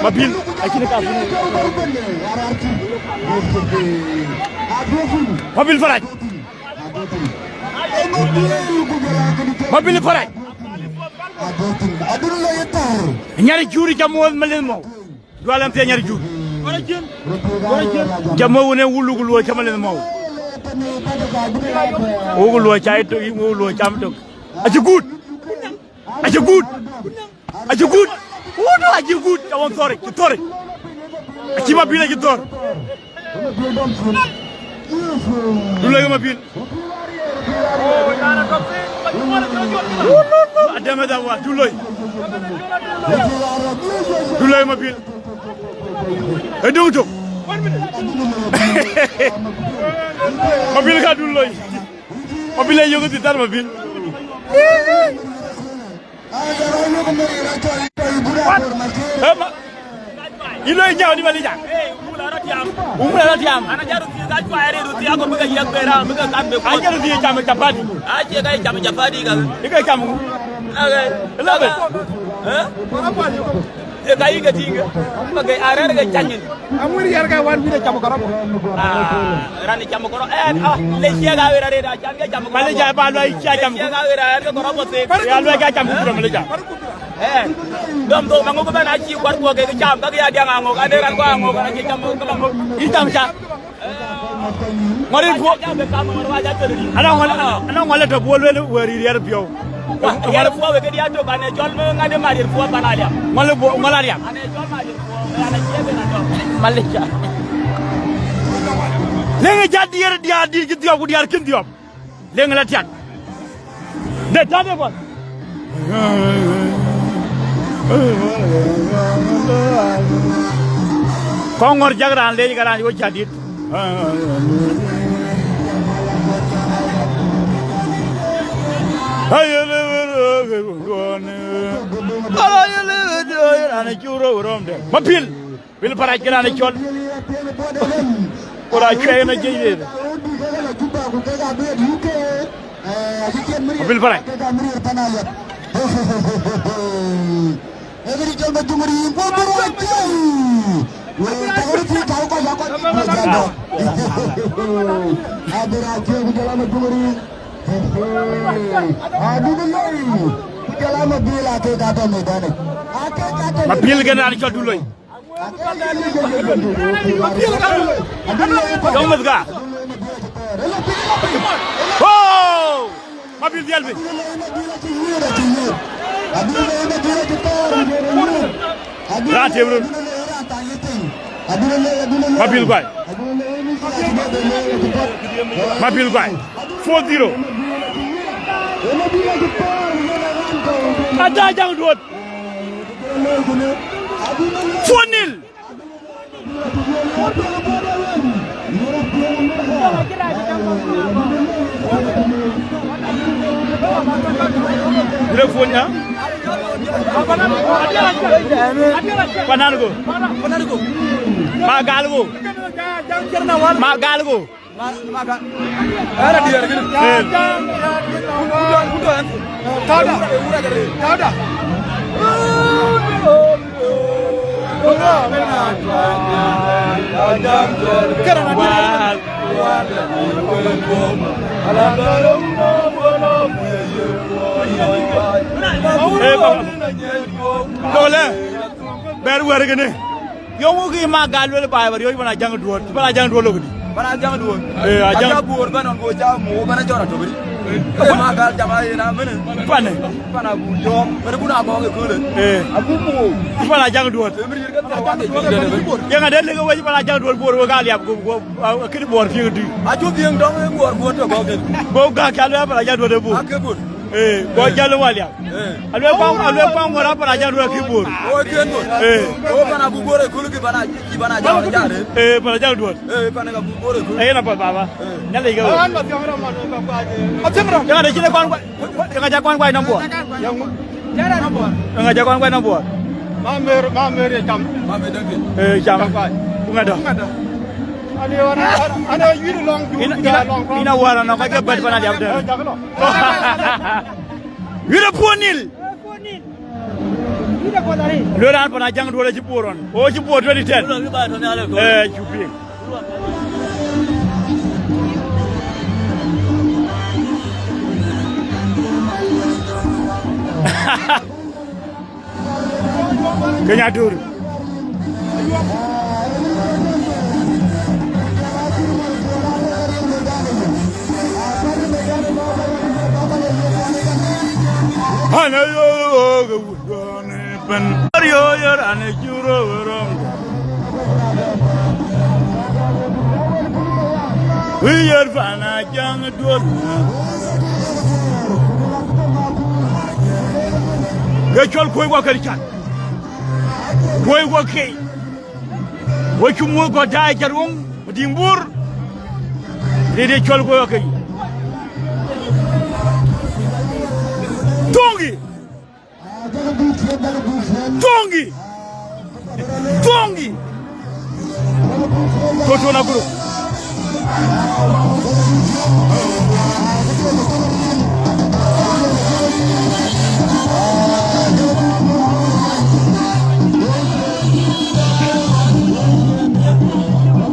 Mabil, acïn ka. Mabil Farac. Mabil Farac. Nyar juri ca muɔ̈th malith mɔ̈u. Dual am thia nyar jur. Ca mɔ̈u ne wulu ku luɔi ca malith mɔ̈u. Wulu luɔi ca ito, wulu luɔi cam tok. Aci gut. Aci gut. Aci gut. Wudu aci gut. Ca wan thori, ci thori. Aci mabil aci thor. Duloi ke mabil. Adem da wa duloi. Duloi mabil. Edung tok. Mabil ka duloi. Mabil ayo ke ditar mabil. Ema. Ilo inyau di malija. Umra la tiam. Ana jaru ti ka chwa ere du ti ako mega yek bera mega kan be. Ajaru ti chama chapati. Aje ka chama chapati ka. Ika chama. Ake. Lebe. Eh? Ye ka yike tinge. Mega arere ke chanyin. Amuri yar ka wan bi de chama koro. Ah, rani chama koro. Eh, ah, le sia ga wera re da chan ke chama koro. Malija ba lo ai sia chama. Sia ga wera ke koro bo se. Ya lo ga chama koro malija. Ɛn, dɔm thok maŋök bɛ̈n acï kuat kuɔ kek cam, ka ke ya diaŋ aŋök, ade ran kua aŋök, acï cam ke maŋök. Yï cam ca. Ŋɔ̈r yïn puɔ̈k. Anɔŋ ŋɔ̈l, anɔŋ ŋɔ̈l ë tɔ̈ buɔl wël wëër yï riɛr piɔ̈u. Riɛr puɔ̈u wek ke diaar tök, anë cɔl me ŋade ma riɛr puɔ̈u pan aliam. Ŋɔ̈l ë buɔ-, ŋɔ̈l aliam. Anë cɔl ma riɛr puɔ̈u, anë cie ben atɔ̈. Malica. Leŋ ë jat diɛɛr, diaar dït cï dhiɔp ku diaar kïn dhiɔp. Leŋ la tiak. De tade bɔl. Kɔŋ ŋɔ̈r jak raan leec ke raan wo jadit. Raan cuk rou rɔmde. Mapil. Pil Parac ke raan ë cɔl. Ku raan cuɛɛi yen ajiëc yen. Pil Parac. Mapil ke raan ë cɔl Duloi. Yɔŋ meth ka. Oh! Mapil dhiɛl piny. Raan tem röt. Mapil guai. Mapil guai. Four zero. Ada jaŋ duɔt. Four nil. Telephone ya? Panan go. Ma gal go. Ma gal go. Era diɛɛr gini. Eh. Tauda. Tauda. Kera na diɛɛr. Eh, baba. Dole. Ber wer gini. Yöŋ wok yï ma gal luel baai ba riɔ̈c pan Ajaŋ Duɔ̈t, pan Ajaŋ Duɔ̈t lok dï? Pan Ajaŋ Duɔ̈t. Eh, Ajaŋ. Ajaŋ Duɔ̈t bɛ̈n ɣɔn go ca muk bɛ̈n a jɔt atök dï. Ke ma gal jam a yen a mene. Pan ë? Pan Abu Jɔɔk, mene kun a gɔɔk ë köölë. Eh. Abu muk. Pan Ajaŋ Duɔ̈t. Ë mene yïr ke thou wan ë jɔt. Yɛn ade lek wec pan Ajaŋ Duɔ̈t Bor wek a liap go, go, a, a kën Bor piŋ dï. Acu piŋ dɔŋ ë Bor, Bor tɔ gɔɔk ë. Go gak ca luel pan Ajaŋ Duɔ̈t ë Bor. A ke Bor. Eh, go jal waliap. Eh. Aluel kuaŋ, aluel kuaŋ ŋuɔ̈t a pan Ajaŋ Duɔ̈t kï Bor. O kën Bor. Eh. O pan Abu Bor ë kul kï pan a, kï pan Ajaŋ Duɔ̈t. Eh, pan Ajaŋ Duɔ̈t. Eh, pan Abu Bor ë kul. Eh, yen apath baba. Eh. Nyal yic ke. Yen ade cïn ë kuan kuai, yen aja kuan kuai nɔm Bor. Yen aja kuan kuai nɔm Bor. Ma mer, ma mer ye cam. Ma mer däŋ. Eh, cam. Cam kuai. Ku ŋada. Ku ŋada. Ani wana, ani yïr lɔŋ. Ina, ina, ina wara nɔŋ ka ke bɛ̈t pan Ajaŋ Duɔ̈t. Eh, jak lɔ. Wïr ë puɔ̈n nil. Luel raan pan Ajaŋ Duɔ̈t acï Bor ɣɔn. O cï Bor twenty ten. Eh, cuk piŋ. Kenya Dur. Ana yo ben. Yo yo ana juro rom. Wi yer fana jang duɔ̈t. Ke cɔl kuɔ̈i wɔ kën cat. Kuɔ̈i wɔ kei. Wɔ cu muɔ̈th kɔ̈k daai cat woŋ, Madiŋ Bor. Rëëde cɔl kuɔ̈i wɔ kei. Thoŋkï. Thoŋkï. Thoŋkï. Kotona group.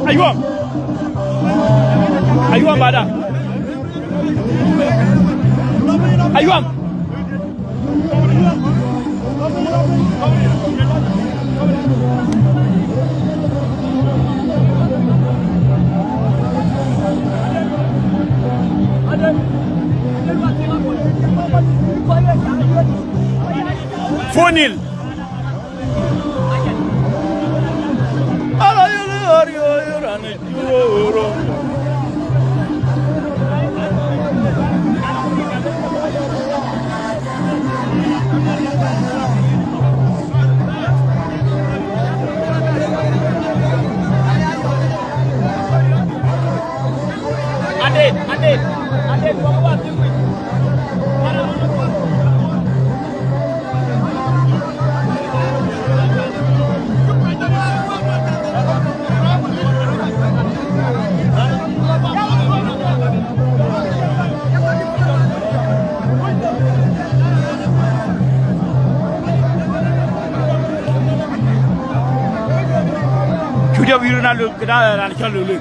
Ayuam. Ayuam bada. Ayuam. Four nil. Cu jɔ wïïr na lö, këda raan cɔl lö lë.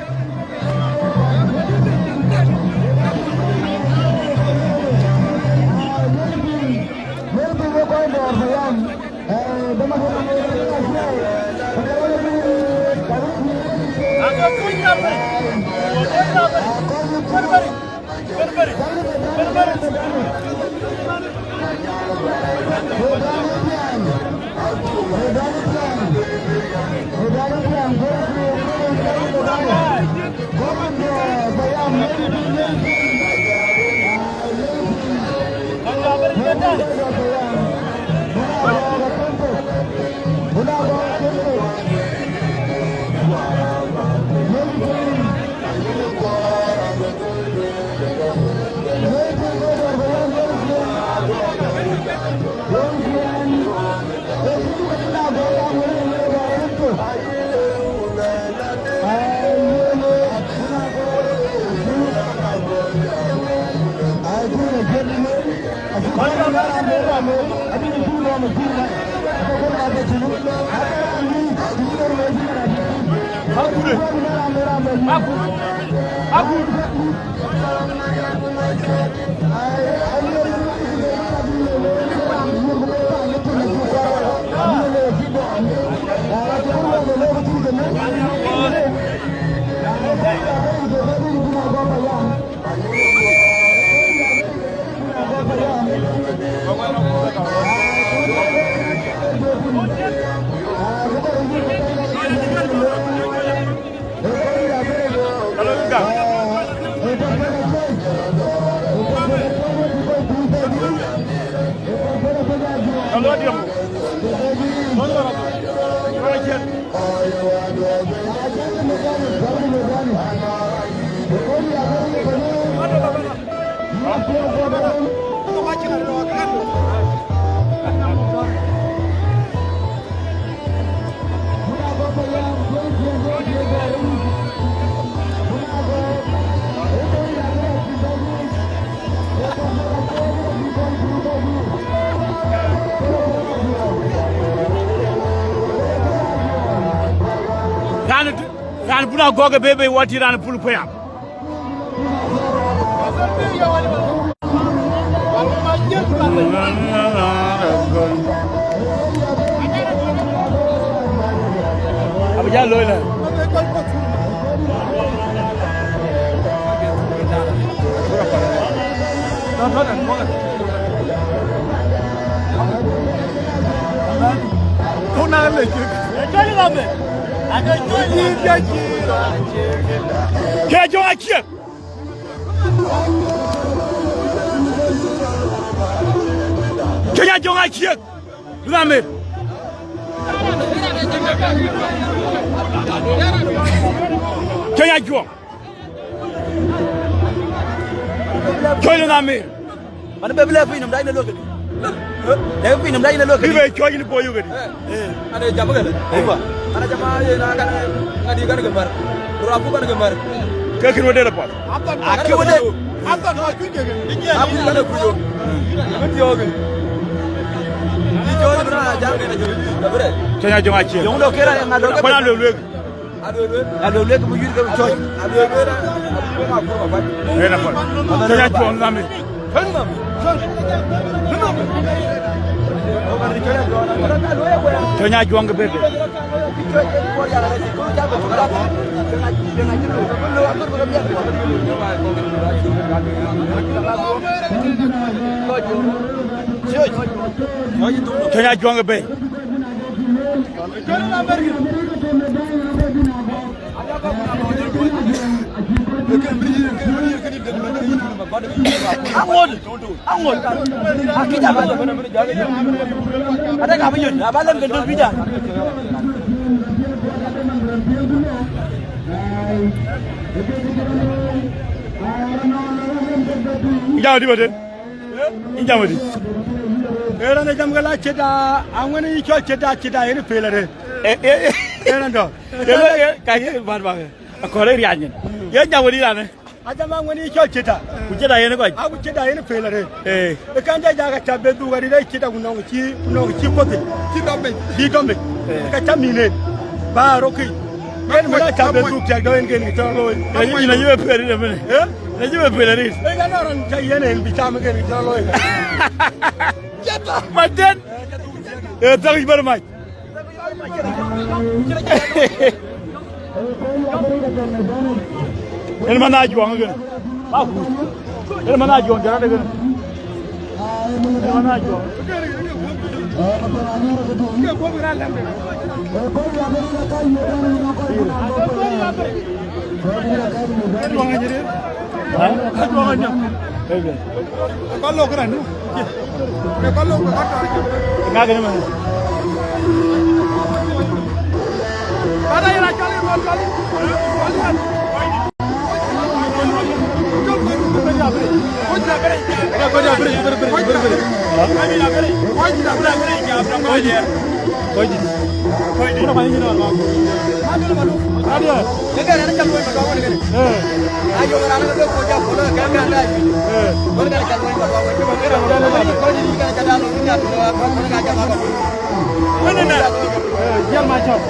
Raan, raan buna gɔ̈k ë bebe wati raan pul payam. Abï jal looi lɛ. Kɔn na le cïk. Ke jɔŋ aciek. Kenya jɔŋ aciek. Duna mer. Kenya juɔŋ. Coc duna mer. Man be bile piny nom dai ne loke. Ne piny nom dai ne loke. Ibe coc ni boyu gedi. Eh, ane jam gele. Iba. Ana jama ye na kan ngadi kan gemar. Dura bu kan gemar. Ke kin wede la pat. Aki wede. Anton ma kuke. Aku kan ku yo. Ku yo ge. Ni jo na jam gele jo. Bre. Kenya jɔŋ aciek. Yong do kera ngado. Kɔn a luel luel. Aluel luel ke yur ke coc. Aluel luel. Ena pat. Kenya juɔŋ nami. Kenya. Töny Ajuɔŋ ke bebe. Töny Ajuɔŋ ke bebe. Aŋot, aŋot. Akïc abalem. Ada ka bï yöt, abalem ke döt bï jam. Jam di baden. Yïn jam adi? Ee, raan ë jam ke la cït da, aŋuɛ̈n yï cɔl cït da, cït da yen pel arëët. Eh, eh, eh. Ee, raan dɔ̈. Ee, lo, ee, ka ye bar ba. Akɔr ee riany nyin. Ye jam adi raan ë? A jam aŋuɛ̈n yï cɔl cït da. Ku cït da yen kɔc. A ku cït da yen pel arëët. Eh. Ee, kan ja ja ka ca be dhuk arëët, ee cït da ku nɔŋ cï, ku nɔŋ cï kuoth. Cï dɔm bei. Cï dɔm bei. Eh. Ka ca mïn en. Ba rokï. Yen mën a ca be dhuk tiak dɔ̈ en ken kë cɔl looi. Ee, yïn, yïn a yï be pel arëët ëmënë. Eh? Na cï be pel arëët. Ee, ka nɔn raan ca yen en bï cam ken cï rɔt looi. Maden. Ee, thank you very much. En man a juɔŋ ken. Ba ku. En man a juɔŋ jara de ken. En man a juɔŋ. Kɔc dït. Kɔc dït. Kɔc dït. Adia. Kek raan ca luɔi Matuak wën kënë. Eh. Ayo raan ke kuɔc ja kolo ke kan dai. Eh. Wën kan ca luɔi Matuak wën. Kɔc dït kan ca dal, kan ca dal, kan ca dal. Wën na. Eh, jam ma chok.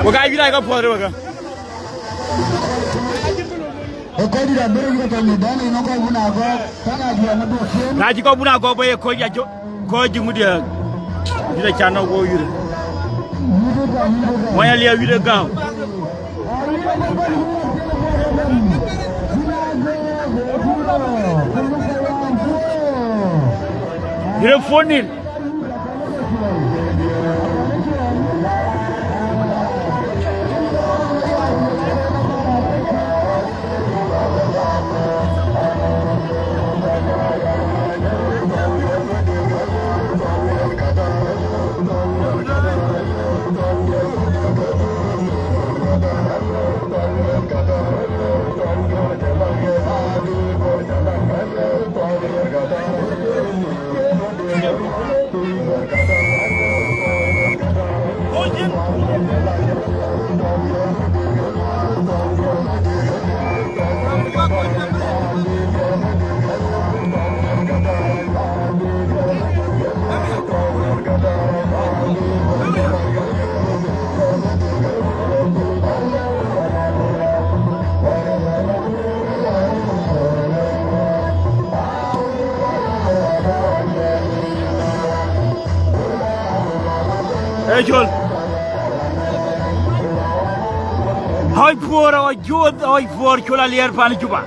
Wek aa yïn aa ka puɔth rëwëkä. Ë kɔc dït abï röt ke tɔ̈ në dɛ̈n yen ë kɔc wun agɔ̈k, tënë ajuɔŋ ë duɔ̈k ciëën. Na cï kɔc wun agɔ̈k bɛ̈ ye kɔc ya jɔ, kɔc jï ŋudiɛ̈. Wït acan nɔ̈k wo yïr. Wany aliɛɛu wït ë gääu. Yïr ë phone nïn. Ee col. Ɣɔc puɔ̈r, ɣɔc juöth, ɣɔc puɔ̈r, col aliɛɛr pan Juba.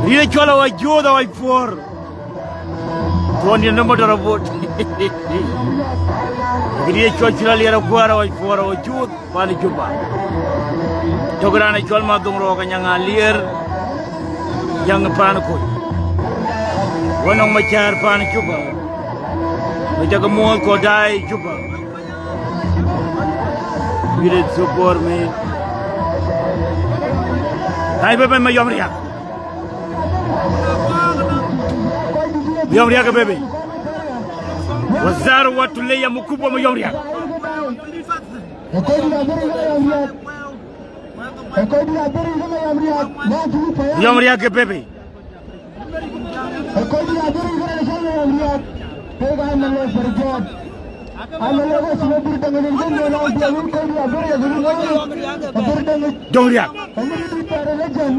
Riëëc col ɣɔc juöth, ɣɔc puɔ̈r. Tuɔɔndiɛn në motor abot. Riëëc col, col aliɛɛr aguäär, ɣɔc puɔ̈r, ɣɔc juöth. Pan Juba. Tök raan ë cɔl Madhoŋ Rɔɔk Anyaŋ Alier, jäŋ ë paan Koc. Wën nɔŋ Macäär pan Juba. Ku jɔkï muɔ̈ɔ̈th kɔ̈k daai Juba. Wït ë thukuɔɔr mï. Ai, bebe Mayɔm Riak. Mayɔm Riak ë bebe. Wazara wa tuleya mkubwa Mayɔm Riak. Ë kɔc dït abï röt ke Mayɔm Riak. Ë kɔc dït abï röt ke Mayɔm Riak. Ba tïŋ payam. Mayɔm Riak ke bebe. Ë kɔc dït abï röt ke Mayɔm Riak. Kek aa Malek Berjot. Aa Malek ë cï Abïr Däŋ ë rin kënë la biɛl wun kɔc dït abï röt ke Mayɔm Riak. Abïr Däŋ ë. Jɔŋ Riak. Abïr dït Pare Legend.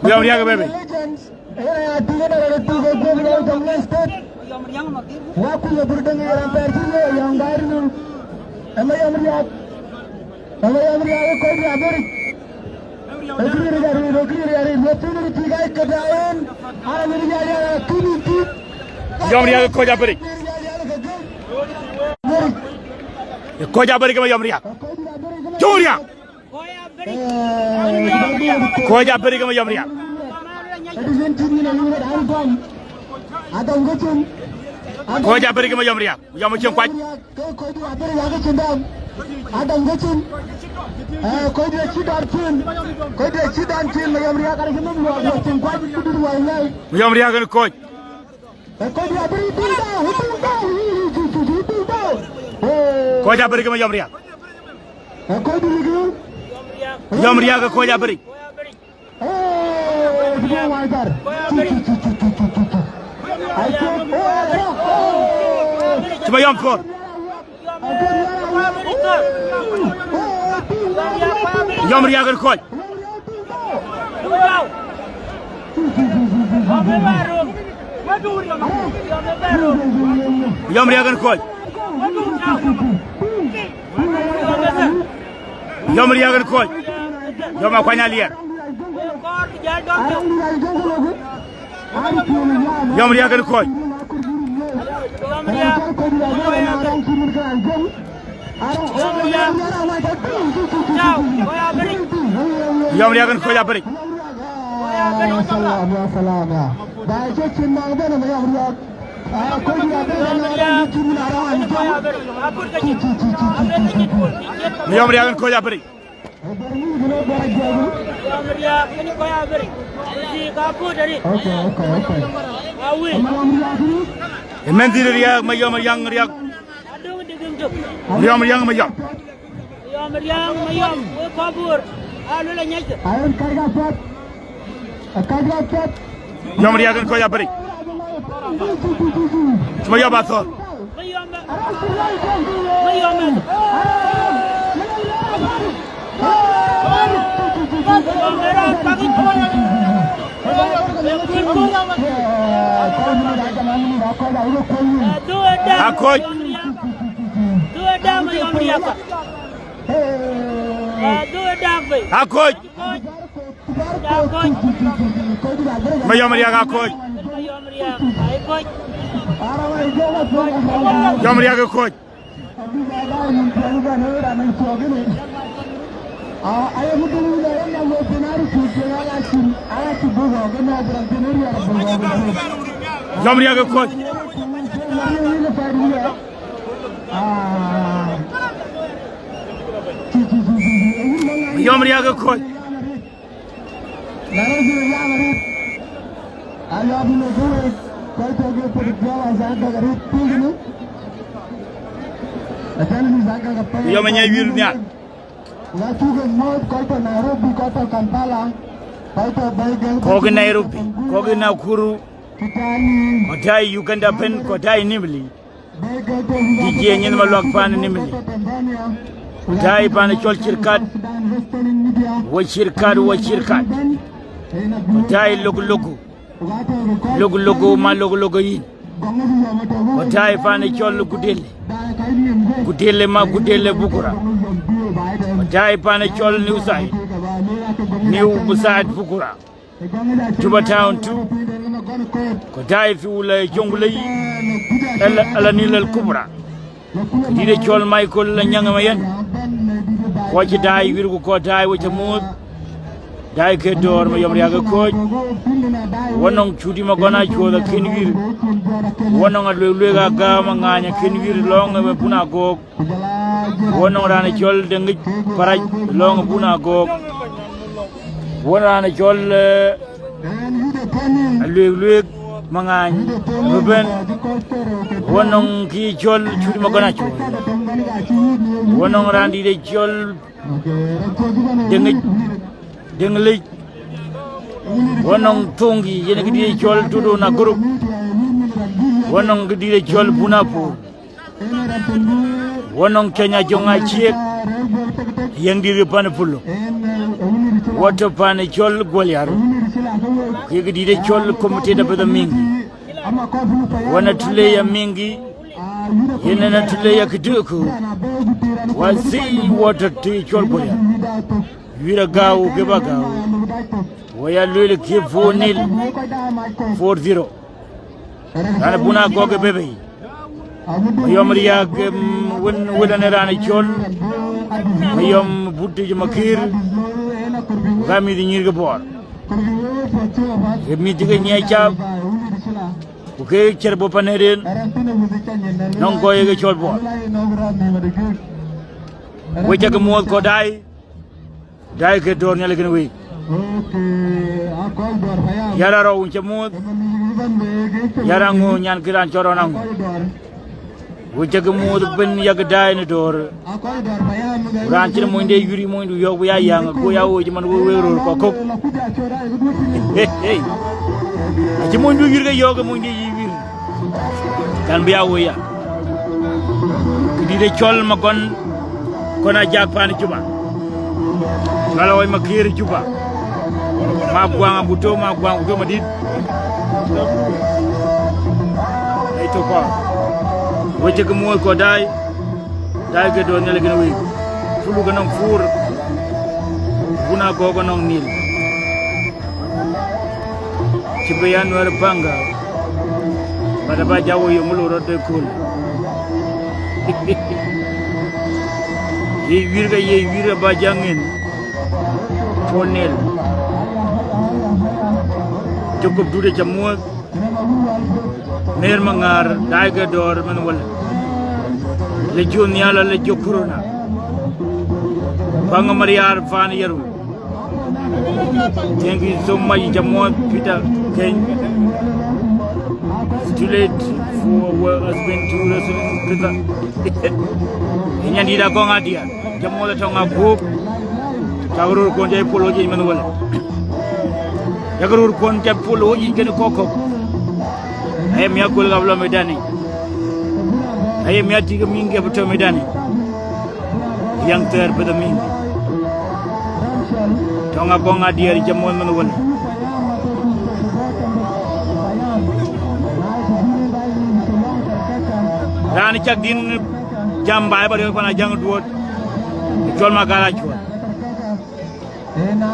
Mayɔm Riak ke bebe. Legend. Ëya tïŋ ënë rɔt tïŋ ke guöp lɔ Jonglei State. Wa kuc abur däŋ ë raan thɛɛr cï ye yɔŋ daai rinu. Ë Mayɔm Riak. Ë Mayɔm Riak ë kɔc Riak Beric. Ë kërï Riak Beric, ë kërï Riak Beric. Wek thïn ë tïk ai këda en. Ara wën ya ya ya kïn ë tïk. Mayɔm Riak ë kɔc Aberic. Beric. Ë kɔc Aberic ke Mayɔm Riak. Ë kɔc Aberic ke Mayɔm Riak. Kɔc Aberic ke Mayɔm Riak. Kɔc Aberic ke Mayɔm Riak. Yɔm cieŋ kuac. Mayɔm Riak en kɔc. Kɔc Aberic ke Mayɔm Riak. Mayɔm Riak ke kɔc Aberic. Cï Mayɔm puɔ̈r. Mayɔm Riak en kɔc. Mayɔm Riak en kɔc. Mayɔm Riak en kɔc. Mayɔm akuany aliɛr. Mayɔm Riak en kɔc. Mayɔm Riak en kɔc Aberic. Mayɔm Riak en kɔc Aberic. Ë mɛnh dhil Riak, Mayɔm Riak, Riak. Mayɔm Riak, Mayɔm. Mayɔm Riak en kɔc Aberic. Cï Mayɔm athɔ̈r. Akoc. Akoc. Mayɔm Riak akoc. Mayɔm Riak akoc. Mayɔm Riak akoc. Mayɔm Riak akoc. Mayɔm ë nyɛc wiël nhial. Kɔc Nairobi, kɔc Nakuru, kɔc tääi Uganda ëbën, kɔc tääi Nimule. D J Nyin Maluak pan Nimule. Kɔc tääi pan cɔl Cirkat. Wo Cirkat, wo Cirkat. Kɔc tääi Lok Lok. Lok Lok ma Lok Lok yïn. Kɔc tääi pan cɔl Gudele. Gudele ma Gudele Bukura. Kɔc tääi pan cɔl New Side. New Side Bukura. Juba Town two. Kɔc tääi fi wula Jonglei. Ala, ala Nile Al Kubra. Dït ë cɔl Michael Anyaŋ Mayen. Kɔc cï daai wïr ku kɔc daai we cä muɔ̈th. Daai ke dɔ̈ɔ̈r Mayɔm Riak ë kɔc. Wä nɔŋ Cuti Magɔn Acuɔth akën wïr. Wä nɔŋ Aluek Luek Agam Aŋaany akën wïr lɔ̈ŋ ë Bun Agɔɔk. Wä nɔŋ raan ë cɔl Deŋic Parac lɔ̈ŋ ë Bun Agɔɔk. Wä raan ë cɔl, eh, Aluek Luek Maŋaany Ruben. Wä nɔŋ kï cɔl Cuti Magɔn Acuɔth. Wä nɔŋ raan dït ë cɔl Deŋic, Deŋlic. Wä nɔŋ Thoŋkï, yen kë dït ë cɔl Tudu Naguruk. Wä nɔŋ kë dït ë cɔl Bun Apur. Wä nɔŋ Kenya Jɔŋ Aciek, yɛŋ dït pan Pulu. Wä tɔ̈ pan cɔl Guɔl Yarou. Yek dït ë cɔl committee de bï dhɔ miŋ. Wën atulei ya miŋkï, yen en atulei ya këdëëku. Wa thii wɔ tɔ̈ të cɔl Bol ya. Yuir agäu ke ba gäu. Wɔ ya lueel kië four nil, four zero. Raan bun agɔk ë bebei. Mayɔm riääk, em, wën wël en raan cɔl Mayɔm Butic Makir, ku ka mïth nyïïr ke Bor. Ke mïth ke nyiɛc cap, ku ke ciɛr bɔ̈ pan ëden, nɔŋ gɔɔy ke cɔl Bor. Wek cä ke muɔ̈th kɔc daai, daai ke dɔ̈ɔ̈r Nhialic kën week. Yara rɔu cä muɔ̈th, yara ŋö nyan kë raan cɔl rɔn aŋö. Wek cä ke muɔ̈th ëbën yak daai në dɔ̈ɔ̈r. Ku raan cïn monyde yuir, monydu yɔ̈ɔ̈k bï ya yäŋ, ku ya woi cï man wek wek röör kɔ̈k kök. Hey, hey. Acï monydu yuir ke yɔ̈ɔ̈k, ke monyde yï yuir. Kan bï ya woi ya. Këdït ë cɔl Magɔn, Kɔn Ajak pan Juba. Cɔl awɔc Makir Juba. Ma guaŋ abuto, ma guaŋ abuto madït. Ei tök kɔɔr. Wek cä ke muɔ̈th kɔc daai, daai ke dɔ̈ɔ̈r Nhialic kën week. Pulu ke nɔŋ four, bun agɔk ke nɔŋ nil. Cï bï ya Nuɛɛr paŋ gäu, bä dɛ bä jak woi yöŋ lɔ rɔt de kööl. Ye yuir ke ye yuir ë bä jak ŋën. Four nil. Jacob Dut ë cä muɔ̈th. Meer Maŋar, daai ke dɔ̈ɔ̈r mɛnh wälä. Le jɔ nhial, le jɔ corona. Baŋ Mariar pan Yeru. Thank you so much, Jamon Peter Keny. It's too late for our husband to wrestle Peter. Nyan dït Agɔŋ Adiɛr. Jamon Tɔŋ Aguk. Cak röör kuɔn jai pol wä jiëc mɛnh wälä. Yak röör kuɔn jai pol wä jiëc kën kɔ̈k kɔ̈k. Aye miäk kuël ɣap lɔ medani. Aye miäk tik miŋ ke bï tɔ medani. Yäŋ thɛɛr bï dhɔ miŋ. Tɔŋ Agɔŋ Adiɛr, Jamon mɛnh wälä. Raan cak din jam baai ba riɔ̈ɔ̈c pan Ajaŋ Duɔ̈t. Cɔl Magal Acuɔl.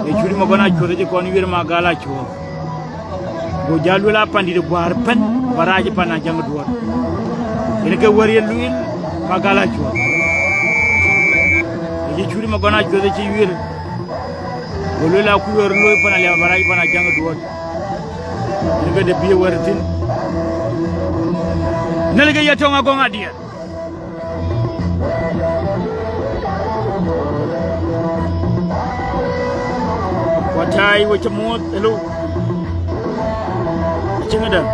Ë cït Magɔn Acuɔl cï kɔn yuir Magal Acuɔl. Go jäl lueel apandït guäär pɛ̈n, ba rac pan Ajaŋ Duɔ̈t. Yen ke wär ye lueel Magal Acuɔl. Ë cït Magɔn Acuɔl cï yuir. Go lueel akuc wär looi pan Aliap ba rac pan Ajaŋ Duɔ̈t. Yen ke de bï wär thïn. Nɛn ke ye Tɔŋ Agɔŋ Adiɛr. Kuɔt tai we cä muɔ̈th, hello. Acïn këdäŋ.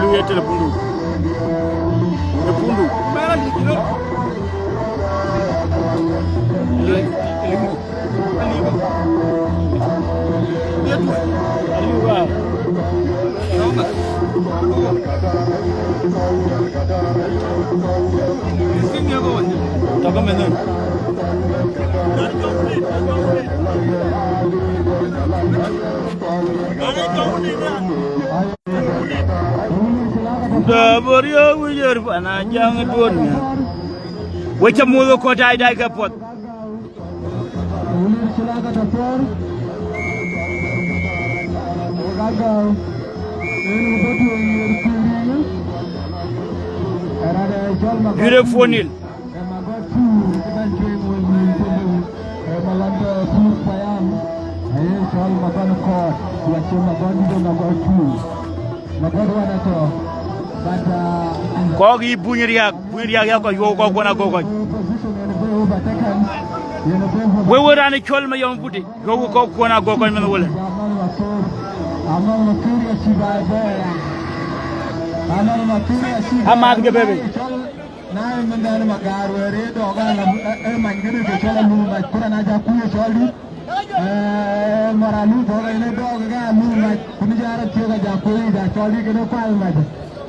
Lu ye telepundu. Telepundu. Hello. Dɔ̈ɔ̈r bɔ̈ riɔ̈ɔ̈k wic ɣer pan Ajaŋ Duɔ̈t miäk. We cä muɔ̈th ë kɔc daai daai ke puɔth. Beautiful Nil. Kɔ̈k yï buny riääk, buny riääk ya kɔc yuɔ̈u kɔ̈k kuɔn agɔ̈k kɔc. Wek wek raan ë cɔl Mayɔm Butic, yuɔ̈u kɔ̈k kuɔn agɔ̈k kɔc mɛnh wälä. Amath ke bebe. Na ë mɛnhden Magaar wëër ë dɔɔk ala, ë, ë many kënë ke cɔl Alum Mac, ku raan aja kuc ë cɔl dït. Ë, mɔr Alum Bɔ̈k ë dɔɔk ke Alum Mac, ku në jɔ rɔt thiɔ̈k aja kuc ë ja cɔl dït kënë kual mac.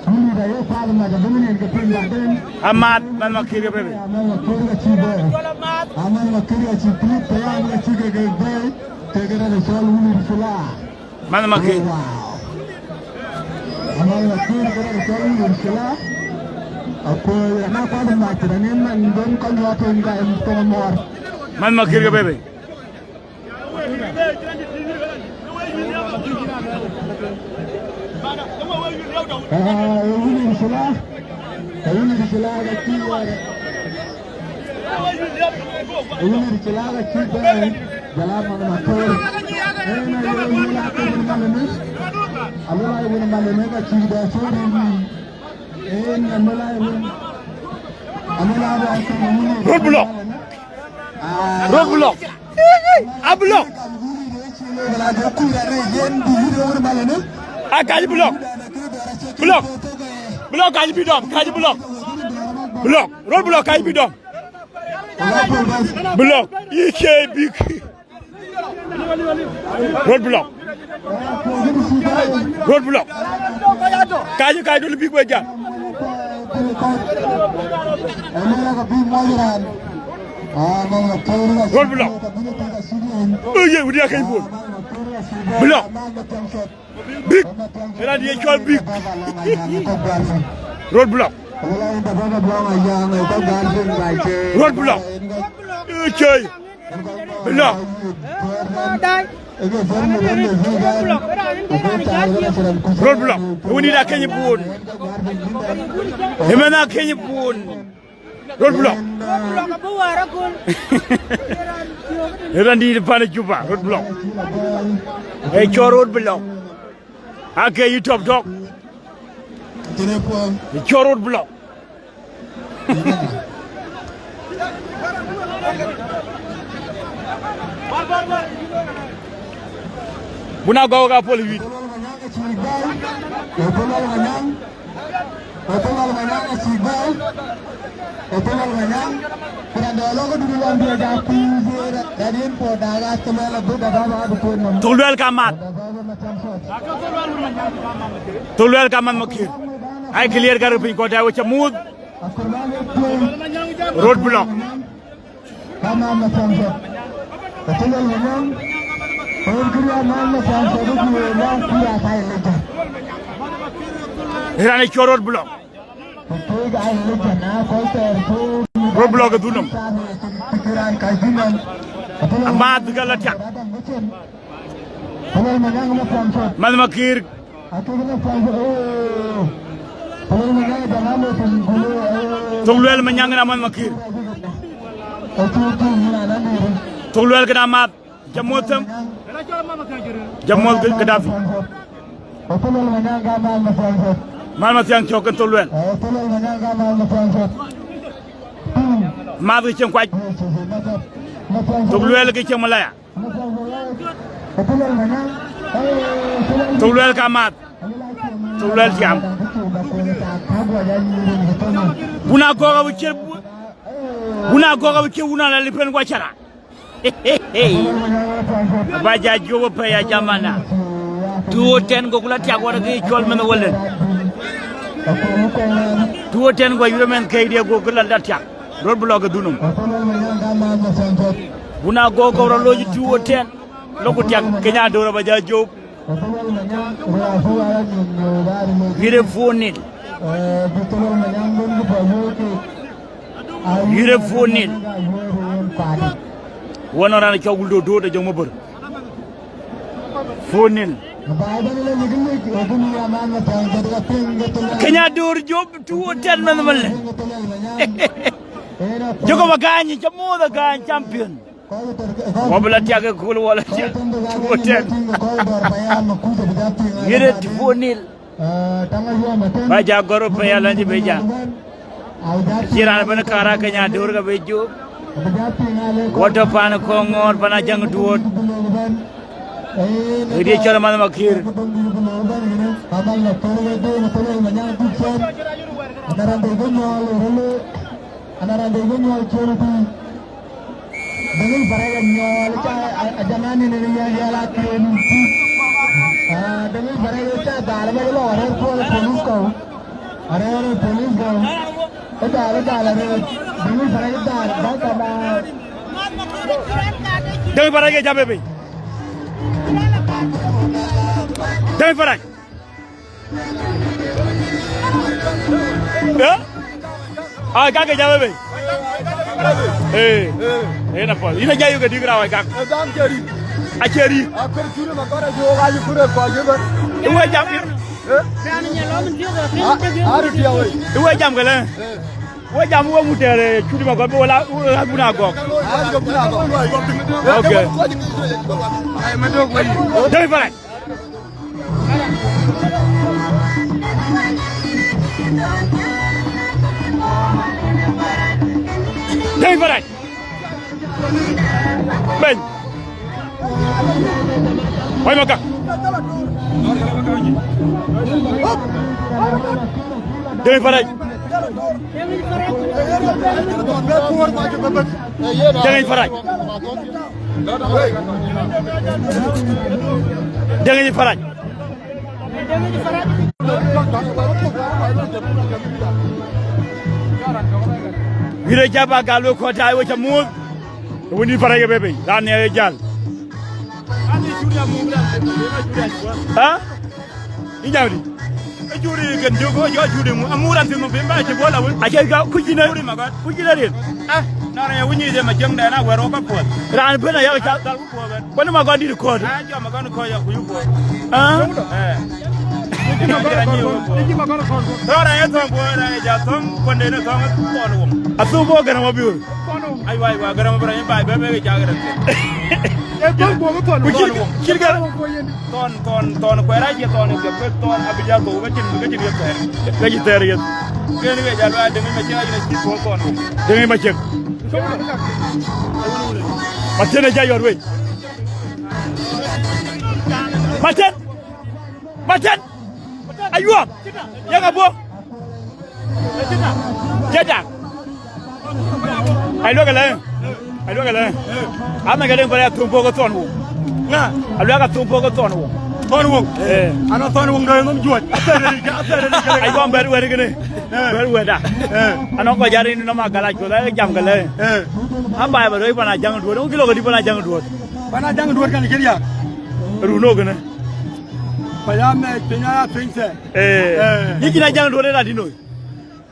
Ku lït aye kual mac, abï yen ke piŋ baden. Amath, mɛnh Makir ke bebe. Amath Makir ke cï bɛ̈ɛ̈i. Amath Makir ke cï piŋ, payam ke cï ke ke bɛ̈ɛ̈i. Kek rɛ̈t ë cɔl Wulïr Cila. Manh Makir. Wow. Amɔ̈l Makir kek rɛ̈t ë cɔl Wulïr Cila. Akuɔ̈c rɛ̈t na kuat mac rɛ̈t nin man ben kɔc nyuɔɔth en ka en thoŋ mɔ̈ɔ̈r. Manh Makir ke bebe. Ah, Wulïr Cila. Wulïr Cila ka cï wɛ̈ɛ̈r. Wulïr Cila ka cï bɛ̈ɛ̈i, jɔl a Manh Makir. Ëën aye wël a ke wën malënë. Alëu aye wën malënë ka cï dɛ thɔ̈r ë nïïm. Ëën alëu aye wën. Alëu aye wën malënë. Road block. Ah. Road block. A block. A kac block. Block. Block kac bï dɔm, kac block. Block. Road block kac bï dɔm. Block. Ye cie bïk. Road block. Road block. Kac, kac dul bïk we jam. Road block. Ë ye wudi akeny bun. Block. Bïk. Ëra diye cɔl bïk. Road block. Road block. Ë cöi. Block. Road block. Wuni da keny bun. Ëmɛn akeny bun. Road block. Ë randït pan Juba, road block. Ë cɔl road block. Ake yï top dɔk. Ë cɔl road block. Buna gɔu ka pol wit. Thok Luɛl ka math. Thok Luɛl ka math Makir. Ai clear ka rupiny kɔt ai wä ca muth. Road block. Ë raan ë cɔl road block. Road block ë dhunum. Amath bï ke la tiak. Manh Makir. Thok Luɛl Manyaŋ ë Manh Makir. Thok Luɛl kënë amath. Ca muɔ̈th them. Ca muɔ̈th Gaddafi. Manh Mathiaŋ cɔk kën Thok Luɛl. Math ke cieŋ kuac. Thok Luɛl ke cieŋ Malaya. Thok Luɛl ka math. Thok Luɛl tiam. Wun agɔk abï cier, wun agɔk abï cier, wun ala lipen guacara. Ba ja juɔp apɛi ya jamana. Two ten go kula tiak wara ke cɔl mɛnh walen. Two ten go yurë mɛnh kɛi diɛ go kula da tiak. Road block ë dhunum. Wun agɔk abï rɔ loc two ten. Lok ku tiak Kenya dora ba ja juɔp. Yire four nil. Yire four nil. Wën raan cɔk wul dodo de jɔŋ mabor. Four nil. Kenya dor job two ten man man. Jogo bagany, chamoda gany champion. Wabla tiak ë kul wala tiak. Two ten. Yire four nil. Ba ja goro pe ya lanji be ja. Ci raan ben kara Kenya dor ka be ju. Wato pan ko ngor pana jang duot. Ri chora man Makir. Däŋ Barek anyɔɔl ca, a, a jamani ni yɛn yɛn a kien ti. Ah, Däŋ Barek ca dhal ba lɔ rɛr pol police kɔu. A rɛr police kɔu. E dhal, e dhal, a rɛr. Däŋ Barek dhal ba ka ma. Däŋ Barek e jabe be. Tëŋ Parac. Eh? Ah, kakë jam ëbɛ̈n. Eh. Eh, na pɔl. Yïn a jai yök ë dïk rac kak. Ë dam cï rït. Acie rït. Akër cï rït ma kɔn a jɔ, ka yï kërë kɔc ëbɛ̈n. Ë we jam. Eh? Raan nya lɔ min thiɔ̈k, a, a rït ya wei. Ë we jam këlë. Eh. Wo jam wo mut tɛɛr, eh, cut ma gɔ̈t, wo la, wo la bun agɔk. Ah, wo bun agɔk. Okay. Tëŋ Parac. Tëŋ Parac. Bɛ̈ny. Wai makak. Tëŋ Parac. Tëŋ Parac. Tëŋ Parac. Wïïr ë cä bä gal wek kɔc taai we cä muɔ̈th. Wëndït Parac ë bɛ̈ bei, raan nhiɛɛr ë jäl. Ha? Yïn jam dï? Ë curi kën jök, ë jɔ curi mu, amu raan thiëŋ bï ba cï bɔ̈ la wën. Acie jɔ kuc yïn ë, curi ma gɔt. Kuc yïn ë rin. Ah, na rɛ̈c wïny yic ë ma cieŋ dɛn a wɛ̈r wok ka puɔth. Raan bën ayɔk ca. Dal ku puɔth bɛn. Kuën ma gɔt dït kuɔt. Ah, jɔ ma gɔt kɔc ya ku yï kuɔth. Ah. Eh. Tɔ̈ rɛ̈c ë thɔ̈ŋ puɔth, rɛ̈c ë ja thɔ̈ŋ, kuën den ë thɔ̈ŋ thɔn wok. Athum bɔ̈ gɛ̈n ma biur. Aywa, aywa, gɛ̈n ma bï rɛ̈c baai bɛ̈ bɛ̈ ke cak rɛ̈c. Ë thɔ̈ŋ bɔ̈ ke thɔn wok. Ku cït, cït gɛ̈n. Thɔn, thɔn, thɔn kuɛɛr acie thɔn ë piɛth, ke thɔn abï jal thou, ke cïn, ke cïn ye thɛɛr. Ke cï thɛɛr yeth. Kën ke jal lueel Deŋic Macek, ayen acï thou thɔn wok. Deŋic Macek. Macen ë jai yɔt wei. Macen. Macen. Ayuɔm. Yeŋa bɔ̈. Cï dak. Ai luɛk ëlë. Ai luɛk ëlë. Amɛn ke Deŋ Parac athum puɔ̈k ke thɔn wok. Ŋa? Aluɛk athum puɔ̈k ke thɔn wok. Thɔn wok? Eh. Anɔŋ thɔn wok dɔ̈ɔ̈r nhom juɔ̈c. Athɛɛr rɛ̈c, athɛɛr rɛ̈c. Ai gɔm bɛ̈r wɛ̈t kënë. Eh. Bɛ̈r wɛ̈tda. Eh. Anɔŋ kɔc arëët nɔm agalac, ku la jam ke lë. Eh. Abaai bä röc pan Ajaŋ Duɔ̈t. Ŋö kë lok këdï pan Ajaŋ Duɔ̈t? Pan Ajaŋ Duɔ̈t kan cï riääk. Run ë kënë. Payam ë piny aya piny thɛɛr. Eh. Eh. Yïn cïn Ajaŋ Duɔ̈t ë raan dï noi?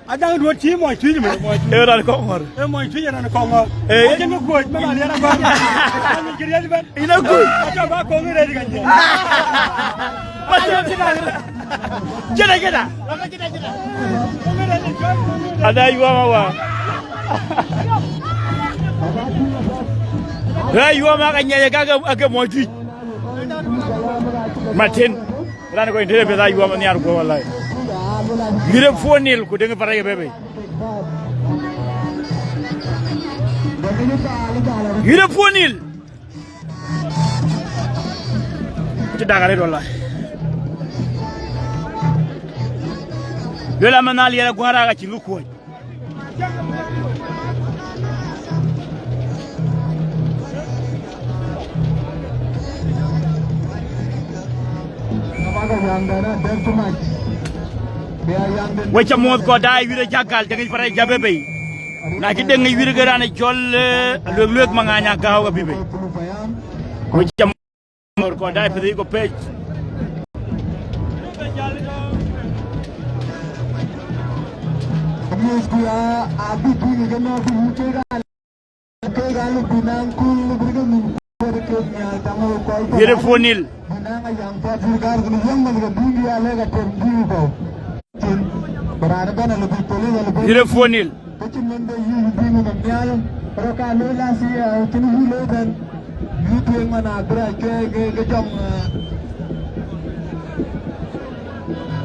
Ajaŋ Duɔ̈t cï mɔc Tuic mën. Ee raan Kɔŋɔ̈ɔ̈r. Ee mɔc Tuic raan Kɔŋɔ̈ɔ̈r. Ee. Acïn kë kuöc, mën aliɛr agɔ̈r. Mën cï riɛl bɛ̈n. Yïn akuc. Acä bä Kɔŋ rɛ̈ɛ̈c ka nyiɛc. Cïn acïn. Ada yuɔm awa. Rɛ̈ɛ̈c yuɔm aka nyiɛc aka ke, ake mɔc Tuic. Martin. Raan kɔc tëde piɛth ayuɔm nhiaar guɔ walai. Yïr ë four nil ku Deŋ Parac ë bɛ̈ bei. Yïr ë four nil. Cï dak arëët walai. Luel amɛn aliɛr aguäär aka cïn kë kuöc. We cä muɔ̈th kɔc daai wïïr ë cä gal Deŋic Parac cä bɛ̈ bei. Na cï Deŋic wïïr ke raan ë cɔl, eh, Luek Luek Maŋany Agäu abï bei. We cä Mor kɔn dai pith iko pec. Yïr ë four nil. Yïr ë four nil. Ke cïn mën de yï yï bï ŋö nhial, rɔt ka looi last year, cïn yï looi tɛ̈n, yï tueŋ man abï rac ke, ke, ke jɔŋ, eh.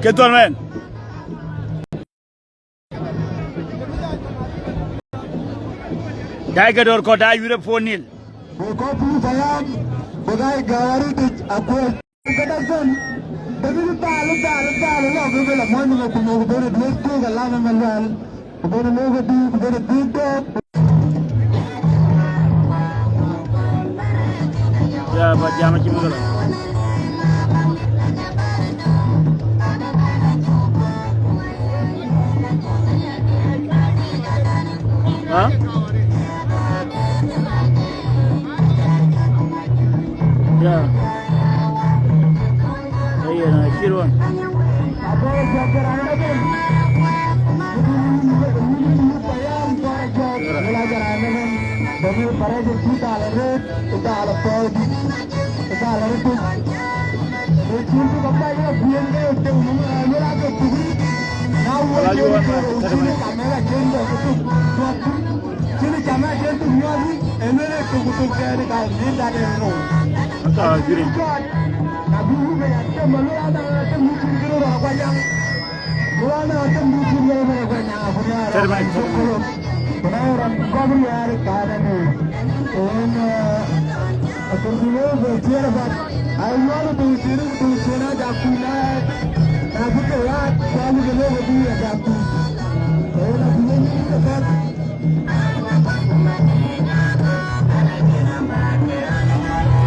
Ke thɔn mɛn. Dai ke dor kɔ̈t dai yïr ë four nil. Go kɔc pur payam, go dai gäu arëtic akuec. Këdäk thɔn, bï bï dhal, dhal, dhal, lɔ bï bï la mɔny në ku mɔk bï röt wek thuk alam ë Malual, ku bï röt wek adï, ku bï röt dhuk dɔɔk. Ya, ba jam acï bï la. Ha? Ya. Ayen.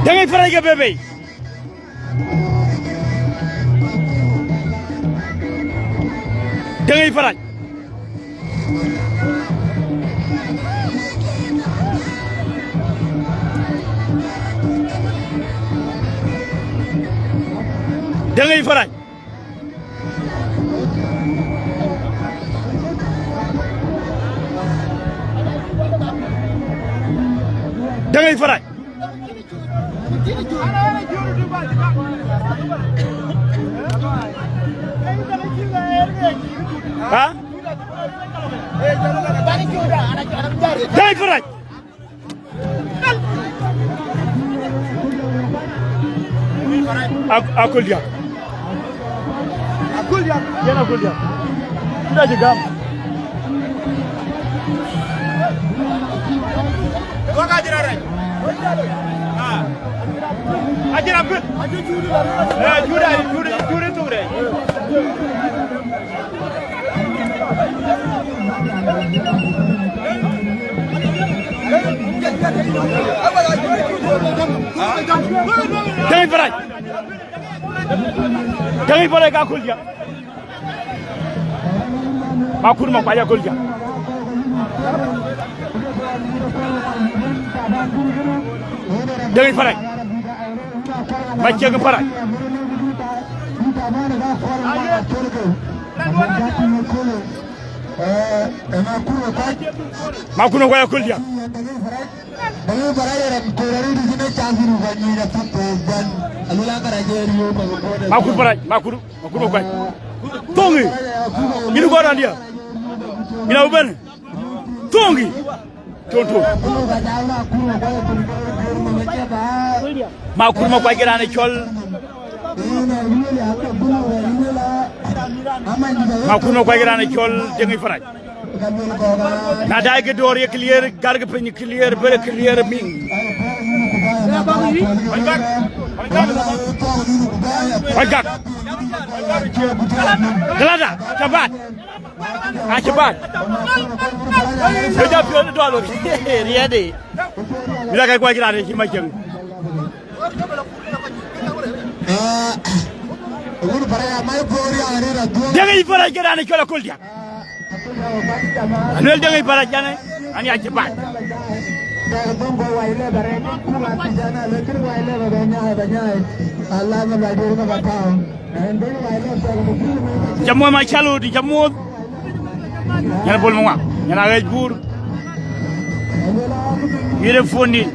Deŋ Farac ke bebei. Deŋ Farac. Deŋ Farac. Deŋ Farac. Ha? Deŋ Farac. Ak-, aköl diäk. Aköl diäk. Yen aköl diäk. Cï dä cï gam. Wak ajï rɔt rɛc. Ah. Ajï rɔt bït. Eh, Juda, Juda, Juda thok rɛc. Deŋ Farac. Deŋ Farac ka aköl diäk. Makur Makuac aköl diäk. Deŋ Farac. Macieŋ Farac. Makur Makuac aköl diäk. Makur Farac, Makur, Makur Makuac. Thoŋ yï. Yïn gɔ̈ɔ̈r raan diäk. Yïn abï bɛ̈n. Thoŋ yï. Ton, ton. Makur Makuac ke raan ë cɔl. Makur Makuac ke raan ë cɔl Deŋ Farac. Na daai ke door ye clear, gar ke piny clear, bere clear miŋ. Kɔc gak. Gelada, cabat. Acï bat. Wek jɔ piɔ̈ɔ̈th dɔl wek. Riɛɛt ë. Mïth ake kuac raan ë cï Macieŋ. Deŋ Farac ke raan ë cɔl aköl diäk. Aluel Deŋ Farac janë, an ya cï bat. Ca muɔ̈th Macalo, ca muɔ̈th. Nyan Bol Maŋuak, nyan Aɣɛc Buur. Yïn ë Puɔ̈n Nil.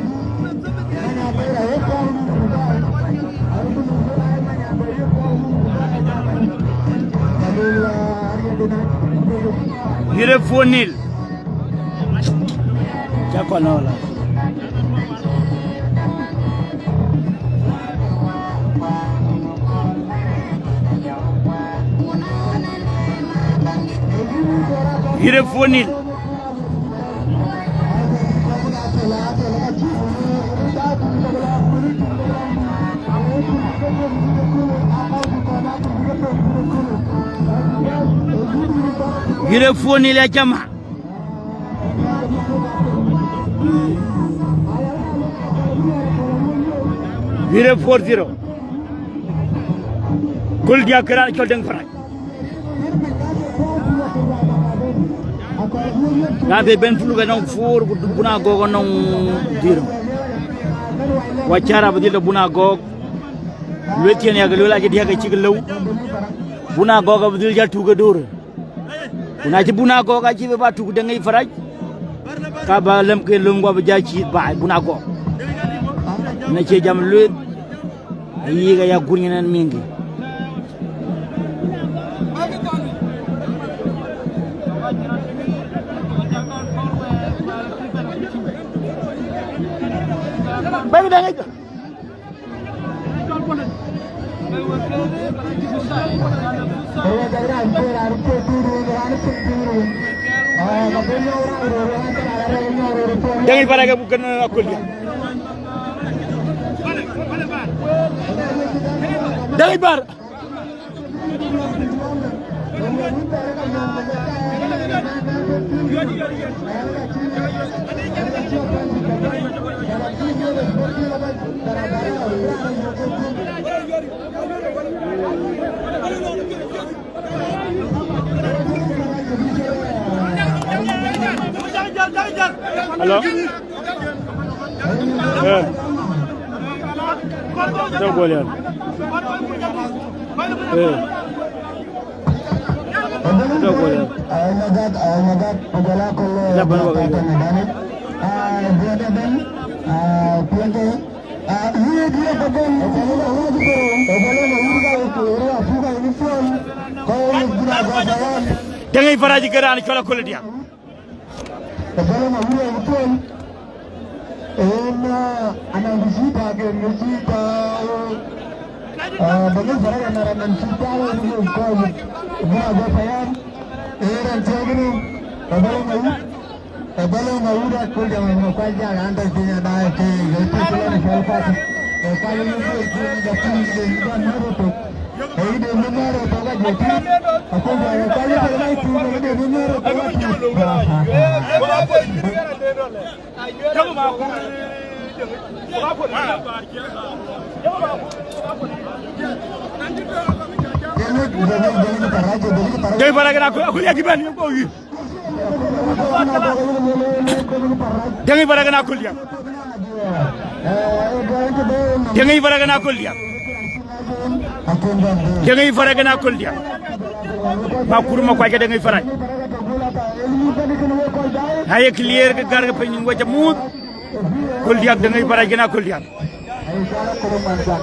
Yïn ë Puɔ̈n Nil. Ca kɔn ëlä. Yïn ë Puɔ̈n Nil. Yïn ë Puɔ̈n Nil ya jama. Yïn ë four zero. Aköl diäk ke raan cɔl Deŋ Farac. Na de ben Puluk anɔŋ four, ku Bun Agɔk anɔŋ zero. Wa Carab adhil de Bun Agɔk. Lueth cïn yak lueel acï diäk acïk lëu. Bun Agɔk abï dhil jäl tuk ë döör. Ku na cï Bun Agɔk acï bï ba tuk Deŋ Yic Parac, ka ba lɛ̈m ke lööm guɔ bï jäl cïïth baai Bun Agɔk. Na cie jam lueth, ayï ke ya guur nyin ɛn miŋkï. Bɛ̈ny Deŋ Yic. Deŋ Yic Parac ke buk kën, uh, Aköl Diäk. Deŋ Yic Parac. Hello? Eh. Dɔk gol yan. Eh. Dɔk gol yan. Ila ban wa ga. Deŋ Yic Parac ke raan cɔl Aköl Diäk. En, ah, anan ku cï tääk en, ku cï tääk, ah, Deŋ Yic Parac anan, anan cï tääk en, ku kɔc, ku bï a bɛ payam, en raan thiɔ̈k en, ku bä lɔ ŋa wut, ku bä lɔ ŋa wut Aköl Diäk, ŋa kuac jak an, tɔc piny ada, ke, ke, ke, ke, ke, kuac, ke, kuac, ke, ke, ke, ke, ke, ke, ke, ke, Deŋ Yic Parac kën Aköl, Aköl Diäk bɛ̈n, yïn kɔc yïn. Deŋ Yic Parac kën Aköl Diäk. Deŋ Yic Parac kën Aköl Diäk. Deŋ Yic Parac kën Aköl Diäk. Ba kur ma kuac ke Deŋ Yic Parac. Na ye clear ke gär ke piny wec amuuth. Aköl Diäk, Deŋ Yic Parac kën Aköl Diäk.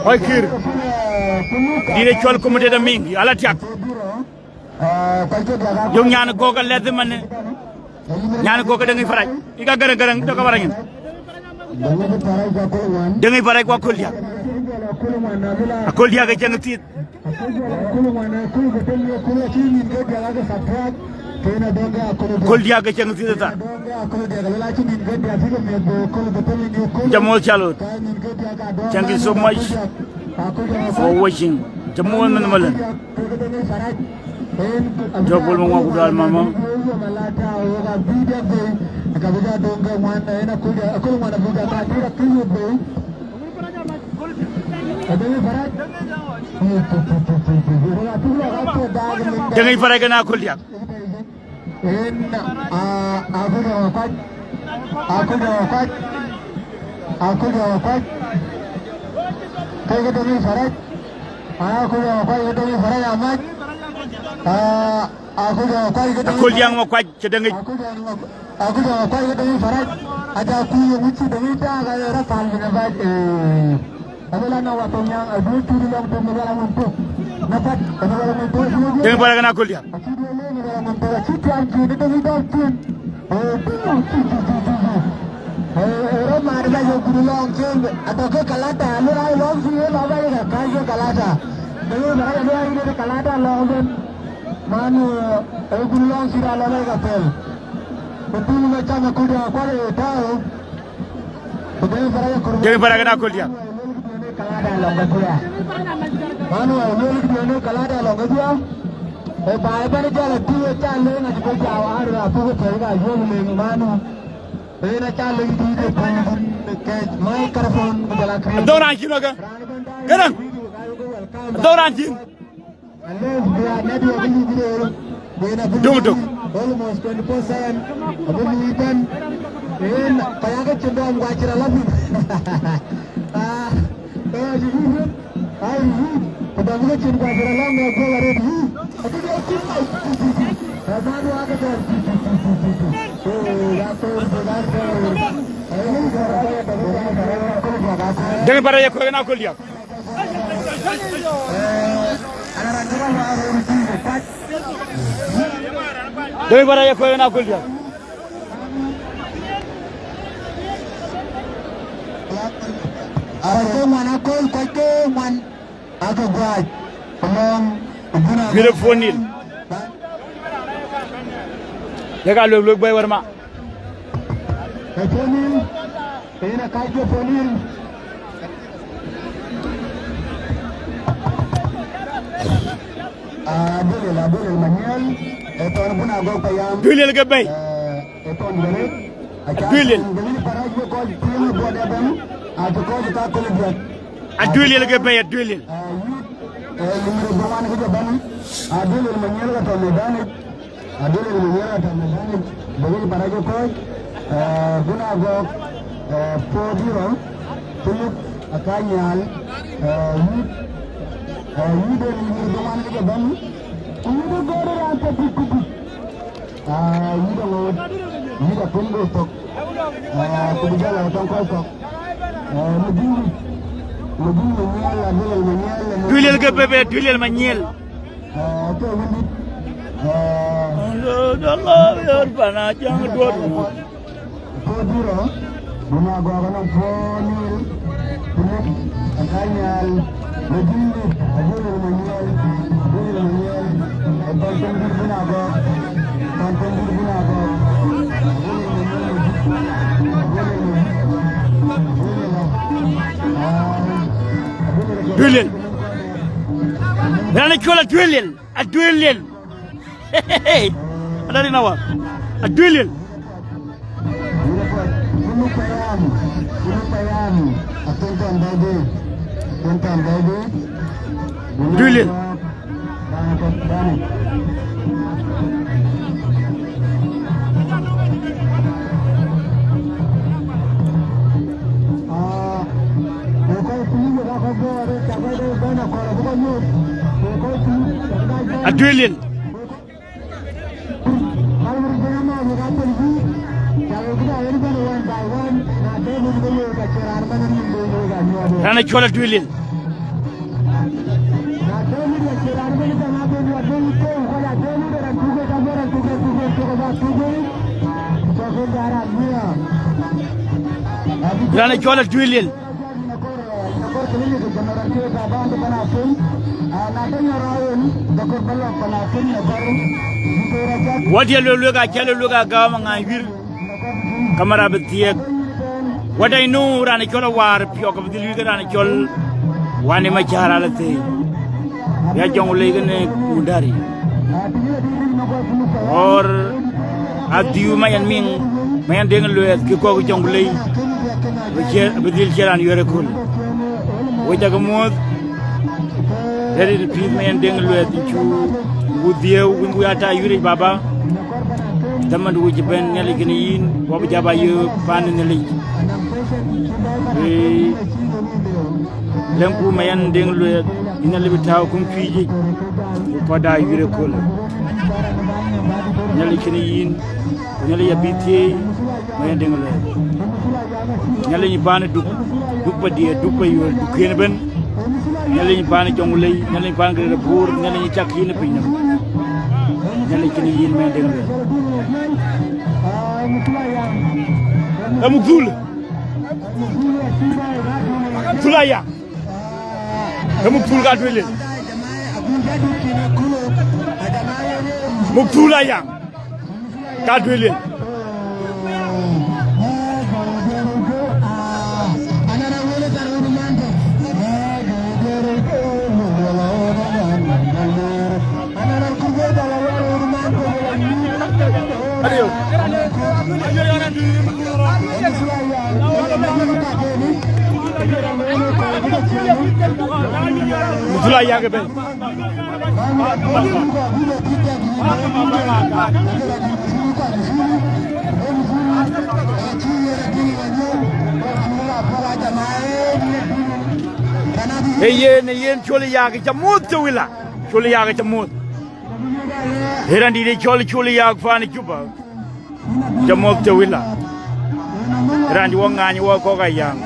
Oi kïr. Dït ë cɔl committee de miŋ, ala tiak. Yök nyan Gɔ̈k alɛth ëmën. Nyan Gɔ̈k ke Deŋ Yic Parac. Ika Gäräŋ, Gäräŋ, dɔk awarany. Deŋ Yic Parac ku Aköl Diäk. Aköl Diäk ke cieŋ thith. Aköl Diäk ke cieŋ thith ata. Jamuɔ̈th Calot. Thank you so much for watching. Jamuɔ̈th mɛnh malän. Jɔk bol ma ŋuak ku dual mama. Deŋ Yic Parac kën Aköl Diäk. En, a, Aköl Diäk akuac. Aköl Diäk akuac. Aköl Diäk akuac. Ke ke Deŋ Yic Parac. Aköl Diäk akuac, ke Deŋ Yic Parac amac. A, Aköl Diäk akuac, ke Deŋ Yic Aköl Diäk akuac, ke Deŋ Yic Parac. Aköl Diäk akuac, ke Deŋ Yic Parac. Aja kuc ye ŋuc cï Deŋ Yic Taak, aye rɔt pal piny abac, eh. Abï la na wa piny nyaŋ, aduɔ̈c cï lɔŋ piny, abï la ŋuc puk. Na pat, abï la ŋuc puk. Deŋ Yic Parac kën Aköl Diäk. Deŋ Yic Parac kën Aköl Diäk. Manu, luel kidiɛ̈n ë kalada lɔŋ kedhia. Ë baai bɛ̈n jɔl atï ë ca leŋ acï ke jam an, raan apuk ë thɛ̈i ka yuɔ̈p leŋ manu. Ë na ca leŋ dïït ë piny kɛc microphone ku jɔl akëc. Adhɔ̈k raan cïn wake. Raan ëbɛ̈n daai. Gäräŋ. Adhɔ̈k raan cïn. Unless we are not able to do. Döŋ tök. Almost twenty-four seven. Abï lui bɛ̈n. Yen, kɔc ake cïn dɔm guɔ cï rɔt lɔ thïn. Ah, eh, cï lui bɛ̈n. Deŋ Barac ye kueek ënɔɔnë aköl diäk. Deŋ Barac ye kueek ënɔɔnë aköl diäk. Kɔc ke ŋuan aköl, kɔc ke ŋuan ake guac, alɔŋ, Guïr ë four nil. Yek aa luek luek bɛ̈i wär ma. Ë four nil, yen ë kac ke four nil. Aduël, Aduël Manyiɛl, ë thɔn bun agɔk payam. Duël ke bɛ̈i. Ë thɔn gëlë. Aduël. Gëlë parac ye kɔc piŋ buɔt ëbɛ̈n, acï kɔc ka köl diäk. Aduël ke bɛ̈i, Aduël. Ë, yït, ë, numero duŋuan ke jɔ bɛ̈n, Aduël Manyiɛl ka tɔ̈ në danic. Aduël Manyiɛl ka tɔ̈ në danic. Dawid Barac ë kɔc, ë, Bun Agɔk, ë, Podiro, Philip Akanyial, ë, yït, ë, yït ë numero duŋuan ke jɔ bɛ̈n. Ku yït ë gɔ̈ɔ̈r raan tɔ̈ guic ku guic. Aa, yït aŋoot, yït akën gök thok. Aa, ku bï jɔl a tɔŋ kɔc kɔ̈k. Aa, Madïŋ, Madïŋ Manyiɛl, Aduël Manyiɛl, Duël ke bebe, Duël Manyiɛl. Aa, ke wëndït. Aa, Ndo dolo yor pana jang duot. Podiro, Bun Agɔk anɔŋ four nil, Philip Akanyial, Madïŋ, Aduël Manyiɛl, Aduël Manyiɛl, ë thɔn piny dït Bun Agɔk, thɔn piny dït Bun Agɔk, Aduël Manyiɛl, Aduël Manyiɛl, Aduël Manyiɛl, aa, Aduël Manyiɛl. Duël. Raan ë cɔl Aduël. Aduël. Adarin awa. Aduël. Aduël. Aduël. Raan ë cɔl Aduël. Raan ë cɔl Aduël. What ye luel luek acä luel luek agam aŋany wiir. Kamera bï thiëëk. What I know, raan cɔl Awaar Piɔ̈k abï dhil wiëk raan cɔl Wani Macäär ala thëëi. Ya jɔŋ lei kënë Mundari. Or Adhiu Mayen Miŋ, Mayen Deŋ Luɛɛth, kï kɔ̈k jɔŋ lei. Bï cië, bï dhil cië raan yuɛ̈r ëköl. Wek cä ke muɔ̈th. Rɛ̈t in pïïth Mayen Deŋ Luɛɛth in cu wudhiëëu wïn bï ya ta yuric baba. Dhaman wïc bɛ̈n Nhialic kënë yïn, wä bï jaba yök paan Nhialic. Ee, lɛ̈ŋku Mayen Deŋ Luɛɛth, yïn Nhialic bï tääu kum cuic yic, ku kɔc da yuric ëköl. Nhialic kënë yïn, ku Nhialic abï thieei, Mayen Deŋ Luɛɛth. Nhialic paan Duk, Duk Padiɛɛr, Duk Payuel, Duk kën ëbën. Nhialic paan Jɔŋlei, Nhialic paan Greater Bor, Nhialic cak yïn ë piny nɔm. Nhialic kënë yïn Mayen Deŋ Luɛɛth. Ee muk thul. Muk thul aya. Ee muk thul ka duël lel. Muk thul aya. Ka duël lel. Adio. Muk thul aya ke bɛ̈n. Ee yen, ee yen Col Yak ca muɔ̈th të wila. Col Yak ca muɔ̈th. Ee raan dït ë cɔl Col Yak paan Juba. Ca muɔ̈th të wila. Raan cï wɔ ŋaany wɔ kɔ̈k aa yäŋ.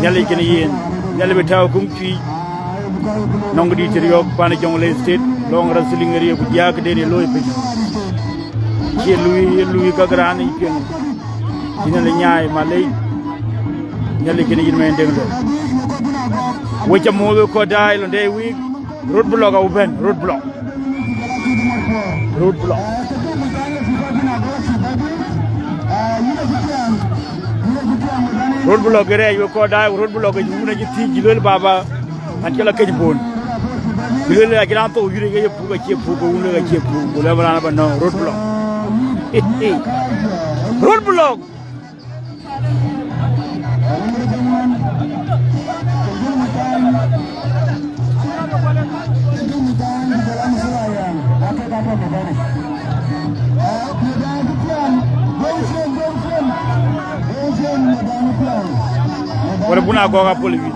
Nhialic kën yen. Nhialic bï tääu kuŋ cuiic. Nɔŋ dït të riɔ̈ɔ̈k paan Jonglei State, lɔŋ wrestling area ku diääk këden ë looi piny. Cie luui, ë luui käk raan yic piŋ. Cïn ëlë nyaai malei. Nhialic kën yïn mɛn deŋ lɔ. Wek ca muɔ̈th wek kɔc daai lɔn dɛɛi wïïk. Road block abï bɛ̈n, road block. Road block. Road block ë rɛɛc wek kɔc daai, road block ë wun acï thiëc, cï lueel baba, an cï la kec bon. Cï lueel acï raan thou yïn ke ye puk, acie puk, ke wun ke acie puk, ku lɛ̈k raan aba nɔ̈k, road block. Road block. Wala buna gɔɔk apol wït.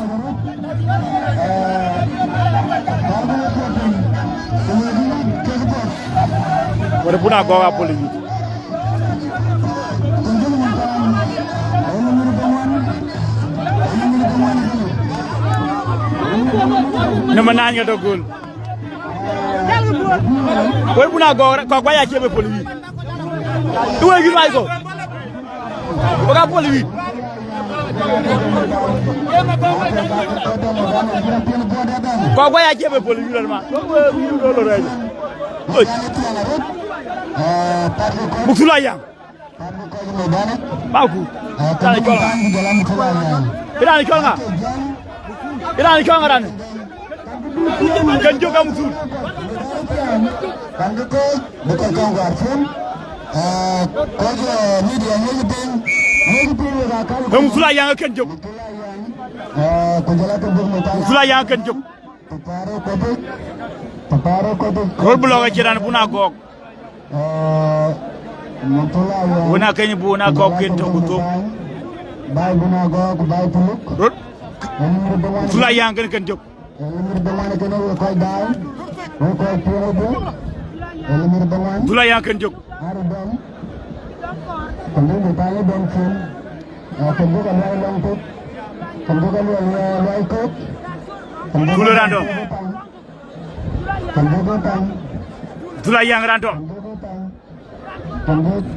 Wala buna gɔɔk apol wït. Number nine ka tɔ̈ göl. Wek buna gɔɔk, kɔ̈k ba ya ciëp ë pol wït. Duwek yïn Michael. Wek a pol wït. Kɔ̈k ba ya ciëp ë pol wït, rɛ̈t ma. Wek, wek, wek, wek, wek, wek. Oi. Buk thul ayaŋ. Ba ku. Raan cɔl ŋa? Raan cɔl ŋa? Raan cɔl ŋa raan? Kën jök am thul. Kën thul ayaŋ kën jök. Thul ayaŋ kën jök. Road block acïn raan bun agɔɔk. Wën akëny bun agɔɔk kën tök ku thok. Road. Thul ayaŋ kën kën jök. Thul ayaŋ kën jök. Thul raan dɔm. Thul ayaŋ raan dɔm.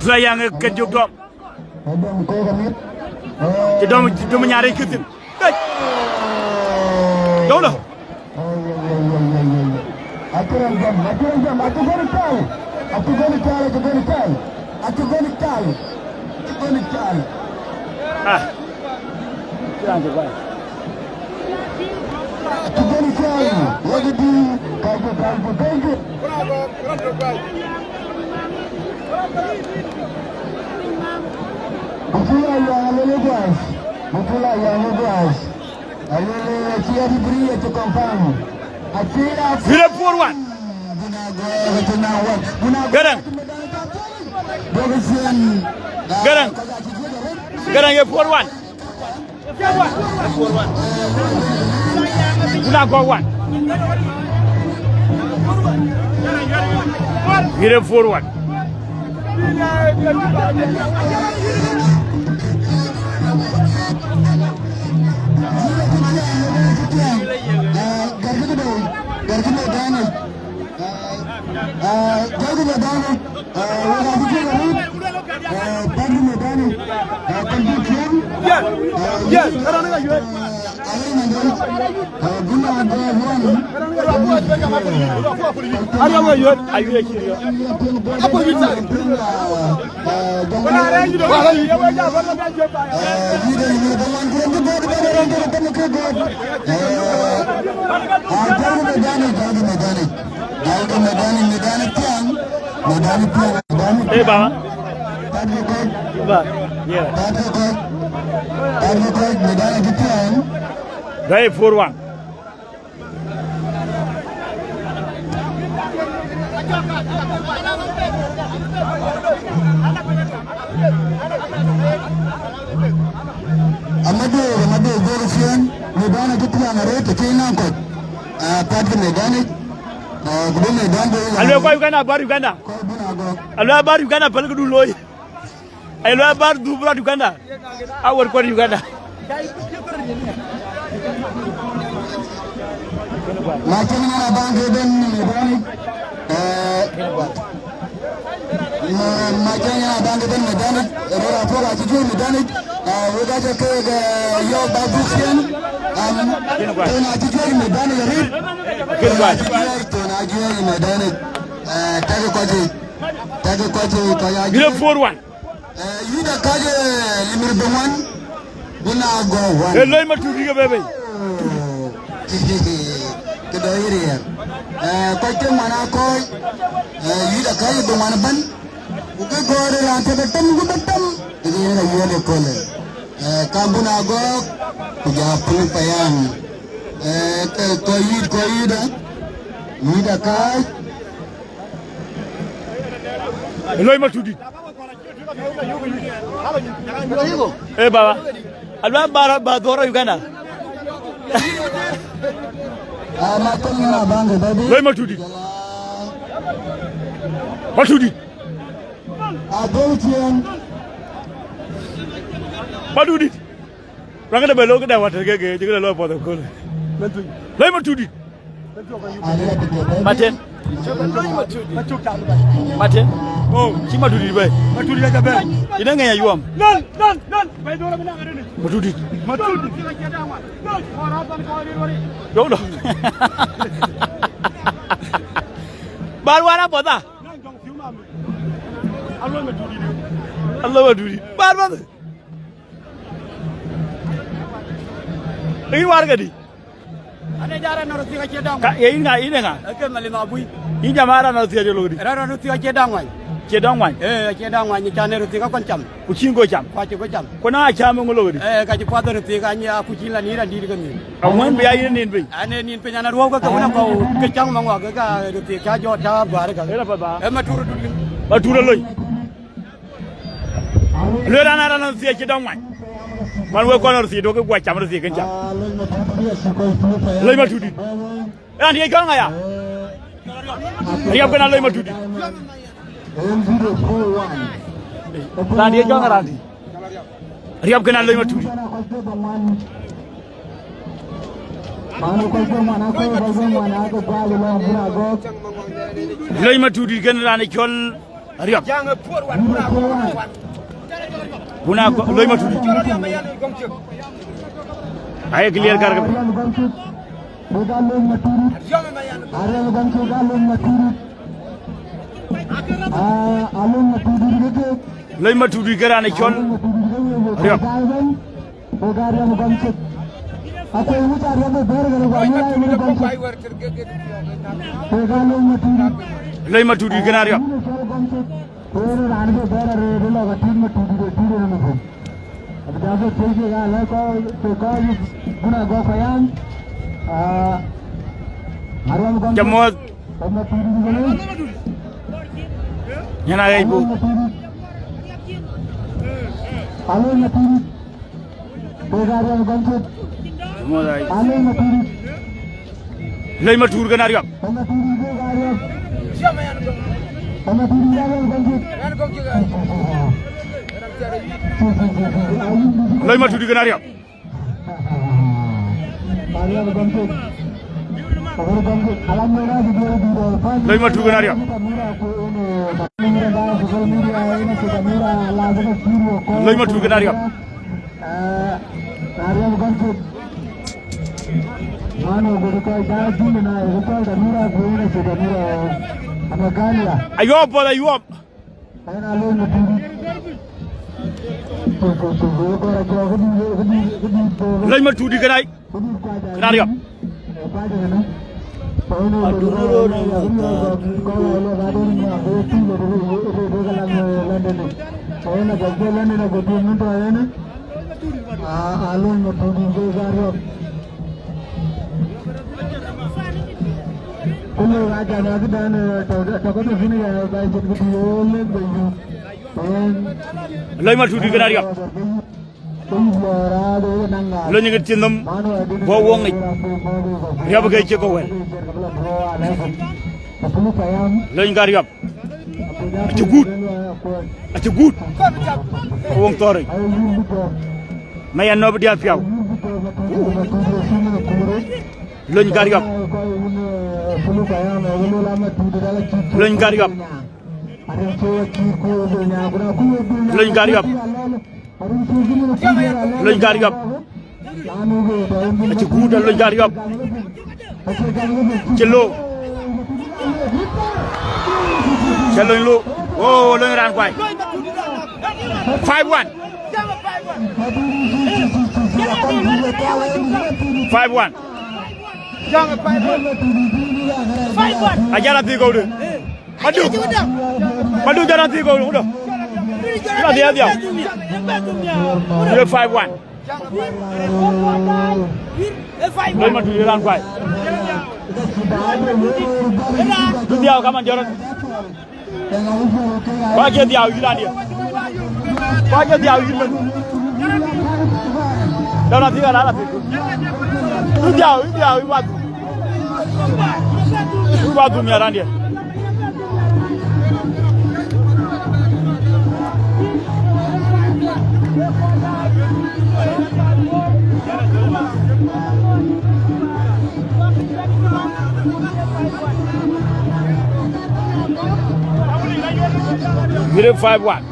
Thul ayaŋ kën jök dɔm. Cï dɔm, cï dɔm nyarë këthin. Hey! Dɔm lɔ. Acï raan jam, acï raan jam, acï gɔl cal, acï gɔl cal, acï gɔl cal, acï gɔl cal, acï gɔl cal. Ah. Acï gɔl cal, wek dï, kɔc, kɔc, kɔc. Bï thul ayaŋ alele guys, bï thul ayaŋ guys. Zero four one. Garang. Garang. Garang ye four one. Buna go one. Zero four one. Hey, baba. Baba. Yeah. Very four one. Amadou, Amadou, Amadou, Amadou, Amadou, Amadou, Piny nɔŋ kɔc, ah, pat ke medanic, ah, ku bï medan bï la. Aluel kɔc Uganda, abar Uganda. Kɔc bï na gɔk. Aluel abar Uganda, päl këdun looi. Aluel abar dhuk rɔt Uganda. Awär kuɔt Uganda. Macäŋ nyan abaŋ ke ben medanic, eh, Ma, Macäŋ nyan abaŋ ke ben medanic, rɔt apuk acï juëc medanic, ah, wek acä keek, eh, yɔ̈ɔ̈k bä dhuk ciëën, am, thon acï juëc medanic arït, thon acï juëc, thon acï juëc medanic, eh, tɛ̈kï kɔc yiic, tëkï kɔc yiic, kɔc aa juëc. Zero four one. Eh, yït akac, eh, limir bï ŋuan, bï na gɔ̈u wan. Ee loi Matut ke bebe. Këdë yï riɛɛr. Eh, kɔc ke ŋuan akɔ̈ɔ̈c, eh, yït akac bï ŋuan ëbɛ̈n. Ku ke gɔ̈ɔ̈r ë raan tëk ë tem ku bï tem, ke yen ka yuɛ̈t ëköölë. Eh, ka bun agɔ̈ɔ̈k, ku ja pul payam. Eh, ke kɔc yït, kɔc yït, eh, yït akääc. Loi Matut dït. Eh, baba. Alua bara ba dhora Uganda. Ah, ma kɔc na bange, baby. Loi Matut dït. Matut dït. Adoltian. Matut dït. Rangda bɛ lo këdë water ke ke, jikë lo puɔth ëköölë. Loi Matut dït. Maten. Maten. Oh, cï Matut dït bɛ̈i. Matut dït ka bɛ̈i. Ina ŋɛny ayuɔm. Nɔn, nɔn, nɔn. Matut dït. Matut dït. Dok dok. Bar wara botha. Alo Matut dït. Bar botha. Yïn warkë dï? Ane jara na röt thiëk acie dɔŋ. Ka, ye yïn ŋa, yïn ë ŋa? Ake Malin Abui. Yïn jam aa raan röt thiëk acie lok dï? Raan röt thiëk acie dɔŋ wany. Cie dɔŋ wany? Eh, acie dɔŋ wany, can röt thiëk akɔn cam. Ku cïn go cam? Ku acï go cam. Ku na cam ë ŋö lok dï? Eh, ka cï puath röt thiëk, anyi akuc yïn la nin raan dït ke nin. Aŋuɛ̈n bï ya yïn nin piny? Ane nin piny, an aruɔ̈u ke ke wun akɔ̈u, ke cäŋ maŋuak ke ka röt thiëk ca jɔ ta guar ka. Ë la pa ba. Ë Matut röt dun. Matut röt loi. Luel an, an raan thiëëc cï dɔŋ ŋuany. Man wek kɔn röt thiëëc, duɔ̈kï guɔ cam röt thiëëc kën cam. Loi Matut dït. Raan thiëëc kɔn ŋa ya? Riɔp kën a Loi Matut dït. Raan thiëëc kɔn ŋa raan dït? Riɔp kën a Loi Matut dït. Loi Matut dït kën raan cɔl Ariɔp. Buna Loi Matut dït. Aye clear kar ke. Loi Matut dït ke raan cɔl Ariɔp. Wek aa riɔm ë gɔm cök. Akuei wïc aa riɔm ë bɛ̈ɛ̈r ɣer ë guɔ lueel aa riɔm ë gɔm cök. Wek aa lony Matut dït. Lony Matut dït kën aa riɔm. Yïn ë cɔl gɔm cök. Wek ë raan bï bɛ̈ɛ̈r arëët ë lɔ ka tït Matut dït ë tït ënɔn ë thïn. Abï jam ke thiëc kek aa lɛ̈k kɔc, kek kɔc yïth bun agɔk payam. Aa, aa riɔm ë gɔm cök. Jamuɔ̈th. Ë Matut dït ë lony. Nyan aa ɣɛc buk. Ë Matut dït. Aa lony Matut dït. Wek aa riɔm ë gɔm cök. Aa lony Matut dït. Lony Matut kën aa riɔm. Ë Matut dït wek aa riɔm. Ë Matut dït aa riɔm ë gɔm cök. Lony Matut dït kën aa riɔm. Aa riɔm ë gɔm cök. Lony Matut kën aa riɔm. Lony Matut kën aa riɔm. Eh, na riɔm gɔm cök. Man, wek kɔc daai juëc na, wek kɔc Damira ku yen acï Damira, eh, Amagalia. Ayuɔp, puɔth ayuɔp. Ɣɛn a lony Matut dït. Lony Matut dït kën ai. Kën aa riɔp. Aa, aa lony Matut dït kek aa riɔp. Ku lëu aa jam ë këdan, eh, tɔ̈, tɔ̈ këtɔ̈ thïn ya, ba cïn kë tï ye lëk bei yök. Yen. Lony Matut dït kën aa riɔp. Lony ke cïn nhom, guɔ woŋ ŋic. Riɔp ke cï ke wɛl. Lony ka riɔp. Acï guut. Acï guut. Ke woŋ thɔ̈ric. Ma ya nɔ̈p diäk piau. Lony ka riɔp. Lony ka riɔp. Lony ka riɔp. Lony ka riɔp. Acï guut, lony ka riɔp. Cï lo. Cï lony lo. Oh, lony raan kuai. Five one. Five one. Ajala thiëk kɔ̈u de. Maduk. Maduk jɔt raan thiëk kɔ̈u de. Jɔt raan thiëk dhiau. Ye five one. Lony Maduk ye raan kuai. Du dhiau kaman jɔt raan. Kɔc ke dhiau yïn raan diɛ̈. Kɔc ke dhiau yïn mën. Dɔn raan thiëk ala raan thiëk. Yïn dhiau, yïn dhiau, yïn ba dhum. Yïn ba dhum ya raan diɛ̈. Yïrë five one.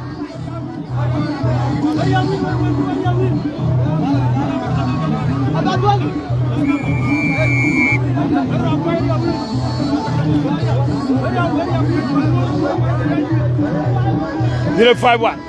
Yïrë five one.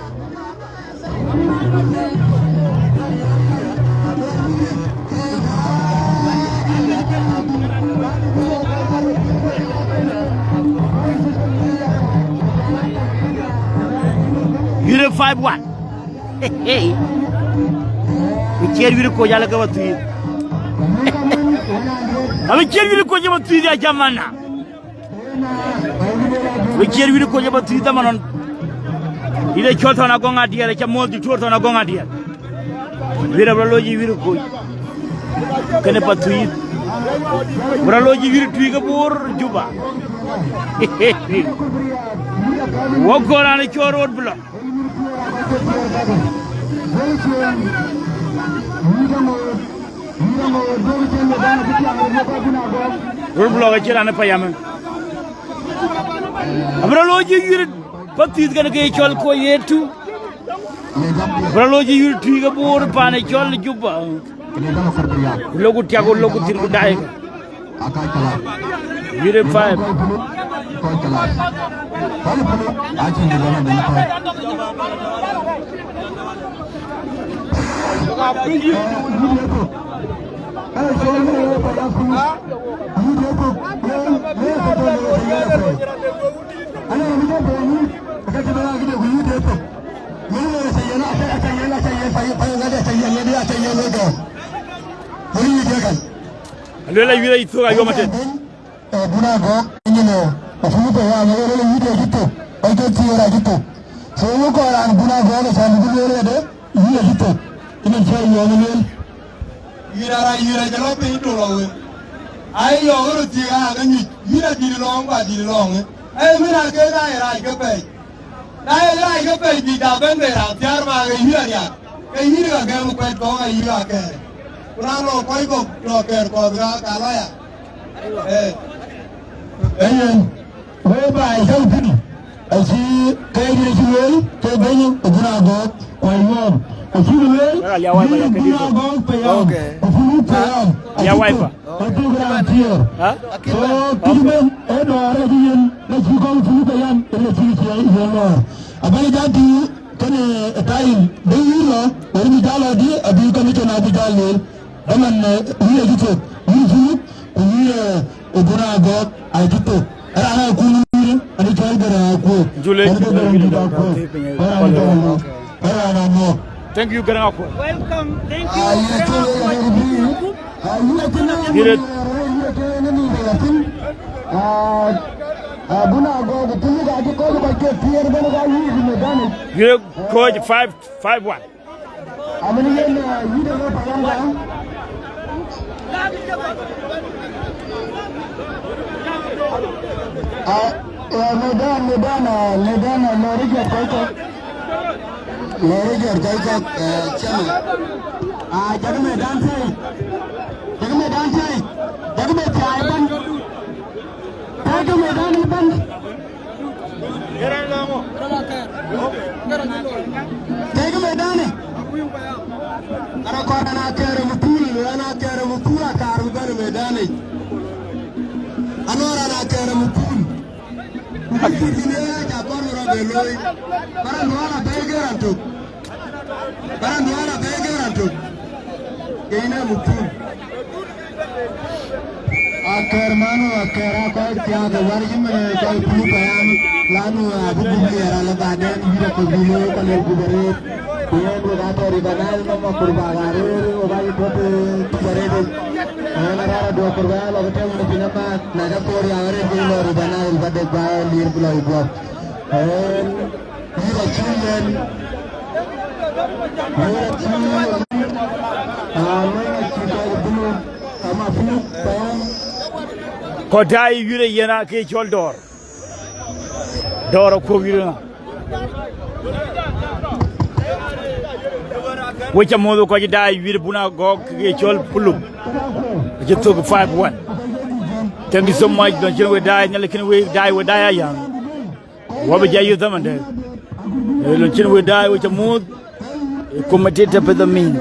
Yïrë five one. Hey, hey. Ku ciɛɛr wïïr koc alë ke ba thuiith. Abï ciɛɛr wïïr koc ë ba thuiith ya jamana. Wek ciɛɛr wïïr koc ë ba thuiith dhaman ɣɔn. Yïn ë cɔl Thɔn Agɔŋ Adiɛɛr, aca muɔ̈th Diktor Thɔn Agɔŋ Adiɛɛr. Wïïr abï rɔt loc yï wïïr koc. Kënë pa thuiith. Bï rɔt loc yï wïïr tui ke Bor Juba. Wok kɔn raan ë cɔl road block. Road block acïn raan ë payam ë. Abï rɔt loc yï yïr pa thuiith kën ke cɔl kɔc ye tu. Abï rɔt loc yï yïr tui ke Bor pan ë cɔl Juba. Ku loku tiak, ku loku thïn, ku daai. Yïrë five. Luel ayuel ayï thök ayom atet. Ee, Bun Agɔk, nyin, ee, apuku payam, ee, lele yït ee cï thök, kɔc ke thiëër acï thök. So, wek kɔc raan Bun Agɔk, ee, cän bï lueel ëdë, yït acï thök. Ëmën cï ayuɔɔm lueel. Yït ara yït acï lɔ piny tök lɔ wën. Ai yɔɔk röt thiëëk aa ke nyuc, yït adït lɔ̈ɔ̈ŋ, ku adït lɔ̈ɔ̈ŋ, ee. Ee, mën aa kek aa ye raac ke pɛɛc. Na ye rac ke pɛɛc dït, abɛ̈n bei raan thiäär, ma ke yïn arial, ke yïn ka gɛm kuɛt kɔ̈k ayï akɛɛr. Ku raan lɔ kɔc kɔ̈k tɔ kɛɛr kɔ̈th, ka, ka lɔ ya. Ee. Ee yen, wek baai cäu thïn, acï kɛɛc dït acï lueel, ke bɛ̈ny ë Bun Agɔk, ku ayuɔɔm. Acï lueel, yïn Bun Agɔk payam, ku pïïr payam, acï thök. Athök raan thiëër. So, kït bɛ̈n ë dɔ̈ɔ̈r acï yen, na cï kɔ̈u thuk ë yan, ë le cï cï yen lɔ̈ɔ̈r. Abɛ̈n ë jal tïŋ kënë ë taim bï wïïr lɔ, wën bï jal lɔ dï, abï commission abï jal lueel. Dhaman, ee, wïïr acï thök, wïïr thuk, ku wïïr, ee, ë Bun Agɔk acï thök. Ë raan akun wïïr, an cɔl Garaŋ Akuɔth. Jule, an ke Garaŋ dït Akuɔth. Ë raan jɔl lɔ. Thank you, Garaŋ Akuɔth. Welcome. Thank you, Garaŋ Akuɔth. Yïn ë Yïn ë coach five, five one. Amën yen, eh, yït ë rɔt ayanda. Ah, eh, medan, medan, eh, medan, eh, lɔɔr ë jɔt kɔc kɔ̈k. Lɔɔr ë jɔt kɔc kɔ̈k, eh, cämë. Ah, jakï medan tei. Jakï medan tei. Jakï medan tei ëbɛ̈n. Tei medan ëbɛ̈n. Tei medan. Ara kɔn an akɛɛr ë mupul, an akɛɛr ë mupul akaar bï bɛ̈n ë medan yic. Anuɔɔr an akɛɛr ë mupul. Ku bï cït kïn ë ɣaac akɔn rɔt ë looi. Baran dual abɛ̈ɛ̈i ke raan tök. Baran dual abɛ̈ɛ̈i ke raan tök. Ke yïn ë mupul. Akɛɛr manu akɛɛr a kɔc thiaak ë wär yï mënë kɔc puluk payam, lanu abï gup liɛɛr alë baden yït akɔ̈k bï looi kɔc lëu gup arëët. Ku yen wek atɔ̈ rït anail nɔm akur bak arëër wek acï tuɔ̈t ë tuc arëët yic. Ɣɛn arɛ̈ɛ̈r aduɔ̈k akur bä lɔ bï tɛ̈m në piny amääth, na ca koor riaak arëët ke lɔ rït anail ba dek ba lir bï lɔ yï guɔ̈p. Ɣɛn yït acï yen, yït acï yen, aa, mɛn acï kɔc bï lɔ, ama puluk payam. Kɔc daai yït ë yen a ke cɔl dɔɔr. Dɔɔr akuɔ̈k yït ë ŋa? Wek ca muɔ̈th kɔc daai yït bun agɔ̈k ke cɔl puluk. Acï thök five one. Thank you so much. Lɔn cïn wek daai, Nhialic kën wek daai, wek daai ayäŋ. Wä bï jai yï thamande. Ee, lɔn cïn wek daai, wek ca muɔ̈th. Ee, committee të peth amïn.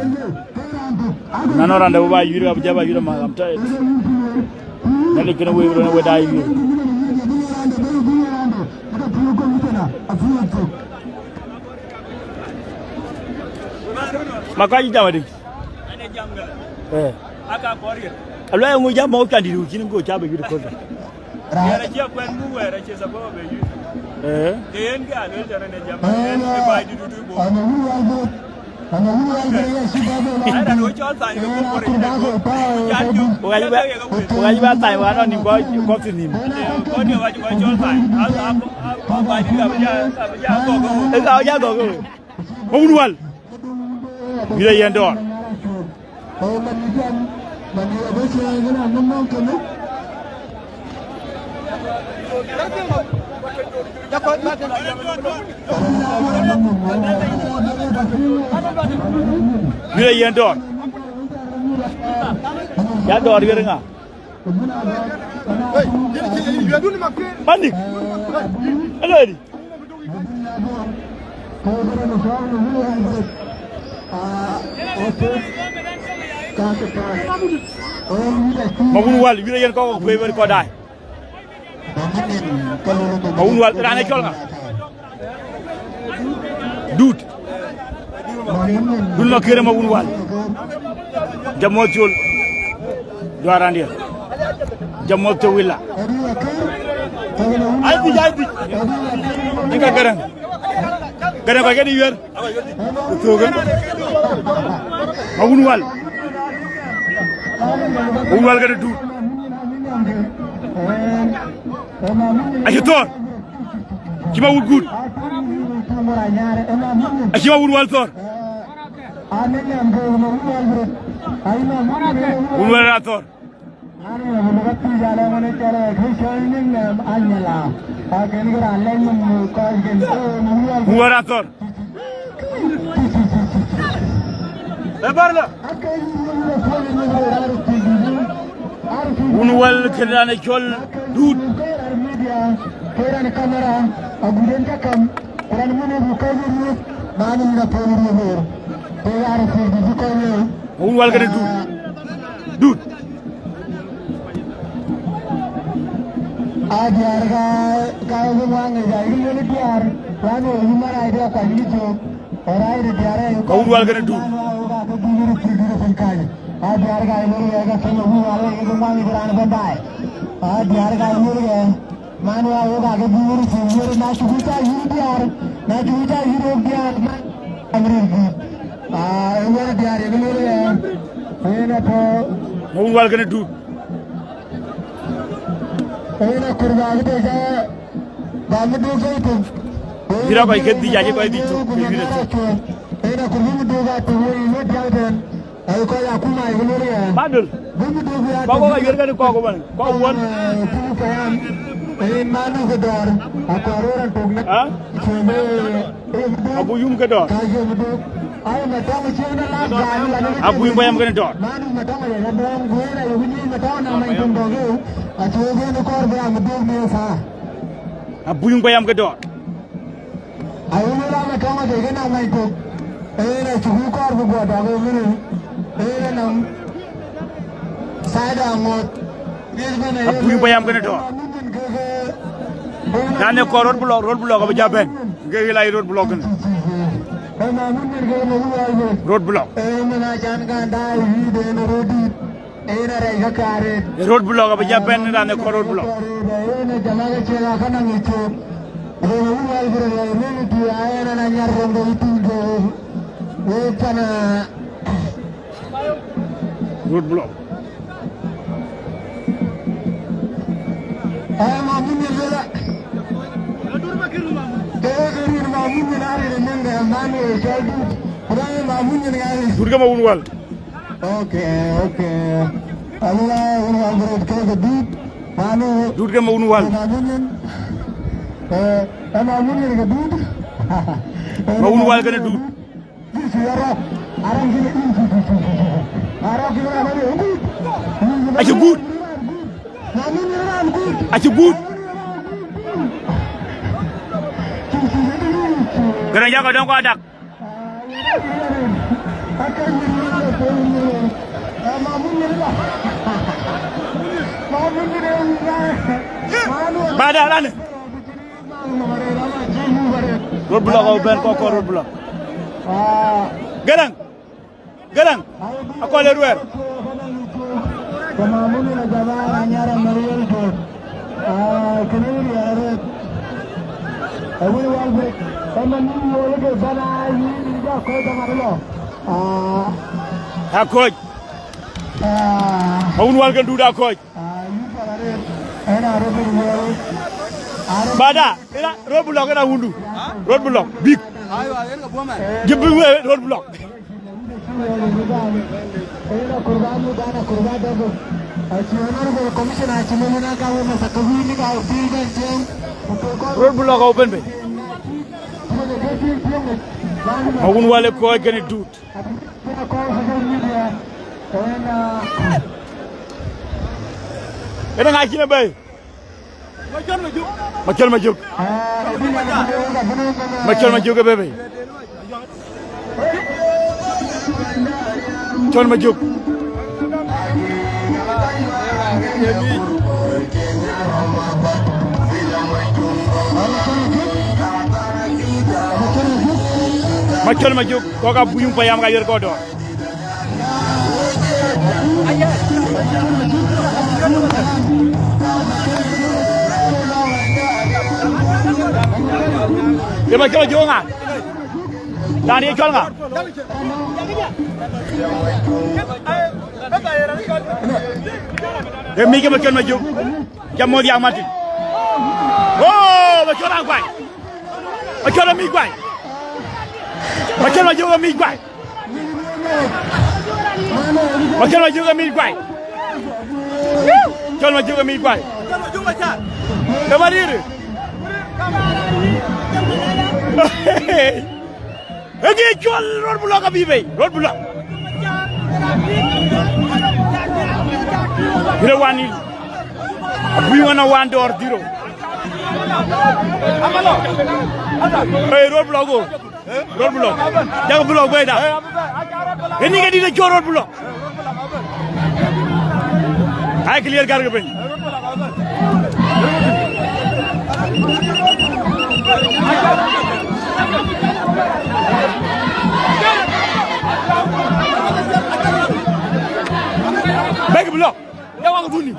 Na nɔŋ raan de wä ba yïr, wä bï jai ba yïr ama, I'm tired. Nhialic kën wek, wek daai yïr. Ma kɔc jam adï? Ee. Aluɛɛl ŋö jam mɔ̈u candït, wun cïn ŋö ca bï yïr köl. Wɛɛr acie kuɛn, ku wɛɛr acie sababu be yïn. Ee. Ke yen ke aluel tënë ne jam, yen ke baai dït tutuc bɔ̈. Ana wun wal bï, ana wun wal bï, ya cï baai bï. Ai, raan wä cɔl thany ke bɔ̈ bɔ̈ rec dek bɔ̈. Ku ɣac bä, ku ɣac bä thany, wa nɔn nïm kɔc, kɔc thïn nïm. Kɔc de wac kɔc cɔl thany. A, a, a, a baai dït ka bï ja, ka bï ja gɔ̈k. Ee, ka bï ja gɔ̈k. Ma wun wal. Yït ë yen dɔɔr. Yït ë yen dɔɔr. Ya dɔɔr yït ë ŋa? Manik. Already. Ma wun wal, yït ë yen kɔ̈k kuëë wën kɔc daai. Ma wun wal, raan ë cɔl ŋa? Dut. Dut ma kërë ma wun wal. Jam muɔ̈th col. Juarandiɛ̈. Jam muɔ̈th të wila. Ai dhic, ai dhic. Ëka Gäräŋ. Gäräŋ kɔc ke dï yuɛ̈r. Ku thökë. Ma wun wal. Wun wal ke dï Dut. Acï thɔ̈r. Cï ma wun gut. Acï ma wun wal thɔ̈r. Wun wal aa thɔ̈r. Wun wal aa thɔ̈r. Wun wal kënë raan ë cɔl Dut. Wun wal kënë Dut. Dut. Aa diäär ka, ka wun waŋ ë jai, yïn wël diäär, wan wë yïn man ai diäär kuany yï cök. Ë rai de diäär ë ka wun wal kënë Dut. Aa diäär ka yïn wël ka, ka wun wal ë yïn waŋ ë raan bɛ̈n baai. Aa diäär ka yïn wël ka. Man wa wok ake bï wur thum wur na cuk ca yïr diäär, na cuk ca yïr wok diäär man. Amri bï. Ah, wur diäär ye lur ya. Yen ato. Wun wal kënë Dut. Yen akur ba ke ja. Ba mi du ke tu. Yïr akɔc ke dhic, acï kɔc dhic thok, ke yïr thok. Ënë ku bï Muduk aa tïŋ wei ë diäk tën, aye kɔc akuma aye lueel aya. Badul. Bï Muduk aa tïŋ. Kɔk wok ajuër kënë kɔk wën, kɔk wën. Ee, Abuny Payam, ee, manu ke dɔɔr, akɔɔr rɔt tok në. Ah? Cï bï, ee, Muduk. Abu yum ke dɔɔr. Ka ye Muduk. Aye Matɔŋ cï në la gam la në Abuny Payam kënë dɔɔr. Manu Matɔŋ aye la dɔɔŋ guëër aye wïc Matɔŋ na many tën dɔ̈k ë, acï wok en kɔɔr bï a Muduk në thaa. Abuny Payam ke dɔɔr. Awun raan ë tɔŋ adek ënɔŋ ŋany tök, ee, na cuk kɔɔr bï guɔ dɔk ë mïnë, ee, nɔŋ thaida ŋoot. Abuny Payam kënë tɔ̈. Raan ë kɔɔr road block, road block abï ja bɛ̈n. Ke ɣil aye road block kënë. Road block. Ee, mën a can kan daai yï den röt dït. Yen arɛc ka kaarëët. Road block abï ja bɛ̈n raan ë kɔɔr road block. Yen ë jama ke ciɛk aka naŋ ë cök. Röŋ ë wun wal bï röŋ ë röŋ ë tui a yen ana nyar röŋ de ë tui de. Wek pan, ah, road block. Aya Mamun yen luela. Ke ke rin Mamun yen a rin ë nɛŋ de man ë cɔl Dut. Ku da yen Mamun yen ŋa rin. Dut ke ma wun wal. Okay, okay. Alura, wun wal bro ke ke Dut. Manu. Dut ke ma wun wal. Mamun yen. Eh, eh, Mamun yen ke Dut. Ma wun wal kënë Dut. Arok. Arok. Arok. Acï gut. Acï gut. Gërë jakɔ dɔŋ kɔ adak. Bada lani. Road block au ben kɔkɔ road block. Gëlëŋ. Gëlëŋ. Akɔl e ruɛɛr. Akoc. Awun wal kën duut akoc. Bada, ina road block ina wundu. Road block big. Jibi we road block. Road block open be. Awun wal e koc kën duut. Ina ŋa cïn e bei. Macol Majök. Macol Majök ë bebe. Macol Majök. Macol Majök kɔk Abuny Payam ka yer kɔdɔ. Ye Macol Majök ŋa? Dan ye cɔl ŋa? Ye mic ke Macol Majök. Ca moth yak Martin. Oh, Macol a guai. Macol a mic guai. Macol Majök a mic guai. Macol Majök ë mic guai. Macol Majök ë mic guai. Ë ba rïïr. Ë ŋic cɔl road block abï bei. Road block. Yïn ë wan yïn. Abï wan a wan dɔɔr dhiro. Ë road block go. Road block. Yak block beda. Ini ke dide cho road block. Ai clear gar ke ben. Big block. Ya wang duni.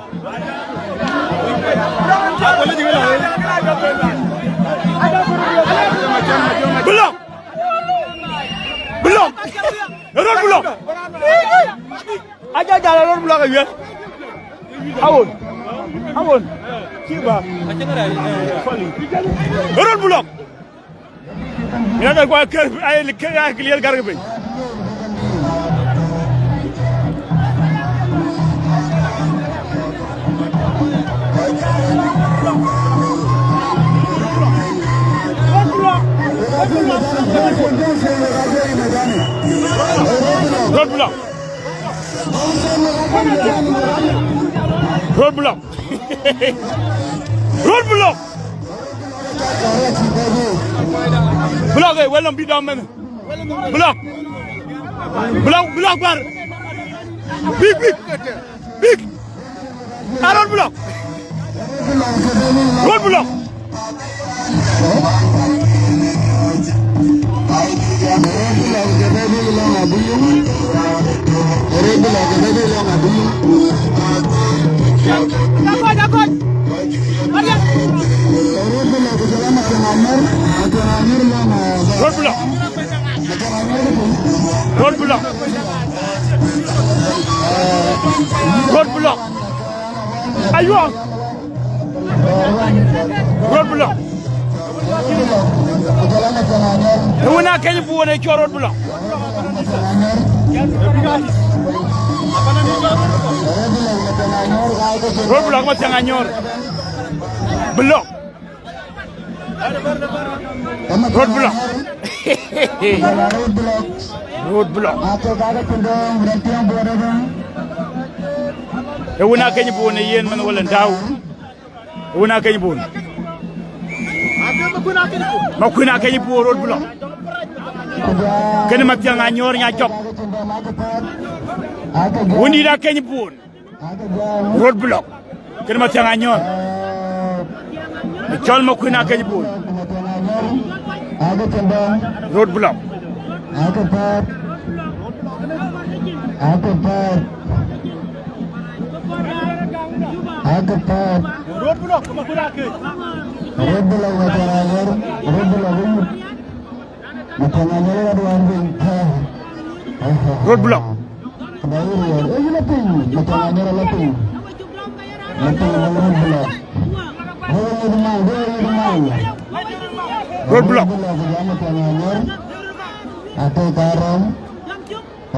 Block. Block. Road block. Aja jala road block awiɛth. Awon. Awon. Kiba. Road block. Ina da kwa ke, ai, ke, ai, clear gar ke piny. Road block. Road block. Road block. Block, eh, well, don't be down, man. Block. Block, block, bar. Big, big. Big. A road block. Road block. Road block. Road block. Road block. Aywa. Road block. Ë wën aa keny buɔn ë cɔl road block. Road block, Mathiang Anyor. Block. Road block. Road block. Ë wën aa keny buɔn ë yen man wala ndau. Ë wën aa keny buɔn. Makuën aa keny buɔn road block. Kënë Mathiang Anyor nya jɔk. Wëndït aa keny buɔn. Road block. Kënë Mathiang Anyor. Cɔl Makuën aa keny buɔn. Road block. Road block. Mathiang Anyor, Mathiang Anyor ɣa duan piny. Road block. Kaba yï ruɔɔr. Ee, yïn la piny. Mathiang Anyor la piny. La piny, la road block. Go yï mal, go yï mal. Road block. Road block, ya Mathiang Anyor. Ate ka rem.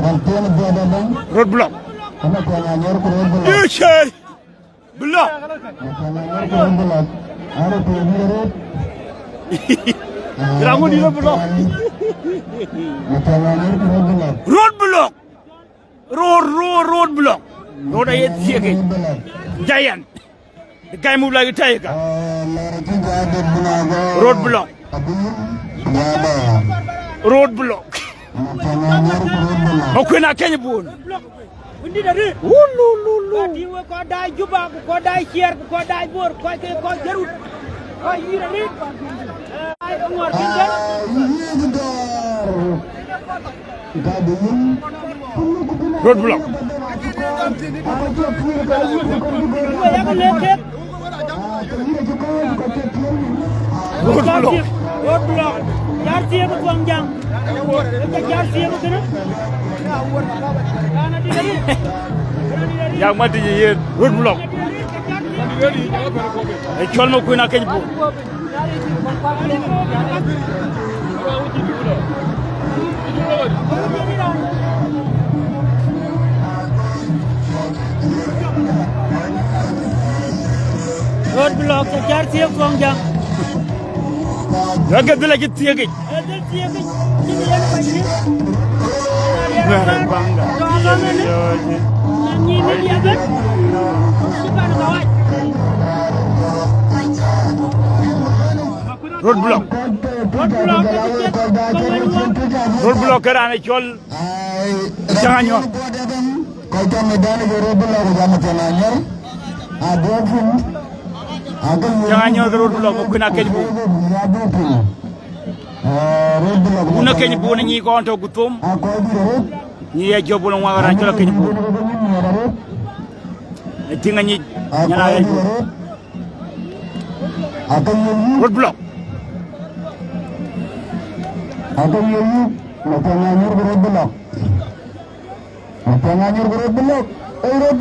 Rem tiɛn biada bɛn. Road block. Ka Mathiang Anyor ku road block. Block. Road block. Road, road, road block. Road aye thiëëk. Giant. The guy move like a tiger. Road block. Road block. Makuën aa keny buɔn. Wulu, lu, lu. Kɔc tïŋ wek kɔc daai Juba, ku kɔc daai Ciɛɛr, ku kɔc daai Bor, kɔc ke kɔc jërut. Kɔc yïr arëët. Ai, ke ŋɔr piny den. Road block. Wek yak lëk kek. Road block. Road block. Jar thiëëk ë Thuɔŋjäŋ. Jar thiëëk ë kënë. Yak Matïc yen. Road block. Ë cɔl Makuën aa keny buɔn. Road block, ca jar thiëëk Thuɔŋjäŋ. Ë ke dhil acï thiëëkic. Ë dhil thiëëkic, cïn yen kɔc thiëëk. Ŋɛ̈ɛ̈r ë baŋda. Jɔɔk ëmënë. Jɔɔk. Na nyïïn ë diɛ̈ bɛ̈n. Cï pan kawac. Road block. Road block, ke cï cït, ke wël wä. Road block ke raan ë cɔl Mathiang Anyor. Kɔc tɔ̈ mëdan ke road block, ku jam Mathiang Anyor. Mathiang Anyor ke road block, Makuën aa keny buɔn. Wun aa keny buɔn, nyic kɔn tɔ̈ Guthom. Nyic ya jɔp wun ŋuak raan cɔl aa keny buɔn. Ë tïŋ anyic, nyan aa ya jɔp. Road block. Mathiang Anyor ke road block. Mathiang Anyor ke road block. Ei, road.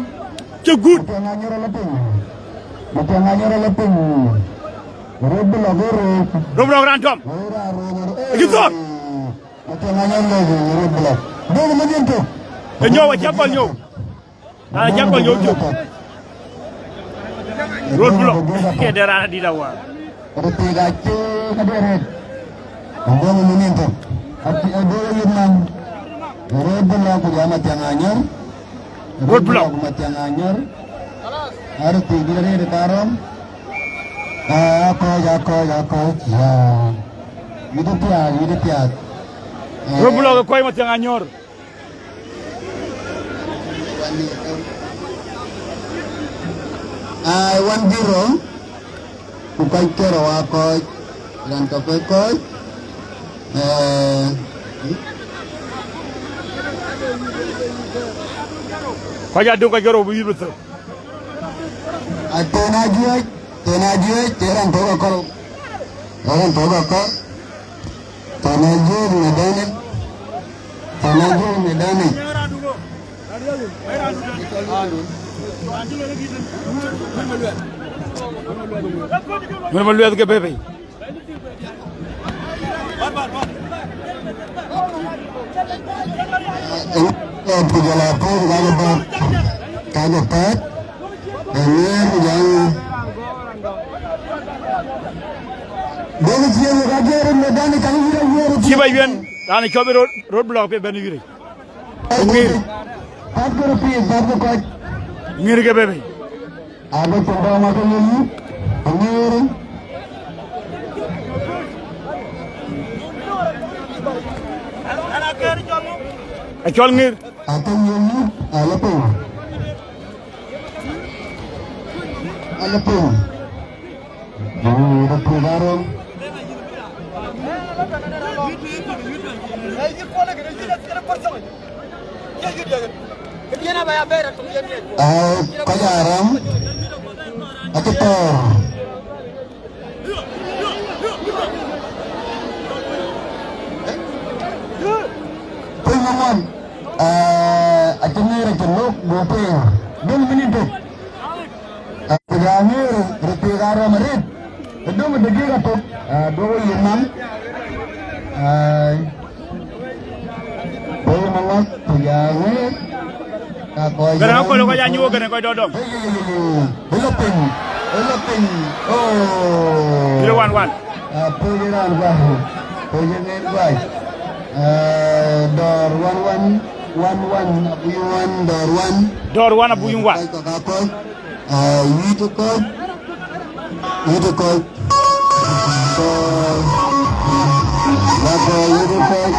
Cï gut. Mathiang Anyor ala piny. Mathiang Anyor ala piny. Road Block ë röök. Road Block raan tɔm. Ë raan röök. Ë cï thɔ̈r. Matiang Anyor lëu, Road Block. Döŋ ë mïnyin tök. Ë nyɔu, acä gɔl nyɔu. Raan acä gɔl nyɔu cök. Road Block. Ke de raan adït awar. Röt thiik acï këde rëët. Döŋ ë mïnyin tök. Acï ë döŋ ë yït man. Road Block ku jam Matiang Anyor. Road Block. Matiang Anyor. Arëk thiik dït arëët ë karɔm. Aa, akɔc, akɔc, akɔc. Aa. Wït ë piath, wït ë piath. Road Block ë kɔc Matiang Anyor. Ai, one zero. Ku kɔc ke rou aa kɔc, raan tɔ̈ ke kɔc, ee, kɔc adöŋ kɔc ke rou bï yïth bï thök. Atën ajuëc, tën ajuëc, tën raan tök akɔ̈l, raan tök akɔ̈l. Tën ajuëc medani, tën ajuëc medani. Mën ma luɛth ke bebe. Ë, ku jɔl a pɔ̈k ka ke bɔ̈, ka ke pɛ̈t, ë, ŋeer ku jɔl. Dek ciëën ka ke röt medani ka ke yïr awiëër. Cï ba yuɛn, raan cɔp ë road, road block pe bɛ̈n yïr. Ŋiir. Päth kërë pïïr, päth kë kɔc. Ŋiir ke bebe. Abï cïn dɔm akë ye yï, aŋiir. Acɔl ŋiir. Akë ye yï, alë piny. Alë piny. Juu, röt piny aröm. Ai, kɔc aröm. Acï thɔ̈ɔ̈r. Piny ŋuan. Ai, acï ŋiir acï lok, go piny. Dum mini duk. Ku jɔ aŋiir röt thiik aröm arëët, ë döŋ ë dakika tök, aa, duɔ̈kë yï man. Ai. Piny maŋɔ̈th, ku jɔ aŋiir, ka kɔc. Gɛ̈rë akɔ̈l, kɔc anyuɔɔk, gɛ̈rë kɔc dɔdɔm. Ë lɔ piny, ë lɔ piny. Oh. Zero one one. Aa, piny raan guac, piny ŋiir guac. Aa, dɔɔr one one, one one, abui one, dɔɔr one. Dɔɔr one, abui one. Kɔc kɔ̈k akɔ̈l. Aa, wït ë kɔc, wït ë kɔc. Kɔc, wït ë kɔc.